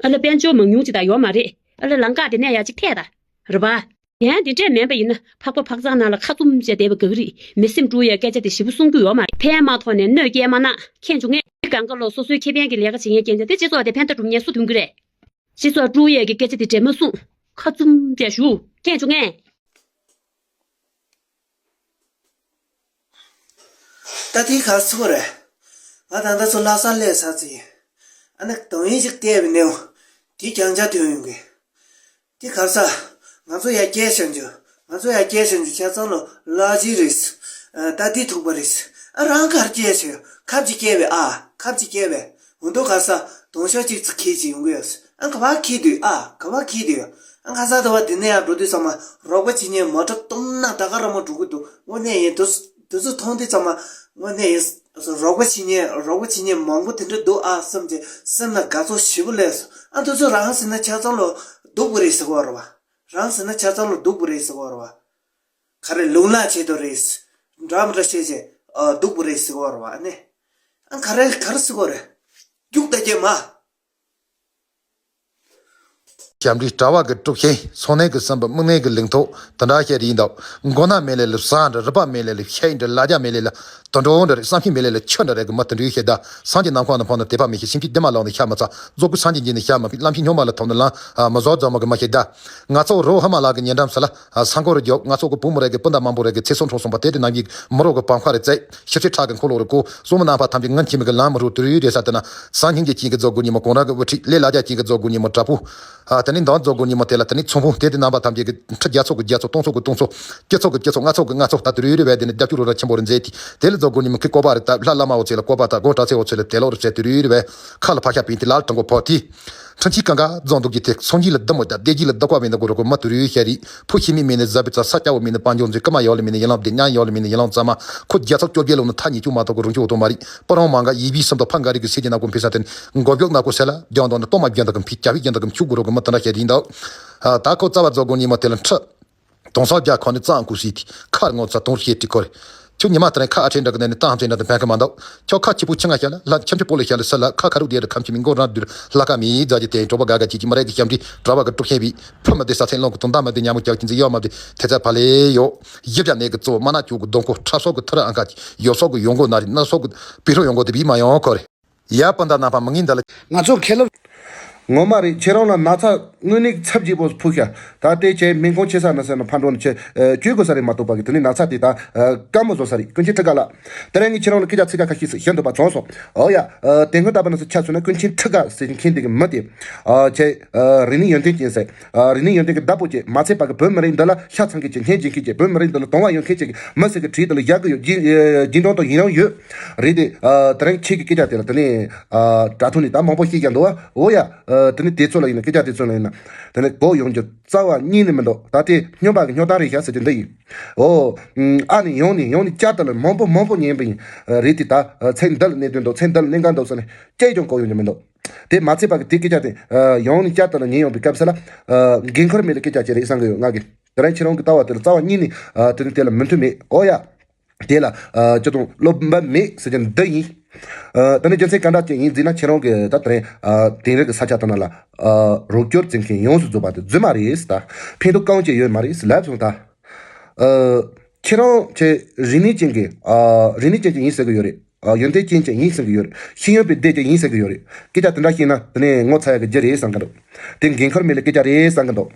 ཨ་ལ་དཔལ་འབྱོར་མང་ཉུང་ཅིག་ད་ཡོད་མ་རེད། ཨ་ལ་ལམ་ཁ་དེ་ནས་ཡ་ཅིག་ཐད་ད། རེད་པ། ཡང་འདི་འདྲས་མིན་པ་ཡིན་ན་ཕག་པ་ཕག་ཚང་ནང་ལ་ཁ་བཙུམ་བྱས་བསྡད་པ་དགའ་གི་རེད། མི་སེམས་དཀྲུག་ཡས་སྐད་ཆ་དེ་ཞིབ་པོ་གསུང་རྒྱུ་ཡོད་མ་རེད། ཕན་མ་ཐོགས་ནས་གནོད་སྐྱེལ་མ་གནང་། མཁྱེན་བྱུང་ངས། གང་ག་ལོ་སོ་སོའི་ཁེ་ཕན་གྱི་ལས་ཀ་བྱེད་མཁན་རྐྱང་རྐྱང་དེ་སྤྱི་ཚོགས་དེ་ཕན་བཏགས་སྒྲུབ་མཁན་སུ་མཐོང་གི་རེད། སྤྱི་ཚོགས་དཀྲུག་ཡས་ཀྱི་སྐད་ཆ་དེ་འདྲས་མ་གསུང་། ཁ་བཙུམ་བྱས་བཞུགས། མཁྱེན་བྱུང་ངས། ད་དེ་ག་ཚོད་རེད། ང་ད་ལྟ་ཚོ་ལྷ་སར་སླེབས་ཚར་ཚེ། ཨ་ནི་དོན་ཡིན་ཞིག་བལྟས་པའི་ནས་དེ་རྐྱང་རྐྱང་ཐོན་ཡོང་གི། དེ་ག་ས། ང་ཚོ་ཡར་སྐྱེལ་བྱ་འཇུ། ང་ཚོ་ཡར་སྐྱེལ་བྱ་འཇུ་ཆ་ཚང་ལོ་ལ་ཅི་རེད། ད་དེ་ཐུག་པ་རེད། ཨ་རང་གར་སྐྱེལ་བྱ་ཡོད་ཁབ་ཅིག་སྐྱེལ་བས་ཨ་ཁབ་ཅིག་སྐྱེལ་བས། འོ་འདུག་ག་ས་དུང་ཤོག་གཅིག་ཙམ་འཁྱེར་ཅིག་ཡོང་གི་ཡོད། ཨ་ག་བ་འཁྱེར་འདུག་ཨ་ག་བ་འཁྱེར་འདུག་ཨ་ཁ་ས་ད་བ་འདི་ནས་ཡར་འགྲོ་དུས་ཚང་མ་རོགས་པ་བྱེད་མཁན་མོ་ཊ་སྟོང་ན་ད་ག་ར་མོ་འགྲོ་གི་འདུག་དངོས་གནས་ཡིན་དུས་དུས་ཚོད་མཐོང་དུས་ཚང་མ་དངོས་གནས་ཡིན་རོགས་པ་བྱེད་མཁན་རོགས་པ་བྱེད་མཁན་མང་པོ་དེ་འདྲ་འདུག་ཨ་བསམ་གྱི་སེམས་ལ་དགའ་ཚོར་ཞེ་པོ་སླེབས་སོང་། ཨ་དུས་ཚོད་རང་ཟེར་ན་ཆ་ཚང་ལོ་སྡུག་པོ་རེད་ཟེར་གོ་ར་བ། རང་ཟེར་ན་ཆ་ཚང་ལོ་སྡུག་པོ་རེད་ཟེར་གོ་ར་བ། ག་རེ་ལུག་ནག་བྱེད་དོ་རེད། འདྲ་མི་འདྲ་བཤད་བྱས་ཨ་སྡུག་པོ་རེད་ཟེར་གོ་ར་བ་ཨ་ནི། ཨ་ག་རེ་ག་རེ་ཟེར་གོ་རེད། རྒྱུག་ད་རྒྱལ་མ། ཞབས་འདྲེན་གྲྭ་བ་གི་དཀྲུག་ཤིང་། སོ་ནའི་གི་སྲིན་པོ། དམུ་ནའི་གི་ལིང་ཐོག་དེ་འདྲ་བཤད་རིགས་འདུག་མགོ་ན་མེ་ལེ་ལེ་བཟའ་འདྲ། རུས་པ་མེ་ལེ་ལེ་ཤེས་འདྲ། ལ་རྒྱ་མེ་ལེ་ལེ་དུད་འགྲོ་འདྲ་རེད། བསམ་ཤེས་མེ་ལེ་ལེ་ཆུ་འདྲ་རེད་གི་མི་དེ་འདྲའི་ཤེས་ད། སངས་ཀྱི་ནམ་མཁའ་ནས་འཕངས་ན་དད་པ་མི་ཤེས། སེམས་ཀྱི་དེ་མ་ལོག་ནས་ཤ་མི་ཚ། རྫོགས་སྐུ་སངས་རྒྱས་འགྱེད་ནས་ཤ་མི་ཕིག་ལམ་ཤེས་སྨྱོན་མ་ལ་ཐོབ་ན་ལམ་མི་བཟོ་རྫོགས་མ་གི་མ་ཤེས་ད། ང་ཚོ་རོ་ཧི་མ་ལ་གི་ཉེ་འགྲམ་ས་ལ། ས་འཁོར་རྒྱུག་ང་ཚོ་གི་བུ་མོ་རེ་གི་སྤུན་ཟླ་མང་པོ་རེ་གི་ཚེ་སྲོག་འཕྲོག་སོང་པ་དེ་དེ་ནང་གི་མི་རོ་གི་བམ་ཁ་རེ་བཙལ། ཤི་ཚེ་ཁྲག་གི་འཁོར་ལོ་རེ་བསྐོར། སྲུང་མ་རྣམ་པ་ཐམས་ཅད་ངན་ཁྱིམ་གི་ལམ་མི་རུ་དུ་རུ་རེ་ས་དེ་ན། སང་ཉིན་གྱི་ཅིང་གི་རྫོགས་དགུ་ཉི་མ་གོང་ར་གི་དབུ་ཁྲིད་ལས་ལ་རྒྱ་ཅིང་གི་རྫོགས་དགུ་ཉི་མ་དྲག་པོ། ཨ་དེ་ནི་འདང་རྫོགས་དགུ་ཉི་མ་དེ་ལ་དེ་ནི་ཚོང་དཔོན་དེ་དེ་རྣམ་པ་ཐམས་ཅད་ཀྱི་ཁྲི་བརྒྱ་ཚོ་གི་བརྒྱ་ཚོ་སྟོང་ཚོ་གི་སྟོང་ཚོ། སྤྱི་ཚོགས་ཀྱི་སྤྱི་ཚོགས་ལྔ་ཚོགས་ཀྱི་ལྔ་ཚོགས་ད་དུ་རུ་རུ་བས་དེ་ནི་རྒྱབ་སྐྱོར་རུ་ར་ཆེན་པོ་རུ་མཛད་དེ་དེ་ལ་རྫོགས་དགུ་ཉི་མ་ཁི་བཀོད་པ་རེ་ད་ལྷ་བླ་མ་འོ་ཚེ་ལ་བཀོད་པ་ད་དགོང་དྲག་ཚེ་འོ་ཚེ་ལ་དེ་ལོག་རུ་བྱས་དུ་རུ་རུ་བས་ཁ་ལ་ཕ་ཤ་པིན་དེ་ལ་ལ་དྲང་གོ་ཕོ་དེ། ཁྲིམས་ཀྱི་ཀང་ཀ་རྫོང་དུ་གི་ཐེག་སོང་གི་ལ་བདག་མོ་ད་བདེ་སྐྱིད་ལ་བདག་པ་མིན་ན་གོ་རོ་གོ་མ་དུ་རུ་ཤ་རི་ཕུ་ཤི་མི་མིན་ན་ཟ་བི་ཙ་ས་སྐྱ་བོ་མིན་ན་དཔལ་འབྱོར་འཛིན་ཀ་མ་ཡོ་ལ་མིན་ན་ཡིན་ལམ་བདེ་ཉང་ཡོ་ལ་མིན་ན་ཡིན་ལམ་ཙ་མ་ཁོ་བརྒྱ་ཚོགས་བཅོ་བརྒྱད་ལོ་ན་ཐ་ཉི་ཆུ་མ་གཏོགས་གོ་རུང་ཆུ་འོ་ཏོ་མ་རི་པ་རོང་མང་ག་ཡི་བི་སུམ་དོ་ཕ་འགའ་རི་གི་སེ་ཅི་ན་གོ་འཕེལ་ས་དེ་ནི་མགོ་མགྱོགས་ན་གོ་སེ་ལ་རྒྱང་དོ་ན་གཏོང་མ་རྒྱང་དོ་གི་འཕི་རྒྱ་བི་རྒྱང་དོ་གི་མཆུ་གོ་རོ་གོ་མ་དེ་འདྲ་ཤ་རི་ཡིན་ད། ད་ཁོ་རྩ་བ་རྫོགས་དགུ་ཉི་མ་དེ་ལ་ཁྲི། དོང་སོགས་རྒྱ་ཁོ་ནི་གཙང་ཀུ་སི་ཏི་ཁར་ངོ་ཚ་དོང་རིས་ཏི་ཁོ་རེ། ཁྱོད་ཉི་མ་ལྟར་ཁ་ཨ་ཁྲེ་འདྲ་གི་ནས་ནི་ཏང་ཁྲེ་འདྲ་དང་བན་གི་མ་འདུག་ཁྱོད་ཁ་ཆི་པུ་ཆི་ང་ཤ་ལ་ལ་ཁྱམ་ཆི་པོ་ལ་ཤ་ལ་ས་ལ་ཁ་ཁ་རུ་དེ་ར་ཁམ་ཆི་མི་མགོ་རང་དུ་ལ་ཀ་མི་རྫ་ཅི་དེ་གྲོགས་པ་ག་ག་ཅི་ཅི་མ་རེད་གི་ཤམ་རི་གྲྭ་བ་གི་དཀྲུག་ཤེས་བི་ཕུ་མ་དེ་ས་ཚན་ལོང་གི་དོན་དག་མ་དེ་ཉ་མོ་ཀྱག་ཅི་འཛི་ཡོ་མ་དེ་ཐེ་ཚ་ཕ་ལེ་ཡོ། ཡིབ་ཅ་ནས་གི་གཙོ་མ་ན་ཁྱུ་གི་གདོང་ཁོ་ཁྲ་སོག་གི་ཐུ་ར་ཨང་ཁ་ཅི་ཡོ་སོག་གི་ཡོང་གོ་ན་རི་ན་སོག་གི་པི་རོ་ཡོང་གོ་དེ་བི་མ་ཡོང་ཁོ་རེ། ཡ་སྤུན་ཟླ་རྣམ་པ་མི་ངན་འདི་ལ། ང་ཚོ་ཁེ་ལབ། ངོ་མ་རེད། ཁྱེད་རང་ལ་ན་ཚ་དངོས་གནས་ཚབས་ཆེ་པོ་ཕུག་ཤ། ད་ལྟའི་ཁྱེད་མིང་ཁོང་ཆེ་ས་ན་ཟེར་ན་ཕ་འགྲོ་ནས་ཁྱེད་བཅོས་དགོས་ས་རེད་མ་གཏོགས་པ་གི་དེ་ནས་ན་ཚ་དེ་ད་དཀའ་མོ་བཟོ་ས་རེད། ཀུན་མཁྱེན་ཁྲི་ཀ་ལགས། དེ་རིང་ངས་ཁྱེད་རང་ལ་སྐད་ཆ་ཚིག་ཁ་ཁ་ཤས་ཤིག་བཤད་འདོད་པ་བྱུང་སོང་། ཨོ་ཡ། དེ་སྔོན་ལྟ་བུ་ན་ཚོ་ཆ་མཚོན་ན་ཀུན་མཁྱེན་ཁྲི་ཀ་ཟེར་མཁན་དེ་གི་མི་དེ། ཁྱེད་རིག་གནས་ཡོན་ཏན་ཅན་ཟེར། རིག་གནས་ཡོན་ཏན་གི་བདག་པོ་བྱས་མ་ཚད་པ་གི་བོད་མི་རིགས་འདི་ལ་ཤ་ཚ་མཁན་གྱི་སྙིང་རྗེ་མཁན་གྱི་བོད་མི་རིགས་འདི་ལ་དུང་བ་ཡོད་མཁན་གྱི་མི་ཟེར་གི་བྲིས་དེ་ལ་ཡག་གི་ཡོད། རྒྱུན་རྒྱུན་དོན་དུ་ཡིན་རང་ཡོད། རེད་དེ། དེ་རིང་ཁྱེད་ཀྱི་སྐད་ཆ་དེ་ལ་དེ་ནས། དྲ་ཐོག་ནས་ད་མང་པོ་ཤེས་ཀྱང་འདུག་ཨ། འོ་ཡ། དེ་ནས་དེ་ཚོ་ལ་ཡིན་ན་སྐད་ཆ་དེ་ཚོ་ལ་ཡིན་ན། དེ་ནས་གོ་ཡོང་རྒྱུ་རྩ་བ་ཉིད་ནས་མི་འདུག་ད་དེ་སྨྱོན་པ་གི་སྨྱོ་རྟགས་རེད་ཤག་ཟེར་གྱི་འདི་ཡིན། འོ། ཨ་ནི་ཡོང་ནི་ཡོང་ནི་བསྐྱར་དུ་ལ་མང་པོ་མང་པོ་ཉན་པ་ཡིན། རེད་དེ་ད་ཚེ་འདི་ལ་གནད་དོན་འདུག་ཚེ་འདི་ལ་གནད་འགག་འདུག་ཟེར་ནས་སྐྱེས་ཀྱང་གོ་ཡོང་རྒྱུ་མི་འདུག་དེ་མ་ཚད་པ་གི་དེ་སྐད་ཆ་དེ་ཡོང་ནི་བསྐྱར་དུ་ལ་ཉན་ཡོང་པའི་སྐབས་སུ་ལ། འགན་ཁུར་མེད་ལ་སྐད་ཆ་བྱེད་རེད་བསམ་གི་ཡོད་ང་གི་དེ་རིང་ཁྱེད་རང་གི་ལྟ་བ་དེ་ལ་རྩ་བ་ཉིད་ནས་དེ་ནི་དེ་ལ་མི་མཐུན་མེད། འོ་ཡ། དེ་ལ་ཅི་དང་བློ་འབབ་མེད་ཟེར་གྱི་འདི་ཡིན། ད་ནི་རྒྱུ་མཚན་ག་འདྲ་ཅིག་ཡིན་ཟེར་ན་ཁྱེད་རང་གི་ད་དེ་རིང་དེང་རབས་ཀྱི་ས་ཆ་དེ་ནང་ལ་རོགས་སྐྱོར་བྱེད་མཁན་ཡོངས་སུ་རྫོགས་པ་དེ་རྫུན་མ་རེད་ད། ཕན་ཐོགས་གང་ཅི་ཡོད་མ་རེད་ལབ་སོང་ད། ཁྱེད་རང་ཆེ་རིག་གནས་ཅན་གྱི་རིག་གནས་ཅན་གྱི་ཡིན་ཟེར་གི་ཡོད་རེད། ཡོན་ཏན་ཅན་གྱི་ཡིན་ཟེར་གི་ཡོད་རེད། ཤེས་ཡོན་པའི་སྡེ་ཅན་ཡིན་ཟེར་གི་ཡོད་རེད། སྐད་ཆ་དེ་འདྲ་བཤད་ན་དེ་ནས་ངོ་ཚ་ཡག་གི་རྒྱུ་རེད་བསམ་གི་འདུག་དེ་འགན་ཁུར་མེད་ལ་སྐད་ཆ་རེད་བསམ་གི་འདུག་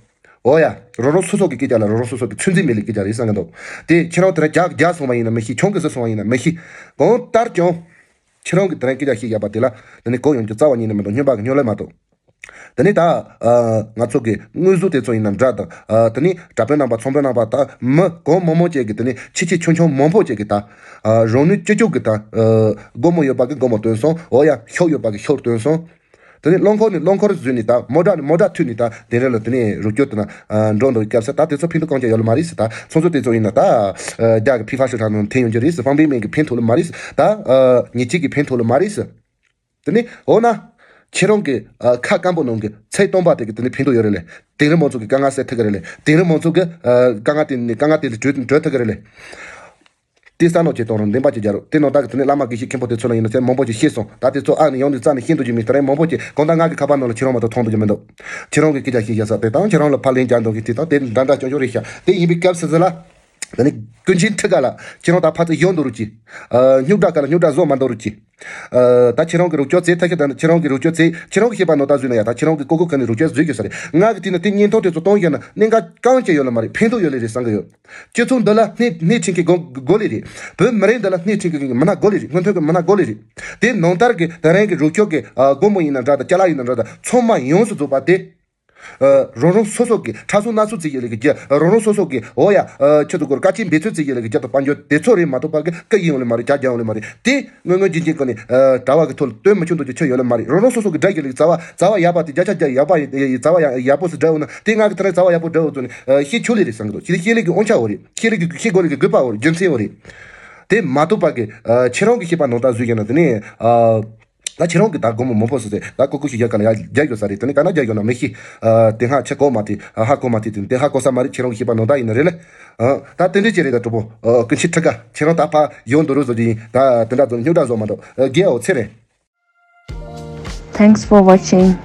འོ་ཡ། རང་རང་སོ་སོ་གི་སྐད་ཆ་ལ་རང་རང་སོ་སོ་གི་ཚོད་འཛིན་མེད་ལ་སྐད་ཆ་རེད་བསམ་གི་འདུག་དེ་ཁྱེད་རང་དེ་ར་རྒྱག་རྒྱག་སོང་བ་ཡིན་ན་མི་ཤེས། ཁྱོང་གི་ཟེར་སོང་བ་ཡིན་ན་མི་ཤེས། གང་ལྟར་ཀྱང་། ཁྱེད་རང་གི་དེ་རིང་སྐད་ཆ་བཤད་ཡག་པ་དེ་ལ་དེ་ནི་གོ་ཡོང་རྒྱུ་རྩ་བ་ཉིད་ནས་མི་འདུག་སྨྱོན་པ་གི་སྨྱོ་ལས་མ་གཏོགས། དེ་ནི་ད། ང་ཚོ་གི་དངོས་གཟུགས་དེ་ཚོ་ཡིན་ན་འདྲ་དང་། དེ་ནི་དྲ་དཔོན་རྣམ་པ་ཚོང་དཔོན་རྣམ་པ་དང་མི་གང་མང་མང་ཅིག་གི་དེ་ནི་ཆེ་ཆེ་ཆུང་ཆུང་མང་པོ་ཅིག་གི་ད། རང་ནུས་ཅི་ལྕོགས་གི་ད། སྒོར་མོ་ཡོད་པ་གི་སྒོར་མོ་བཏོན་སོང་། འོ་ཡ་ཤོག་ཡོད་པ་གི་ཤོག་བཏོན་སོང་། དེ་ནས་རླངས་འཁོར་ནས་རླངས་འཁོར་བཟོས་ནས་ད་མོ་ཊ་ནས་མོ་ཊ་མཐུད་ནས་ད་དེ་རིང་ལ་དེ་ནས་རོགས་སྐྱོར་དེ་ན་འགྲོ་འདུག་སྐབས་སུ་ད་དེ་ཚོ་ཕན་ཐོགས་གང་ཅི་ཡོད་ལ་མ་རེད་ཟེར། ད་ཚོང་ཚོགས་དེ་ཚོ་ཡིན་ན་ད་རྒྱ་གི་ཕི་ཧྥ་ཧྲི་ཁྲ་ནང་འཐེན་ཡོང་རྒྱུ་རེད་ཟེར། ཧྥང་པིན་མིན་གི་ཕན་ཐོགས་ལ་མ་རེད་ཟེར། ད་ཉེས་ཆད་གི་ཕན་ཐོགས་ལ་མ་རེད་ཟེར། དེ་ནས་འོ་ན་ཁྱེད་རང་གི་ཁ་སྐམ་པོ་ནང་གི་ཚེ་སྟོང་པ་དེ་གི་དེ་ནས་ཕན་ཐོགས་ཡོད་རེད་ལེ། དེང་རབས་མང་ཚོགས་ཀྱི་དཀའ་ངལ་སེལ་ཐུབ་གི་རེད་ལེ། དེང་རབས་མང་ཚོགས་ཀྱི་དཀའ་ངལ་དེ་ནས་དཀའ་ངལ་དེ་ལས་གྲོལ་གྲོལ་ཐུབ་གི་རེད་ལེ། དེ་བསམ་བློ་ཅིག་གཏོང་རོགས། འདེམས་པ་ཅིག་རྒྱག་རོགས། དེ་ནང་ལྟར་གི་དེ་ནས་བླ་མ་དགེ་བཤེས་མཁན་པོ་དེ་ཚོ་ལ་ཡིན་ན་ཚེ་མང་པོ་ཅིག་ཤེས་སོང་། ད་དེ་ཚོ་ཨ་ནི་ཡང་ནས་རྩ་ནས་ཤེས་འདུག་རྒྱུ་མེད། དེ་རིང་མང་པོ་ཅིག་གང་ལྟར་ང་གི་ཁ་པར་ནང་ལ་ཁྱེད་རང་མ་གཏོགས་མཐོང་འདུག་རྒྱུ་མི་འདུག་ཁྱེད་རང་གི་སྐད་ཆ་ཤེས་བཞག་ས་དེ་དང་ཁྱེད་རང་ལ་ཕར་ལན་རྒྱག་འདུག་གི་དེ་དང་དེ་འདྲ་འདྲ་ཅོ་ཅོ་རེད་ཤག་དེ་ཡིན་པའི་སྐབས་སུ་ཟེར་ལ། དེ་ནི་ཀུན་མཁྱེན་ཁྲི་ཀ་ལགས་ཁྱེད་རང་ད་ཕར་ཚུར་ཡོང་འདུག་རུ་ཅི། སྨྱུག་འདྲ་ཀ་ལ་སྨྱུག་འདྲ་བཟོ་མ་འདུག་རུ་ཅི། ད་ཁྱེད་རང་གི་རོགས་སྐྱོར་བྱེད་ཐག་ཆོད། ད་ཁྱེད་རང་གི་རོགས་སྐྱོར་བྱེད། ཁྱེད་རང་གི་ཤེས་པ་ནོར་ད་བཟོས་ན་ཡ། ད་ཁྱེད་རང་གི་ཀོ་ཀོ་ཁ་ནས་རོགས་སྐྱོར་བཟོས་དགོས་ས་རེད། ང་གི་དེ་ན་དེ་བརྙན་ཐུང་དེ་ཚོ་གཏོང་བཞག་ན་གནད་འགག་གང་ཅི་ཡོད་ལ་མ་རེད། ཕན་ཐོགས་ཡོད་ལེ་རེད་བསམ་གི་ཡོད། སྤྱི་ཚོགས་འདི་ལ་སྣེ་སྣེ་ཁྲིད་མཁན་དགོས་དགོས་ལེ་རེད། བོད་མི་རིགས་འདི་ལ་སྣེ་ཁྲིད་མཁན་མི་སྣ་དགོས་ལེ་རེད། སྔོན་ཐོན་གི་མི་སྣ་དགོས་ལེ་རེད། དེ་ནང་ལྟར་གི་དེ་རིང་གི་རོགས་སྐྱོར་གི་སྒོར་མོ་ཡིན་ན་འདྲ་དང་ཅ་ལག་ཡིན་ན་འདྲ་དང་ཚང་མ་ཡོངས་སུ་རྫོགས་པ་དེ། རང་རང་སོ་སོ་གི་ཁྲག་གསུམ་སྣ་ཚོགས་བརྩི་ཡོད་ལེ་གི་རྒྱུ། རང་རང་སོ་སོ་གི་འོ་ཡ། ཁྱོད་ཚོ་གོར་དཀའ་སྤྱད་འབད་རྩོལ་བརྩི་ཡོད་ལེ་གི་རྒྱུ་དང་དཔལ་འབྱོར་དེ་ཚོ་རེད་མ་གཏོགས་པ་གི་སྐུ་ཡིན་ཡོད་ལེ་མ་རེད། རྒྱ་རྒྱ་ཡོད་ལེ་མ་རེད། དེ་དངོས་དངོས་རྒྱུ་རྐྱེན་ཀུན་ནས་གྲྭ་བ་གི་ཐོག་ལ་སྟོན་མི་ཆོག་འདུག་རྒྱུ་ཆོ་ཡོད་ལེ་མ་རེད། རང་རང་སོ་སོ་གི་དགྲ་ཡོད་ལེ་གི་རྩ་བ་རྩ་བ་ཡག་པ་དེ་བརྒྱ་ཆ་བརྒྱ་ཡག་པ་ཡིན་རྩ་བ་ཡག་ཡག་པོ་སུ་དགྲ་ཡོད་ན་དེ་ང་གི་ཐ་ན་རྩ་བ་ཡག་པོ་དགྲ་ཡོད་ཚོ་ནི་ཤེས་ཆོག་ལེ་རེད་བསམ་གི་འདུག་ཤེས་ལེ་ཤེས་ལེ་གི་དབང་ཆ་འོ་རེད། ཤེས་ལེ་གི་ཤེས་དགོས་ལེ་གི་དགོས་པ་འོ་རེད། རྒྱུ་མཚན་འོ་རེད། དེ་མ་གཏོགས་པ་གི་ཁྱེད་རང་གི་ཤེས་པ་ནང་ལྟར་བཟོས་ཀྱང་ན་དེ་ནས། ད་ཁྱེད་རང་གི་ད་སྒོར་མོ་མང་པོ་སོ་སོས་ད་ཀོ་ཀོ་ཞིག་རྒྱག་ག་ལ་ཡ་རྒྱག་དགོས་ས་རེད། དེ་ནི་ག་ན་རྒྱག་དགོས་ན་མི་ཤེས། དེ་སྔ་ཆ་གོ་མ་ཐེ་ཧ་གོ་མ་ཐེ་དེ་དེ་ཧ་གོ་ས་མ་རེད། ཁྱེད་རང་གི་ཤེས་པ་ནང་ད་ཡིན་ན་རེད་ལེ། ད་དེ་འདྲས་ཅི་རེད་ད་གྲོགས་པོ། ཀུན་མཁྱེན་ཁྲི་ཀ་ཁྱེད་རང་ད་ཕ་ཡོང་འདུག་རུ་བཟོ་རྒྱུ་ཡིན། ད་དེ་འདྲ་བཟོ་སྨྱུག་འདྲ་བཟོ་མ་འདུག་རྒྱལ་འོ་ཚེ་རེད། Thanks for watching.